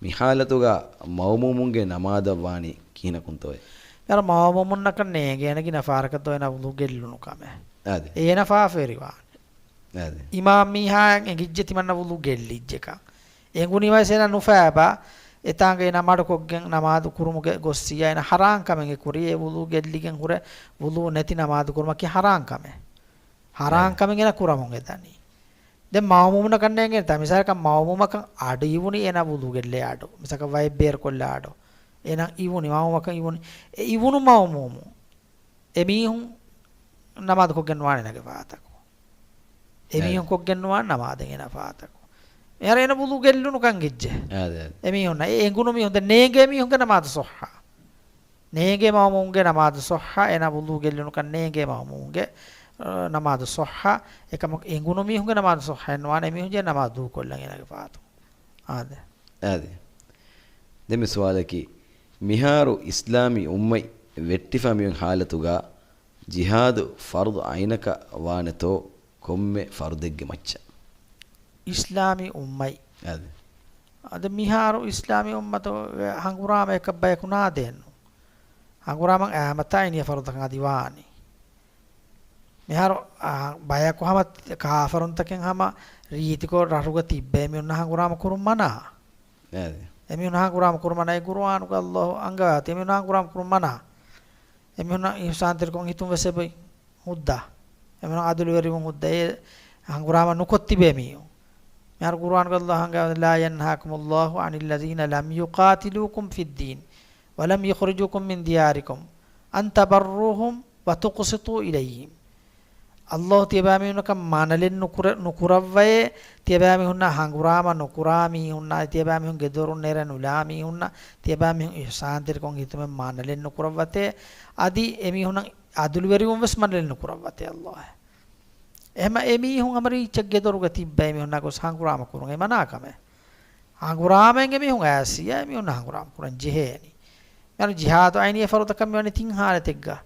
މި ޙާލަތުގަ މައުމޫމުންގެ ނަމާދަށް ވާނީ ކިހިނަކުންތޯއޭ؟ މިހާރު މައުމޫމުންނަކަށް ނޭނގޭނެ ގިނަ ފަހަރަކަށް ދޯ އޭނާ ވުޟޫ ގެއްލުނު ކަމެއް. އާދެ. އޭނަ ފާފަވެރިވާނެ. އާދެ. އިމާމް މީހާއަށް އެނގިއްޖެ ތިމަންނަ ވުޟޫ ގެއްލިއްޖެކަން. އެނގުނީމަވެސް އޭނަ ނުފޭބާ، އެތާނގަ އޭނަ މަޑުކޮށްގެން ނަމާދު ކުރުމުގެ ގޮއްސިޔާ އޭނަ ޙަރާން ކަމެއް އެ ކުރި، އެ ވުޟޫ ގެއްލިގެން ހުރެ ވުޟޫ ނެތި ނަމާދު ކުރުމަކީ ޙަރާން ކަމެއް. ޙަރާން އެ. ކަމެއް އޭނަ ކުރަމުން އެދަނީ. ދެން މައުމޫމުންނަކަށް ނޭނގޭނެތާ މިސާލަކަށް މައުމޫމަކަށް އަޑު އިވުނީ އޭނަ ވުޟޫ ގެއްލޭ އަޑު. މިސާލަކަށް ވައެއް ބޭރުކޮށްލާ އަޑު. އޭނަ އިވުނީ މައުމޫމަކަށް އިވުނީ. އެ އިވުނު މައުމޫމު. އެމީހުން ނަމާދު ކޮށްގެން ނުވާނެ އޭނަގެ ފާތަކު. އެމީހުން އެ. ކޮށްގެން ނުވާނެ ނަމާދެއް އޭނަ ފާތަކު. މިހާރު އޭނަ ވުޟޫ ގެއްލުނުކަން އެއްޗެއް. އާދެ، އާދެ. އެމީހުންނަށް އެ އެނގުނު މީހުން ދެން ނޭނގޭ މީހުންގެ ނަމާދު ޞައްޙަ. ނޭނގޭ މައުމޫމުންގެ ނަމާދު ޞައްޙަ، އޭނަ ވުޟޫ ގެއްލުނުކަން ނޭނގޭ މައުމޫމުންގެ، އަ، ނަމާދު ޞައްޙަ، އެކަމަކު އެނގުނު މީހުންގެ ނަމާދު ޞައްޙައެއް ނުވާނެ، އެމީހުން ޖެހޭ ނަމާދު ދޫކޮށްލަން އޭނަގެ ފާތު. އާދެ. އާދެ. ދެން މި ސުވާލަކީ، މިހާރު އިސްލާމީ އުއްމަތް ވެއްޓިފަ މިއޮތް ޙާލަތުގަ ޖިހާދު ފަރުޟު ޢައިނަކަށް ވާނެތޯ ކޮންމެ ފަރުދެއްގެ މައްޗަށް؟ އިސްލާމީ އުއްމަތް. އާދެ. އަދި މިހާރު އިސްލާމީ އުއްމަތުގެ ހަނގުރާމައަކަށް ބަޔަކު ނާދޭނު. ހަނގުރާމަ އާމަތާ އައިނީ ފަރުދަކަށް އަދި ވާނީ. މިހާރު، އާ، ބަޔަކު ހަމަ ކާފަރުންތަކެއް ހަމަ ރީތިކޮށް ރަށުގަ ތިއްބެ އެމީހުންނަށް ހަނގުރާމަ ކުރުން މަނާ. އެ. އެމީހުން ހަނގުރާމަ ކުރުން މަނާ. އެ ގުރުއާނުގަ ﷲ އަންގަވާތީ އެމީހުން ހަނގުރާމަ ކުރުން މަނާ. އެމީހުންނަށް އިޙްސާންތެރިކޮށް ހިތުން ވެސް އެބައި ހުއްދާ. އެމީހުން އަދުލުވެރިވުން ހުއްދާ. އެ ހަނގުރާމަ ނުކޮށް ތިބޭ މީހުން. މިހާރު ގުރުއާނުގަ ﷲ އަންގަވާ، لا ينهاكم الله عن الذين لم يقاتلوكم في الدين ولم يخرجوكم من دياركم أن تبروهم وتقسطوا إليهم. ﷲ ތިޔަބައިމީހުންނަކަށް މަނަލެއް ނުކުރެ-، ނުކުރައްވައޭ، ތިޔަބައިމީހުންނާ ހަނގުރާމަ ނުކުރާ މީހުންނާ، ތިޔަބައިމީހުންގެ ދޮރުން ނެރެ ނުލާ މީހުންނާ، ތިޔަބައިމީހުން އިޙްސާންތެރިކޮށް ހިތުމެއް މަނަލެއް ނުކުރައްވަތޭ، އަދި އެމީހުންނަށް އަދުލުވެރިވުން ވެސް މަނަލެއް ނުކުރައްވަތޭ ﷲ. އެހެމަ އެމީހުން ހަމަ ރީއްޗެއްގެ ދޮރުގަ ތިއްބަ އެމީހުންނާ ގޮސް ހަނގުރާމަ ކުރުން އެ މަނާ ކަމެއް. ހަނގުރާމައިން އެމީހުން އައިސް އެމީހުންނަށް ހަނގުރާމަ ކުރަން ޖެހޭނީ. މިހާރު ޖިހާދު އައިނީ އެ ފަރުދަކަށް މިވަނީ ތިން ޙާލަތެއްގަ.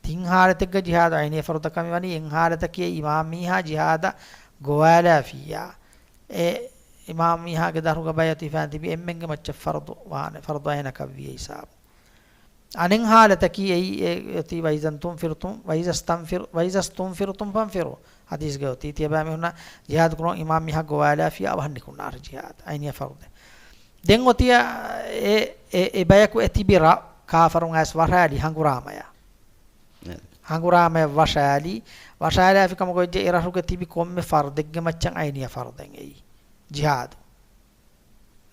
ތިން ޙާލަތެއްގަ ޖިހާދު އައިނީ އެ ފަރުދަކަށް މިވަނީ. އެއް ޙާލަތަކީ އިމާމް މީހާ ޖިހާދަށް ގޮވާލާފިއްޔާ، އެ އިމާމް މީހާގެ ދަށުގަ ބައިޢަތު ހިފާން ތިބި އެންމެންގެ މައްޗަށް ފަރުޟު ވާނެ، ފަރުޟު ޢައިނަކަށް ވިޔައީ ހިސާބު. އަނެއް ޙާލަތަކީ އެއީ، އެ، އޮތީ وإذا استنفرتم، وإذا استنفر-، وإذا استنفرتم فانفروا. ޙަދީޘްގަ އޮތީ ތިޔަބައިމީހުންނަށް ޖިހާދު ކުރުން އިމާމް މީހާ ގޮވާލާފިއްޔާ އަވަހަށް ނިކުންނާށޭ ޖިހާދަށް. އައިނީ އެ ފަރުޟެއް. ދެން އޮތިއްޔާ އެ، އެ، އެ ބަޔަކު އެ ތިބި ރަށް ކާފަރުން އައިސް ވަށާލި ހަނގުރާމަޔަށް. އެ. ހަނގުރާމަޔަށް ވަށާލި، ވަށާލާފި ކަމަކު ވެއްޖެ އެ ރަށުގަ ތިބި ކޮންމެ ފަރުދެއްގެ މައްޗަށް އައިނީ އެ ފަރުޟެއް އެއީ. ޖިހާދު.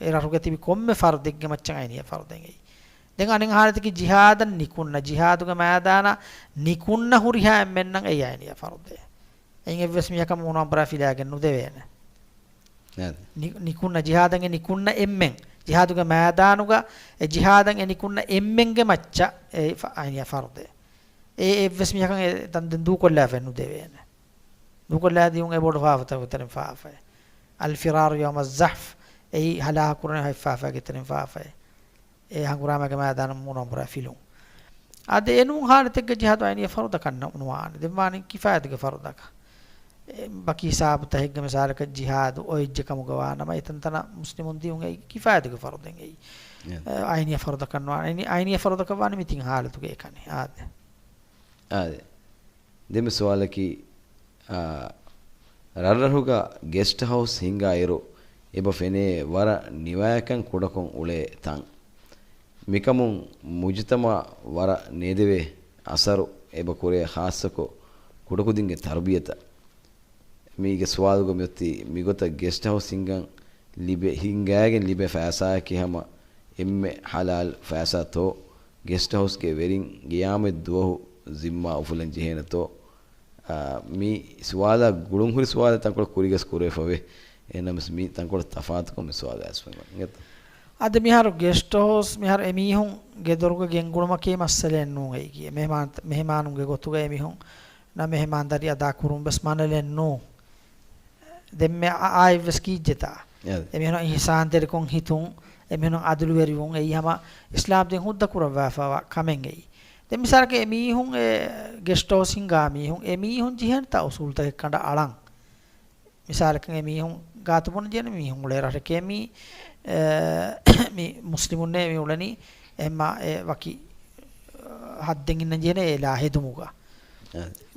އެ ރަށުގަ ތިބި ކޮންމެ ފަރުދެއްގެ މައްޗަށް އައިނީ އެ ފަރުޟެއް އެއީ. ދެން އަނެއް ޙާލަތަކީ ޖިހާދަށް ނިކުންނަ، ޖިހާދުގެ މައިދާނަށް ނިކުންނަ ހުރިހާ އެންމެންނަށް އެއީ އައިނީ އެ ފަރުޟެއް. އެއިން އެއްވެސް މީހަކަށް މޫނު އަނބުރާ ފިލާގެން ނުދެވޭނެ. ނި-، ނިކުންނަ ޖިހާދަށް އެ ނިކުންނަ އެންމެން، ޖިހާދުގެ މައިދާނުގަ އެ ޖިހާދަށް އެ ނިކުންނަ އެންމެންގެ މައްޗަށް އެ ފަ-، އައިނީ ފަރުދޭ. އެ އެއްވެސް މީހަކަށް އެ ދަން ދެން ދޫކޮށްލާފައެއް ނުދެވޭނެ. ދޫކޮށްލާ ދިޔުން އެ ބޮޑު ފާފަތަކުގެ ތެރެއިން ފާފައެއް. الفرار يوم الزحف. އެއީ ހަލާކު ކުރަން ހަތް ފާފައިގެ ތެރެއިން ފާފައެއް. އެ ހަނގުރާމައިގެ މައިދާނަށް މޫނު އަނބުރާ ފިލުން. އާދެ، އެނޫން ހާލަތެއްގަ ޖިހާދު އައިނީ ފަރުދަކަށް ނު-، ނުވާނެ. ދެން ވާނީ ކިފާޔަތުގެ ފަރުދަކަށް. އެ ބަކީ ހިސާބުތަކެއްގަ މިސާލަކަށް ޖިހާދު އޮތްޖެ ކަމުގަ ވާނަމަ، އެތަންތަނަށް މުސްލިމުން ދިޔުން އެއީ ކިފާޔަތުގެ ފަރުދެއް އެއީ. އެ، އައިނީ ފަރުދަކަށް ނުވާނެ. އައިނީ، އައިނީ ފަރުދަކަށް ވާނީ މި ތިން ހާލަތުގަ އެކަނި. އާދެ. އާދެ. ދެން މި ސުވާލަކީ، އާ، ރަށްރަށުގަ ގެސްޓް ހައުސް ހިންގާ އިރު، އެބަ ފެނޭ ވަރަށް ނިވާޔަކަން ކުޑަކޮށް އުޅޭ ތަން. މިކަމުން މުޖުތަމަޢަށް ވަރަށް ނޭދެވޭ އަސަރު އެބަ ކުރޭ، ޚާއްޞަކޮށް ކުޑަކުދިންގެ ތަރުބިޔަތަށް. މީގެ ސުވާލުގަ މިއޮތީ މިގޮތަށް ގެސްޓް ހައުސް ހިންގަން ލިބޭ، ހިންގާގެން ލިބޭ ފައިސާއަކީ ހަމަ އެންމެ ޙަލާލް ފައިސާތޯ؟ ގެސްޓް ހައުސްގެ ވެރިން ގިޔާމަތް ދުވަހު ޒިންމާ އުފުލަން ޖެހޭނެތޯ؟ އާ، މި ސުވާލާ ގުޅުންހުރި ސުވާލެއް ތަންކޮޅެއް ކުރީގަސް ކުރެވިފަވޭ. އެހެންނަމަވެސް މި ތަންކޮޅެއް ތަފާތުކޮށް މި ސުވާލު އައިސްފަ އިނގޭތަ؟ އަދި މިހާރު ގެސްޓް ހައުސް، މިހާރު އެމީހުން ގެދޮރުގަ ގެންގުޅުމަކީ މައްސަލައެއް ނޫން އޭގެ. މެހެމާން-، މެހެމާނުންގެ ގޮތުގަ އެމީހުންނަށް މެހެމާންދާރީ އަދާކުރުން ވެސް މަނަލެއް ނޫން. ދެންމެ އަ-، އާއެއްވެސް ކީއްޖެތާ؟ އެމީހުން އިޙްސާންތެރިކޮށް ހިތުން، އެމީހުން އަދުލުވެރިވުން، އެއީ ހަމަ އިސްލާމް ދީން ހުއްދަ ކުރައްވާފައިވާ ކަމެއް އެއީ. ދެން މިސާލަކަށް އެމީހުން އެ ގެސްޓް ހައުސް ހިންގާ މީހުން، އެމީހުން ޖެހޭނެތާ އުސޫލުތަކެއް ކަނޑައަޅަން؟ މިސާލަކަށް އެމީހުން ގާތު ބުނަން ޖެހޭނެ މީހުން އުޅޭ ރަށެކޭ މީ، އެ، މި މުސްލިމުންނޭ މި އުޅެނީ، އެހެންމާ އެ ވަކި، އަ، ހައްދެއް އިންނަން ޖެހޭނެ އެ އިލާހް ހެދުމުގަ.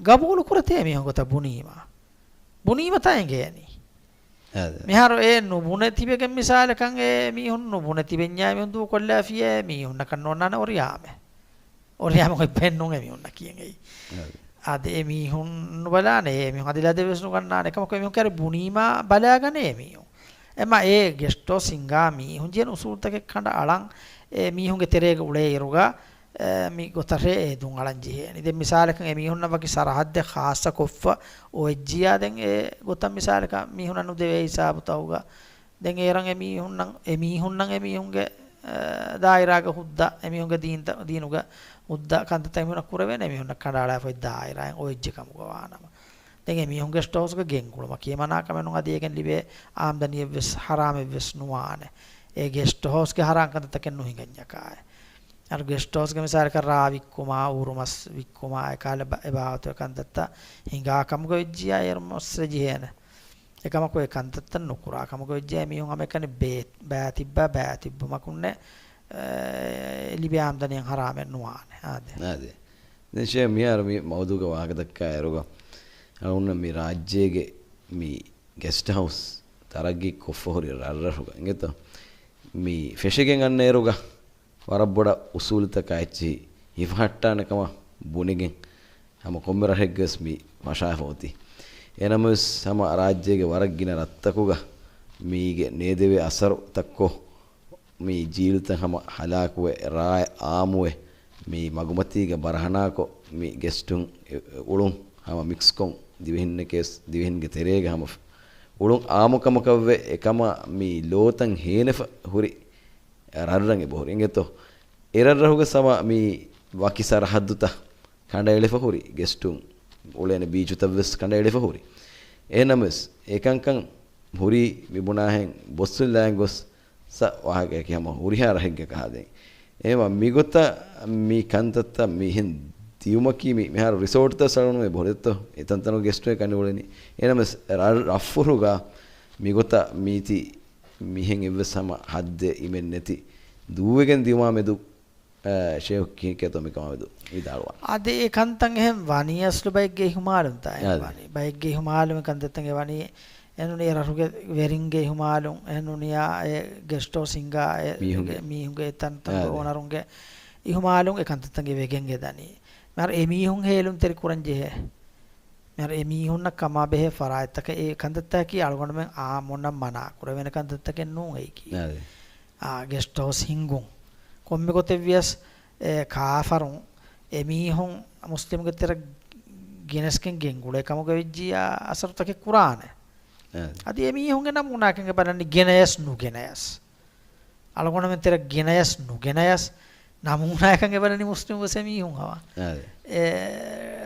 ގަބޫލު ކުރަތޭ މީހުން ގޮތަށް ބުނީމަ. ބުނީމަތާ އެނގޭނީ. އާދެ. މިހާރު އެ ނުބުނެ ތިބެގެން މިސާލަކަށް އެ މީހުން ނުބުނެ ތިބެންޏާ މީހުން ދޫކޮށްލާފިޔޭ މީހުންނަކަށް ނޯންނާނެ އޮރިޔާމެ. އޮރިޔާމެ އޮތް ބެހެއްނޫން އެ މީހުންނަށް ކިޔަން އެއީ. އާދެ. އާދެ، އެ މީހުން ނުބަލާނެ، އެ މީހުން އަދި ލަދެއް ވެސް ނުގަންނާނެ. ކަމަކު އެ މީހުން ކައިރި ބުނީމާ ބަލާގަނޭ އެ މީހުން. އެމަ އެ ގެސްޓް ހައުސް ހިންގާ މީހުން ޖެހޭނެ އުސޫލުތަކެއް ކަނޑައަޅަން އެ މީހުންގެ ތެރޭގަ އުޅޭ އިރުގަ އެ، މި ގޮތަށޭ އެ ދުން އަޅަން ޖެހޭނީ. ދެން މިސާލަކަށް އެ މީހުންނަށް ވަކި ސަރަހައްދެއް ޚާއްޞަ ކޮށްފަ އޮވެއްޖިޔާ ދެން އެ ގޮތަށް މިސާލަކަށް މީހުންނަށް ނުދެވޭ ހިސާބުތަކުގަ ދެން އޭރަށް އެ މީހުންނަށް، އެ މީހުންނަށް އެ މީހުންގެ، އެ، ދާއިރާގެ ހުއްދަ، އެ މީހުންގެ ދީންތަ-، ދީނުގެ ހުއްދަ ކަންތައްތައް އެ މީހުންނަށް ކުރެވޭނެ އެ މީހުންނަށް ކަނޑައަޅާފައި ދާއިރާއެއް އޮވެއްޖެ ކަމުގަ ވާނަމަ. ދެން އެ މީހުން ގެސްޓް ހައުސްގަ ގެންގުޅުމަކީ މަނާ ކަމެއް ނޫން، އަދި އޭގެން ލިބޭ އާމްދަނީއެއްވެސް ހަރާމެއްވެސް ނުވާނެ. އެ ގެސްޓް ހައުސްގެ ހަރާން ކަންތައްތަކެއް ނުހިނގަންޏަކާއެ. އަރު ގެސްޓް ހައުސްގެ މިސާލަކަށް ރާ ވިއްކުމާ، އުރުމަސް ވިއްކުމާ، އެކާލަ ބަ-، އެބާވަތު އެ ކަންތައްތައް ހިނގާ ކަމުގަ ވެއްޖިޔާ އޭރު މައްސަލަ ޖެހޭނެ. އެކަމަކު އެ ކަންތައްތައް ނުކުރާ ކަމުގަ ވެއްޖިޔާ އެ މީހުން ހަމައެކަނި ބޭ-، ބައިތިއްބާ ބައިތިއްބުމަކުންނެ، އެ، ލިބޭ އާމްދަނީއަށް ހަރާމެއް ނުވާނެ. އާދެ. އާދެ. ދެން ޝޭ މިހާރު މި މައުޟޫގަ ވާހަކަ ދައްކާ އިރުގަ، އަޅުގަނޑު މި ރާއްޖޭގެ މި ގެސްޓް ހައުސް ތަރައްގީ ކޮށްފަ ހުރި ރަށްރަށުގަ އިނގޭތޯ؟ މި ފެށިގެން އަންނަ އިރުގަ ވަރަށް ބޮޑަށް އުސޫލުތަކާ އެއްޗިހި ހިފަހައްޓާނެ ކަމަށް ބުނެގެން ހަމަ ކޮންމެ ރަށެއްގަވެސް މި ފަށާފަ އޮތީ. އެހެންނަމަވެސް ހަމަ ރާއްޖޭގެ ވަރަށް ގިނަ ރަށްތަކުގަ މީގެ ނޭދެވޭ އަސަރު ތައްކޮށް މި ޖީލުތައް ހަމަ ހަލާކުވެ، ރާއެއް އާއްމުވެ، މި މަގުމަތީގަ ބަރަހަނާކޮށް، މި ގެސްޓުން އެ-، އެ-، އުޅުން ހަމަ މިކްސްކޮށް، ދިވެހިންނެކޭސް، ދިވެހިންގެ ތެރޭގަ ހަމަ ފް-، އުޅުން އާއްމުކަމަކަށްވެ، އެކަމަށް މި ލޯތައް ހޭނެފަ ހުރި ރަށްރަށް އެބަހުރި. އިނގޭތޯ؟ އެ ރަށްރަށުގަ ހަމަ މި ވަކި ސަރަހައްދުތައް ކަނޑައެޅިފަ ހުރި، ގެސްޓުން އުޅޭނެ ބީޗުތައްވެސް ކަނޑައެޅިފަ ހުރި. އެހެންނަމަވެސް، އެކަންކަން ހުރީ މި ބުނާހެން ބޮއްސުން ލާން ގޮސް ސަ ވާހަކައަކީ ހަމަ ހުރިހާ ރަށެއްގެ ކަހަލަ. އެހެންވީމަ މިގޮތަށް މި ކަންތައްތައް މިހެން ދިޔުމަކީ މި-، މިހާރު ރިސޯޓްތައް ސަޅުނުމެ ބޮޑެއްތޯ؟ އެތަންތަނުގެ ގެސްޓުން އެކަނި އުޅެނީ. އެހެންނަމަވެސް ރަށް-، ރަށްފުށުގަ މިގޮތަށް މީތި މިހެން އެއްވެސް ހަމަ ހައްދެއް އިމެއް ނެތި ދޫވެގެން ދިޔުމާ މެދު އަ، ޝޭޚް ކީކޭތޯ މިކަމާމެދު ވިދާޅުވާން. އަދި އެ ކަންތައް އެހެން ވަނީ އަސްލު ބައެއްގެ އިހުމާލުންތާ އެހެން އާދެ. ވަނީ. ބައެއްގެ އިހުމާލުން ކަންތައްތައް އެ ވަނީ. އެނޫނީ އެ ރަށުގެ ވެރިންގެ އިހުމާލުން، އެނޫނީ އެ ގެސްޓް ހައުސް ހިންގާ އެ މީހުންގެ. މީހުންގެ އެތަންތަން އާދެ. އޯނަރުންގެ އިހުމާލުން އެ ކަންތައްތައް ވެގެން އެ ދަނީ. މިހާރު އެ މީހުން ހޭލުންތެރި ކުރަން ޖެހޭ. މިހާރު އެ މީހުންނަށް ކަމާ ބެހޭ ފަރާތްތަކެއް އެ ކަންތައްތަކީ އަޅުގަނޑުމެން އާއްމުންނަށް މަނާ ކުރެވޭނެ ކަންތައްތަކެއް ނޫން އެއީކީ. އާދެ. އާ، ގެސްޓް ހައުސް ހިންގުން. ކޮންމެ ގޮތެއް ވިޔަސް، އެ، ކާފަރުން އެ މީހުން މުސްލިމުގެ ތެރެ ގެނެސްގެން ގެންގުޅޭ ކަމުގަ ވެއްޖިއްޔާ އަސަރުތަކެއް ކުރާނެ. އާ. އަދި އެމީހުންގެ ނަމޫނާކަން އެބަލަނީ ގެނަޔަސް ނުގެނަޔަސް. އަޅުގަނޑުމެން ތެރެ ގެނަޔަސް ނުގެނަޔަސް ނަމޫނާއަކަށް އެބަލަނީ މުސްލިމް ވެސް އެމީހުން ހަމަ. އާ. އެ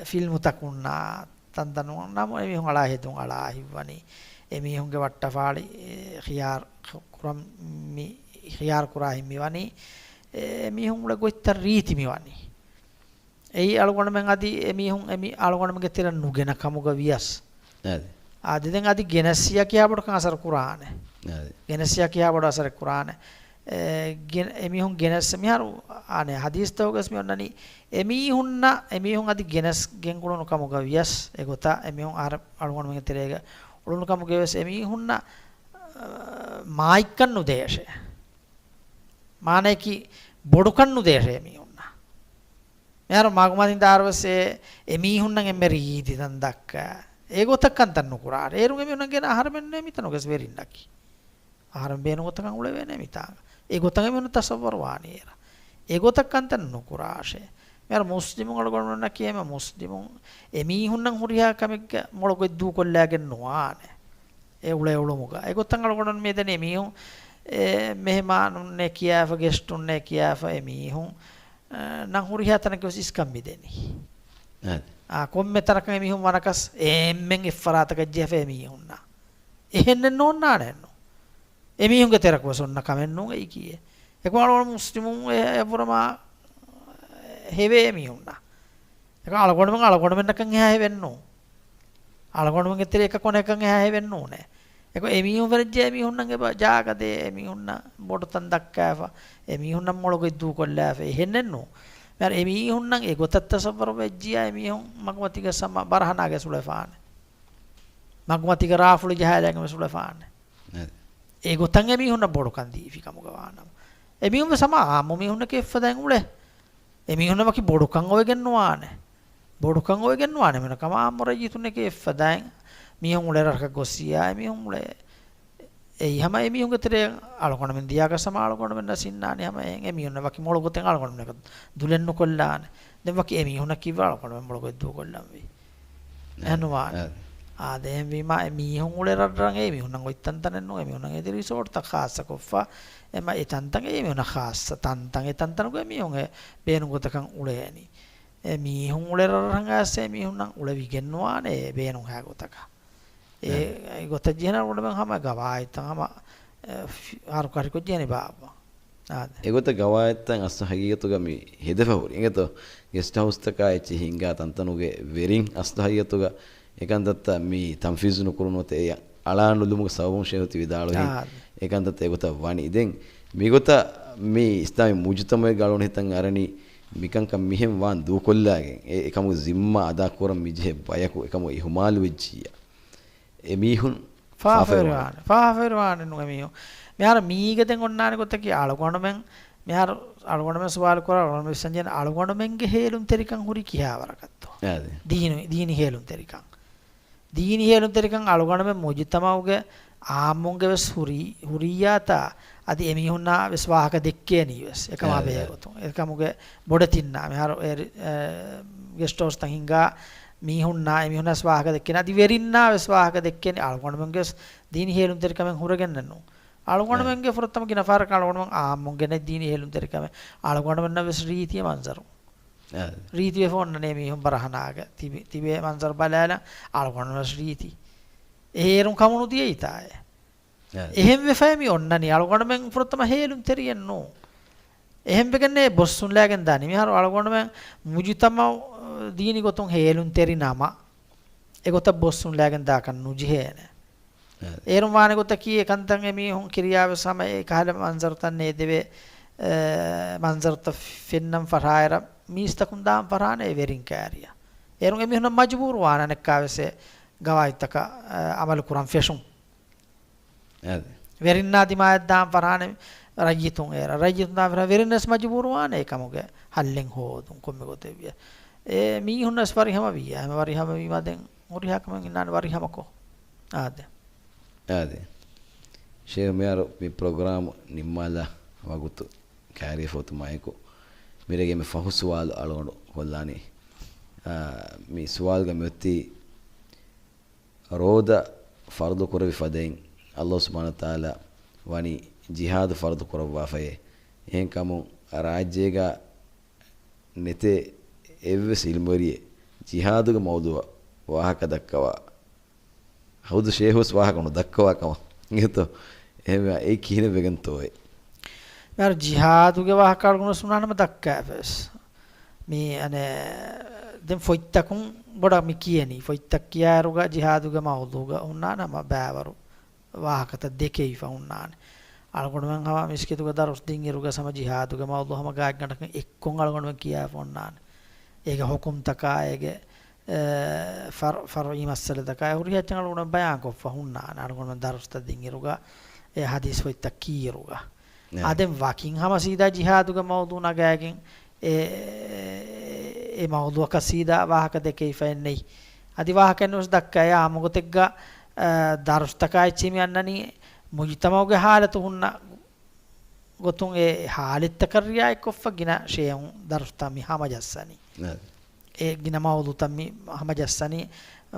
ފިލްމުތަކުންނާ ތަންތަނުން ނަމު އެމީހުން އަޅާ ހެދުން އަޅާ ހިތްވަނީ. އެމީހުންގެ ވައްޓަފާޅި، އެ، ޚިޔާރު ކުރަން މި، ޚިޔާރު ކުރާ ހިތް މިވަނީ. އެ، އެމީހުން އުޅޭ ގޮތްތައް ރީތި މިވަނީ. އެއީ އަޅުގަނޑުމެން އަދި އެމީހުން އެމީ އަޅުގަނޑުމެންގެ ތެރެއަށް ނުގެނަ ކަމުގަ ވިޔަސް. އާދެ. އާދެ، ދެން އަދި ގެނެސް ޔާ ކިހާ ބޮޑަކަށް އަސަރު ކުރާނެ. އާދެ. ގެނެސް ޔާ ކިހާ ބޮޑަށް އަސަރެއް ކުރާނެ. އެ، ގެން-، އެމީހުން ގެނެސް މިހާރު އާނެ ހަދީސްތަކުގަސް މި އޮންނަނީ އެމީހުންނަށް، އެމީހުން އަދި ގެނެސް ގެންގުޅުނު ކަމުގަ ވިޔަސް އެގޮތަށް އެމީހުން އަހަރެ-، އަޅުގަނޑުމެންގެ ތެރޭގަ އުޅުނު ކަމުގަ ވިޔަސް އެމީހުންނަށް، އަ، މާތްކަން ނުދޭށޭ. މާނަޔަކީ ބޮޑުކަން ނުދޭށޭ އެމީހުންނަށް. މިހާރު މަގުމަތިން ދާރުވެސް އެ އެމީހުންނަށް އެންމެ ރީތި ތަން ދައްކާ. އެގޮތަށް ކަންތައް ނުކުރާށޭ. އޭރުން އެމީހުންނަށް ގެނަ އަހަރެމެންނޭ މިތަނުގަސް ވެރިންނަކީ. އަހަރެން ބޭނުން ގޮތަކަށް އުޅެވޭނޭ މިތާނގަ. އެގޮތަށް އެމީހުން ތަސައްވަރު ވާނީ އޭރަށް. އެގޮތަށް ކަންތައް ނުކުރާށޭ. މިހާރު މުސްލިމު އަޅުގަނޑުމެންނަކީ އެމެ މުސްލިމު އެމީހުންނަށް ހުރިހާ ކަމެއްގެ މޮޅު ގޮތް ދޫކޮށްލާގެން ނުވާނެ. އެ އުޅޭ އުޅުމުގަ. އެގޮތަށް އަޅުގަނޑު މި ދެނީ މީހުން، އެ، މެހެމާނުންނޭ ކިޔާފަ، ގެސްޓުންނޭ ކިޔާފަ، އެ މީހުން، އެ، ނަން ހުރިހާ ތަނަކަށް ވެސް އިސްކަން މި ދެނީ. އާދެ. އާ، ކޮންމެ ތަނަކަށް އެ މީހުން ވަނަކަސް އެ އެންމެން އެއްފަރާތަކަށް ޖެހިފަ އެ މީހުންނަށް. އެހެންނެއް ނޯންނާނެއެއްނު. އެ މީހުންގެ ތެރަކު ވެސް އޮންނަ ކަމެއް ނޫން އެއީކީއެއް. އެކަމަ އަޅުގަނޑު މުސްލިމުން އެ، އެ ވުރަމާ ހެވޭ އެ މީހުންނަށް. އެކަމަ އަޅުގަނޑުމެން އަޅުގަނޑުމެންނަކަށް އެހާ ހެވެއްނޫން. އަޅުގަނޑުމެންގެ ތެރެއަކަށް ކޮނެކަށް އެހާ ހެވެއްނޫނޭ. އެކަމަ އެމީހުން ފެނިއްޖެ އެމީހުންނަށް އެބަ ޖާގަ ދޭ، އެމީހުންނަށް ބޮޑު ތަން ދައްކާފަ، އެމީހުންނަށް މޮޅު ގޮތް ދޫކޮށްލާފަ، އެހެންނެއްނޫން. މިހާރު އެމީހުންނަށް އެގޮތަށް ތަސައްވަރު ވެއްޖިޔާ އެމީހުން މަގުމަތީގަ ސަމަ ބަރަހަނާގަ އުޅެފާނެ. މަގުމަތީގަ ރާފުޅި ޖަހާލައިގެން ވެސް އުޅެފާނެ. އެ. އެގޮތަށް އެމީހުންނަށް ބޮޑުކަން ދީފި ކަމުގަ ވާނަމަ. އެމީހުން ވެސް ހަމަ އާއްމު މީހުންނަކީ އެއްފަދައިން އުޅޭ. އެމީހުންނަށް ވަކި ބޮޑުކަން އޮވެގެން ނުވާނެ. ބޮޑުކަން އޮވެގެން ނުވާނެ. މިނަ ކަމަށް އާއްމު ރައްޔިތުންނެކޭ އެއްފަދައިން މީހުން އުޅޭ ރަށަކަށް ގޮސް އިއްޔާ އެމީހުން އުޅޭ. އެއީ ހަމަ އެމީހުންގެ ތެރެއަށް އަޅުގަނޑުމެން ދިޔާކަށް ހަމަ އަޅުގަނޑުމެންނަށް އިންނާނީ ހަމަ އެ-، އެމީހުންނަށް ވަކި މޮޅު ގޮތެއް އަޅުގަނޑުމެންނަކަށް ދުލެއް ނުކޮށްލާނެ. ދެން ވަކި އެމީހުންނަށް ކީއްވެ އަޅުގަނޑުމެން މޮޅު ގޮތް ދޫކޮށްލަންވީ؟ އެ، އެހެންނުވާނެ. އެ. އާދެ، އެހެންވީމާ އެ މީހުން އުޅޭ ރަށްރަށް އެ މީހުންނަށް އޮތް ތަންތަނެއް ނޫން، އެ މީހުންނަށް އެދި ރިސޯޓްތައް ޚާއްޞަކޮށްފަ، އެމަ އެ ތަންތަން އެ މީހުންނަށް ޚާއްޞަ ތަންތަން އެ ތަންތަނުގަ އެ މީހުން އެ ބޭނުން ގޮތަކަށް އުޅޭނީ. އެ މީހުން އުޅޭ ރަށްރަށް އައިސް އެ މީހުންނަށް އުޅެވިގެން ނުވާނެ އެ ބޭނުން ހާ ގޮތަކަށް. އެ، އެ. އެ ގޮތަށް ޖެހޭނެ އަޅުގަނޑުމެން ހަމަ ގަވާއިދުތައް ހަމަ، އެ، ފި-، ހަރުކަށި ކޮށްޖެހޭނީ ބާއްވަ. އާދެ. އެގޮތަށް ގަވާއިދުތައް އަސްލު ހަގީގަތުގަ މި ހެދެފަ ހުރި. އިނގޭތޯ ގެސްޓް ހައުސްތަކާ އެއްޗެއް ހިންގާ ތަންތަނުގެ ވެރިން އަސްލު ހަގީގަތުގަ އެކަންތައްތައް މި ތަންފީޒު ނުކުރުނުވަތަ އެ އަޅާނުލުމުގެ ސަބަބުން ޝޭހުތި ވިދާޅުވި. އާދެ. އެކަންތައްތައް އެގޮތަށް ވަނީ. ދެން މިގޮތަށް މި އިސްލާމީ މުޖުތަމަޢެއްގަ އަޅުގަނޑު ހިތަށް އަރަނީ މިކަންކަން މިހެން ވާން ދޫކޮށްލާގެން އެ އެކަމުގެ ޒިންމާ އަދާކުރަން މިޖެހޭ ބަޔަކު އެކަމުގަ އިހުމާލުވެއްޖިއްޔާ. އެމީހުން ފާފަވެރިވާނެ. ފާފަވެރިވާނެ ނޫން އެމީހުން. މިހާރު މީގަ ދެން އޮންނާނެ ގޮތަކީ އަޅުގަނޑުމެން، މިހާރު އަޅުގަނޑުމެން ސުވާލު ކުރާ އަޅުގަނޑުމެން ވިސްނަންޖެހޭނެ އަޅުގަނޑުމެންގެ ހޭލުންތެރިކަން ހުރީ ކިހާވަރަކަށްތޯ؟ އާދެ. ދީނު-، ދީނީ ހޭލުންތެރިކަން. ދީނީ ހޭލުންތެރިކަން އަޅުގަނޑުމެން މުޖުތަމަޢުގެ އާއްމުންގެ ވެސް ހުރި-، ހުރިއްޔާތާ އަދި އެމީހުންނާ ވެސް ވާހަކަ ދެއްކޭނީ ވެސް އެކަމާ އާދެ. ބެހޭގޮތުން. އެކަމުގެ ބޮޑެތިންނާ މިހާރު އެ، އެ، ގެސްޓް ހައުސްތައް ހިންގާ މީހުންނާ، އެމީހުންނަށް ވާހަކަ ދެއްކެން، އަދި ވެރިންނާ ވެސް ވާހަކަ ދެއްކެން، އަޅުގަނޑުމެންގެ ވެސް ދީނީ ހޭލުންތެރިކަމެއް ހުރެގެންނެއްނު. އަޅުގަނޑުމެންގެ ފުރަތަމަ ގިނަ ފަހަރަކަށް އަޅުގަނޑުމެން އާއްމުން ގެނެ ދީނީ ހޭލުންތެރިކަމެއް އަޅުގަނޑުމެންނަށް ވެސް ރީތި މަންޒަރު. އާ. ރީތިވެފަ އޮންނަނީ މީހުން ބަރަހަނާގަ ތިބި، ތިބޭ މަންޒަރު ބަލާލަން އަޅުގަނޑުމެން ވެސް ރީތި. އޭރުން ކަމުނު ދިޔައީތާއޭ. އާ. އެހެން ވެފައި މި އޮންނަނީ އަޅުގަނޑުމެން ފުރަތަމަ ހޭލުންތެރިއެއްނު. އެހެން ވެގެންނޭ ބޮއްސުން ލާގެން ދާނީ. މިހާރު އަޅުގަނޑުމެން މުޖުތަމަޢު ދީނީ ގޮތުން ހޭލުންތެރި ނަމަ، އެގޮތަށް ބޮއްސުން ލާގެން ދާކަށް ނުޖެހޭނެ. އާ. އޭރުން ވާނެ ގޮތަކީ އެކަންތައް އެމީހުން ކިރިޔާ ވެސް ހަމަ އެ ކަހަލަ މަންޒަރުތައް ނޭދެވޭ، އެ، މަންޒަރުތައް ފެންނަން ފަށާއިރަށް މީސްތަކުން ދާން ފަށާނެ އެ ވެރިން ކާރިޔަށް. އޭރުން އެމީހުންނަށް މަޖުބޫރު ވާނެ އަނެއްކާވެސް އެ ގަވާއިދުތަކަށް، އެ، އަމަލު ކުރަން ފެށުން. އާދެ. ވެރިންނާ ދިމާޔަށް ދާން ފަށާނެ ރައްޔިތުން އޭރަށް. ރައްޔިތުން ދާން ފަށާ ވެރިންނަސް މަޖުބޫރު ވާނެ އެކަމުގެ ހައްލެއް ހޯދުން ކޮންމެ ގޮތެއް ވިޔަސް. އެ މީހުންނަސް ވަރިހަމަ ވިއްޔާ. ހަމަ ވަރިހަމަ ވީމާ ދެން ހުރިހާ ކަމެއް އިންނާނެ ވަރިހަމަކޮށް. އާދެ. އާދެ. ޝޭހް މިހާރު މި ޕްރޮގްރާމް ނިންމާލާ ވަގުތު ކައިރިވެފަ އޮތުމާއެކު މިރޭގެ މި ފަހު ސުވާލު އަޅުގަނޑު ކޮށްލާނީ. އާ، މި ސުވާލުގަ މިއޮތީ ރޯދަ ފަރުޟު ކުރެވި ފަދައިން އައްލާހު ސުބްޙާނަހޫ ވަތަޢާލާ ވަނީ ޖިހާދު ފަރުޟު ކުރައްވާފައޭ. އެހެންކަމުން ރާއްޖޭގަ ނެތޭ އެއްވެސް އިލްމުވެރިއެއް ޖިހާދުގެ މައުޟޫޢަށް ވާހަކަ ދައްކަވާ، ހުދު ޝޭހުވެސް ވާހަކަ ނުދައްކަވާ ކަމަށް އިނގޭތޯ؟ އެހެންވެ އެއީ ކިހިނެއް ވެގެންތޯއޭ؟ މިހާރު ޖިހާދުގެ ވާހަކަ އަޅުގަނޑު ވެސް ހުންނާނަމަ ދައްކާފަވެސް. މި އަނެއް ދެން ފޮތްތަކުން ބޮޑަށް މި ކިޔަނީ. ފޮތްތައް ކިޔާއިރުގަ ޖިހާދުގެ މައުޟޫޢުގަ ހުންނާނަމަ ބައިވަރު ވާހަކަތައް ދެކެވިފަ ހުންނާނެ. އަޅުގަނޑުމެން ހަމަ މިސްކިތުގަ ދަރުސް ދިން އިރުގަ ހަމަ ޖިހާދުގެ މައުޟޫޢު ހަމަ ގާތްގަނޑަކަށް އެއްކޮށް އަޅުގަނޑުމެން ކިޔާފަ ހުންނާނެ. އޭގެ ޙުކުމްތަކާ، އޭގެ، އެ، ފަރު-، ފަރުޢީ މައްސަލަތަކާ އެ ހުރިހާ އެއްޗެއް އަޅުގަނޑުމެން ބަޔާންކޮށްފަ ހުންނާނެ. އަޅުގަނޑުމެން ދަރުސްތައް ދިން އިރުގަ، އެ ޙަދީޘް ފޮތްތައް ކީއިރުގަ. އާ، ދެން ވަކިން ހަމަ ސީދާ ޖިހާދުގެ މައުޟޫޢު ނަގާގެން އެ، އެ މައުޟޫޢަކަށް ސީދާ ވާހަކަ ދެކެވިފައެއް ނެތް. އަދި ވާހަކައެއްނުވެސް ދައްކާ އެ އާއްމުގޮތެއްގަ، އަ، ދަރުސްތަކާ އެއްޗެއް މި އަންނަނީ މުޖުތަމަޢުގެ ޙާލަތު ހުންނަ ގޮތުން އެ ޙާލަތްތަކަށް ރިޢާޔަތްކޮށްފަ ގިނަ ޝޭހުން ދަރުސްތައް މި ހަމަޖައްސަނީ. އެ ގިނަ މައުޟޫޢުތައް މި ހަމަޖައްސަނީ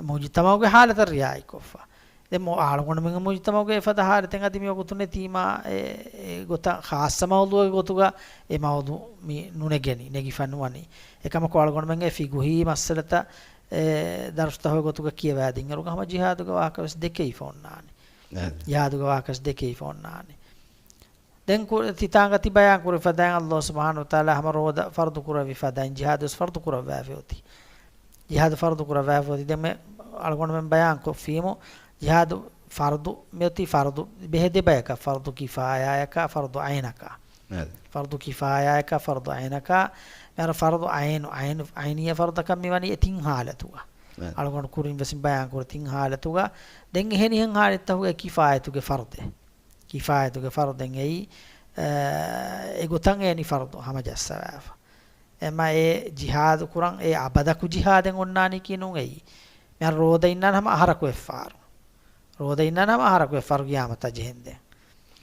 މުޖުތަމަޢުގެ ޙާލަތަށް ރިޢާޔަތްކޮށްފަ. ދެން މު-، އަޅުގަނޑުމެންގެ މުޖުތަމަޢުގެ އެފަދަ ޙާލަތެއް އަދި މިވަގުތު ނެތީމާ، އެ، އެ ގޮތަށް ޚާއްޞަ މައުޟޫޢެއް ގޮތުގަ އެ މައުޟޫޢު މި ނުނެގެނީ، ނެގިފަ ނުވަނީ. އެކަމަކު އަޅުގަނޑުމެންގެ ފިޤުހީ މައްސަލަތައް، އެ، ދަރުސްތަކުގެ ގޮތުގަ ކިޔަވާދިންއިރުގަ ހަމަ ޖިހާދުގެ ވާހަކަވެސް ދެކެވިފަ އޮންނާނެ. އާދެ. ޖިހާދުގެ ވާހަކަވެސް ދެކެވިފަ އޮންނާނެ. ދެން ކު-، ތިތާނގަ ތި ބަޔާން ކުރި ފަދައިން އައްލާހު ސުބްޙާނަހޫ ވަތަޢާލާ ހަމަ ރޯދަ ފަރުޟު ކުރެއްވި ފަދައިން ޖިހާދުވެސް ފަރުޟު ކުރައްވާފައި އޮތީ. ޖިހާދު ފަރުޟު ކުރައްވާފައި އޮތީ. ދެން މެ އަޅުގަނޑުމެން ބަޔާން ކޮށްފީމު، ޖިހާދު ފަރުޟު މިއޮތީ ފަރުޟު ބެހޭ ދެ ބަޔަކަށް، ފަރުޟު ކިފާޔާއަކާ، ފަރުޟު ޢައިނަކާ. އާދެ. ފަރުޟު ކިފާޔާއަކާ، ފަރުޟު ޢައިނަކާ، މިހާރު ފަރުޟު ޢައިނު، ޢައިނު، ޢައިނިއްޔާ ފަރުޟަކަށް މިވަނީ އެ ތިން ޙާލަތުގަ. އާދެ. އަޅުގަނޑު ކުރިން ވެސް ބަޔާން ކުރި ތިން ޙާލަތުގަ. ދެން އެހެނިހެން ޙާލަތްތަކުގަ ކިފާޔަތުގެ ފަރުޟެއް. ކިފާޔަތުގެ ފަރުޟެއް އެއީ، އަ، އެގޮތަށް އެނި ފަރުޟު ހަމަޖައްސަވާފަ. އެމަ އެ ޖިހާދު ކުރަން އެ އަބަދަކު ޖިހާދެއް އޮންނާނީކީ ނޫން އެއީ. މިހާރު ރޯދަ އިންނާނެ ހަމަ އަހަރަކު އެއްފަހަރު. ރޯދަ އިންނާނެ ހަމަ އަހަރަކު އެއްފަހަރު ގިޔާމަތާ ޖެހެންދެން.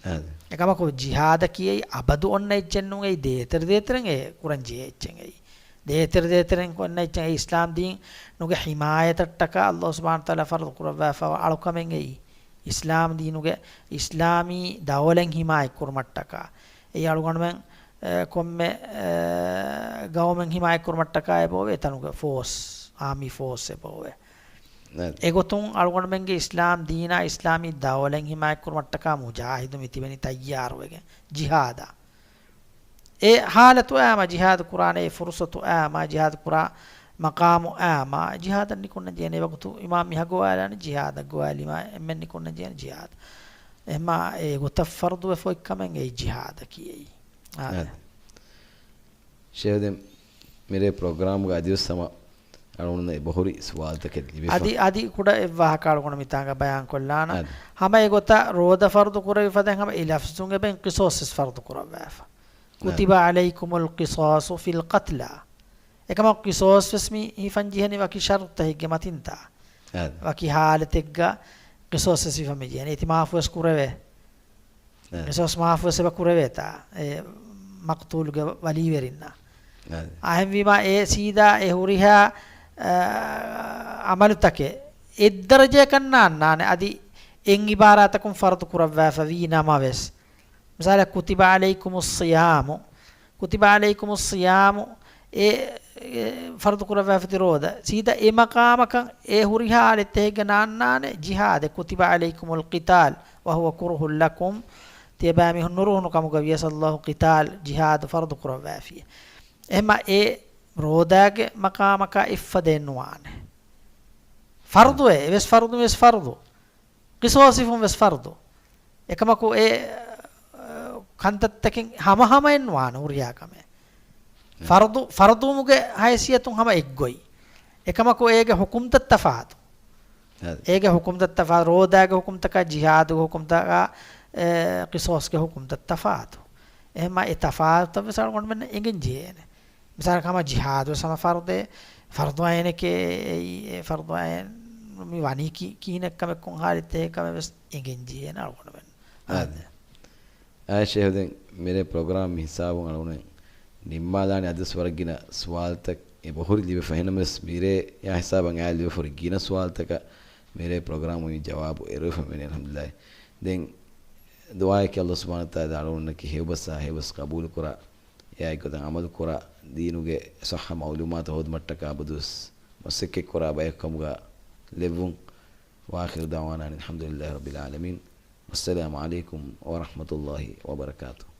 އާދެ. އެކަމަކު ޖިހާދަކީ އެއީ އަބަދު އޮންނަ އެއްޗެއް ނޫން އެއީ ދޭތެރެ ދޭތެރެން އެ ކުރަން ޖެހޭ އެއްޗެއް އެއީ. ދޭތެރެ ދޭތެރެން އޮންނަ އެއްޗެއް އެއީ އިސްލާމް ދީނުގެ ޙިމާޔަތަށްޓަކާ އައްލާހު ސުބްޙާނަހޫ ވަތަޢާލާ ފަރުޟު ކުރައްވާފައިވާ އަޅުކަމެއް އެއީ. އިސްލާމް ދީނުގެ އިސްލާމީ ދައުލަތް ޙިމާޔަތްކުރުމަށްޓަކާ. އެއީ އަޅުގަނޑުމެން، އެ، ކޮންމެ، އެ، ގައުމެއް ޙިމާޔަތްކުރުމަށްޓަކާ އެބައޮވޭ އެތަނުގެ ފޯސް، އާމީ ފޯސް އެބައޮވޭ. އެގޮތުން އަޅުގަނޑުމެންގެ އިސްލާމް ދީނާ އިސްލާމީ ދައުލަތް ޙިމާޔަތްކުރުމަށްޓަކާ މުޖާހިދުން މިތިބެނީ ތައްޔާރުވެގެން ޖިހާދަށް. އެ ޙާލަތު އައީމާ ޖިހާދު ކުރާނެ، އެ ފުރުޞަތު އައީމާ ޖިހާދު ކުރާ މަޤާމު އައީމާ ޖިހާދަށް ނިކުންނަން ޖެހޭނެ. އެވަގުތު އިމާމް މިހާ ގޮވާލާނެ ޖިހާދަށް ގޮވާލީމާ އެންމެން ނިކުންނަން ޖެހޭނެ ޖިހާދަށް. އެހެންމާ އެ ގޮތަށް ފަރުޟުވެފަ އޮތްކަމެއް އެއީ ޖިހާދަކީ އެއީ. އާދެ. އާދެ. ޝޭހް ދެން މިރޭ ޕްރޮގްރާމްގަ އަދިވެސް ހަމަ އަޅުގަނޑު އެބަހުރި ސުވާލުތަކެއް ލިބިފަ. އަދި، އަދި ކުޑަ އެއްވާހަކަ އަޅުގަނޑު މިތާނގަ ބަޔާން ކޮށްލާނަ. އާދެ. ހަމަ އެގޮތަށް ރޯދަ ފަރުޟު ކުރެވި ފަދައިން ހަމަ އެ ލަފްޒުން އެބައިން ޤިޞާޞް ވެސް ފަރުޟު ކުރައްވާފަ. އާދެ. كتب عليكم القصاص في القتلى. އެކަމަކު ޤިޞާޞް ވެސް މި ހިފަން ޖެހެނީ ވަކި ޝަރުޠުތަކެއްގެ މަތިންތާ. އާދެ. ވަކި ޙާލަތެއްގަ ޤިޞާޞް ވެސް ހިފަން މި ޖެހެނީ. އޭތި މާފު ވެސް ކުރެވޭ. އެ. މިސޯސް މާފުވެސް އެބަ ކުރެވޭތާ، އެ މަޤްތޫލުގެ ވަލީވެރިންނަށް. އެ. އެހެންވީމާ، އެ ސީދާ އެ ހުރިހާ، އަ، ޢަމަލުތަކެއް އެއްދަރަޖައަކަށް ނާންނާނެ، އަދި އެއް ޢިބާރާތަކުން ފަރުޟު ކުރައްވާފަ ވީ ނަމަވެސް. މިސާލަށް، كتب عليكم الصيام. كتب عليكم الصيام، އެ، އެ، ފަރުޟު ކުރައްވާފައި އޮތީ ރޯދަ. ސީދާ އެ މަޤާމަކަށް އެ ހުރިހާ ޙާލަތެއްގަ ނާންނާނެ ޖިހާދެއް، كتب عليكم القتال وهو كره لكم. ތިޔަބައިމީހުން ނުރުހުނު ކަމުގަ ވިޔަސް ﷲ ޤިތާލް، ޖިހާދު ފަރުޟު ކުރައްވާފި. އެހެންމާ އެ ރޯދާގެ މަޤާމަކާ އެއްފަދައެއް ނުވާނެ. ފަރުޟު އެ، އެވެސް ފަރުޟު، މިވެސް ފަރުޟު. ޤިޞާޞް ހިފުން ވެސް ފަރުޟު. އެކަމަކު އެ، އަ، ކަންތައްތަކެއް ހަމަހަމައެއް ނުވާނެ ހުރިހާ ކަމެއް. އެ. ފަރުޟު، ފަރުޟުވުމުގެ ހައިސިއްޔަތުން ހަމަ އެއްގޮތް. އެކަމަކު އޭގެ ޙުކުމްތައް ތަފާތު. އެ. އޭގެ ޙުކުމްތައް ތަފާތު. ރޯދާގެ ޙުކުމްތަކާ، ޖިހާދުގެ ޙުކުމްތަކާ، އެ، ޤިޞާޞްގެ ޙުކުމްތައް ތަފާތު. އެހެންމާ އެ ތަފާތުތައް ވެސް އަޅުގަނޑުމެންނަށް އެނގެން ޖެހޭނެ. މިސާލަކަށް ހަމަ ޖިހާދު ވެސް ހަމަ ފަރުޟެއް، ފަރުޟު ޢައިނެކޭ، އެއީ އެ ފަރުޟު ޢައިން މި ވަނީ ކި-، ކިހިނެއްކަމެއް ކޮން ޙާލަތެއް ކަމެއް ވެސް އެނގެން ޖެހޭނެ އަޅުގަނޑުމެން. އާދެ. އާދެ. އާ ޝޭޚް، ދެން މިރޭ ޕްރޮގްރާމް މި ހިސާބުން އަޅުގަނޑު ނިންމާލާނީ. އަދިވެސް ވަރަށް ގިނަ ސުވާލުތައް އެބަހުރި ލިބިފަ. އެހެނަމަވެސް މިރޭ އާ ހިސާބަށް އާ ލިބިފަ ހުރި ގިނަ ސުވާލުތަކަށް މިރޭ ޕްރޮގްރާމު ޖަވާބު އެރުވެފަ މިނެ އަލްޙަމްދުލިއްލާހި. ދެން ދުޢާއެކޭ އަލްލާހު ސުބްޙާނަހު ވަތަޢާލާ އަޅުގަނޑަކީ ހެޔޮބަސްއާ ހެޔޮބަސް ޤަބޫލުކުރާ، އެއާއެއްގޮތަށް ޢަމަލުކުރާ، ދީނުގެ ޞައްޙަ މަޢުލޫމާތު ހޯދުމަށްޓަކާ އަބަދުވެސް މަސައްކަތްކުރާ ބަޔަކު ކަމުގަ ލެއްވުން. وآخر دعوانا أن الحمد لله رب العالمين. والسلام عليكم ورحمة الله وبركاته.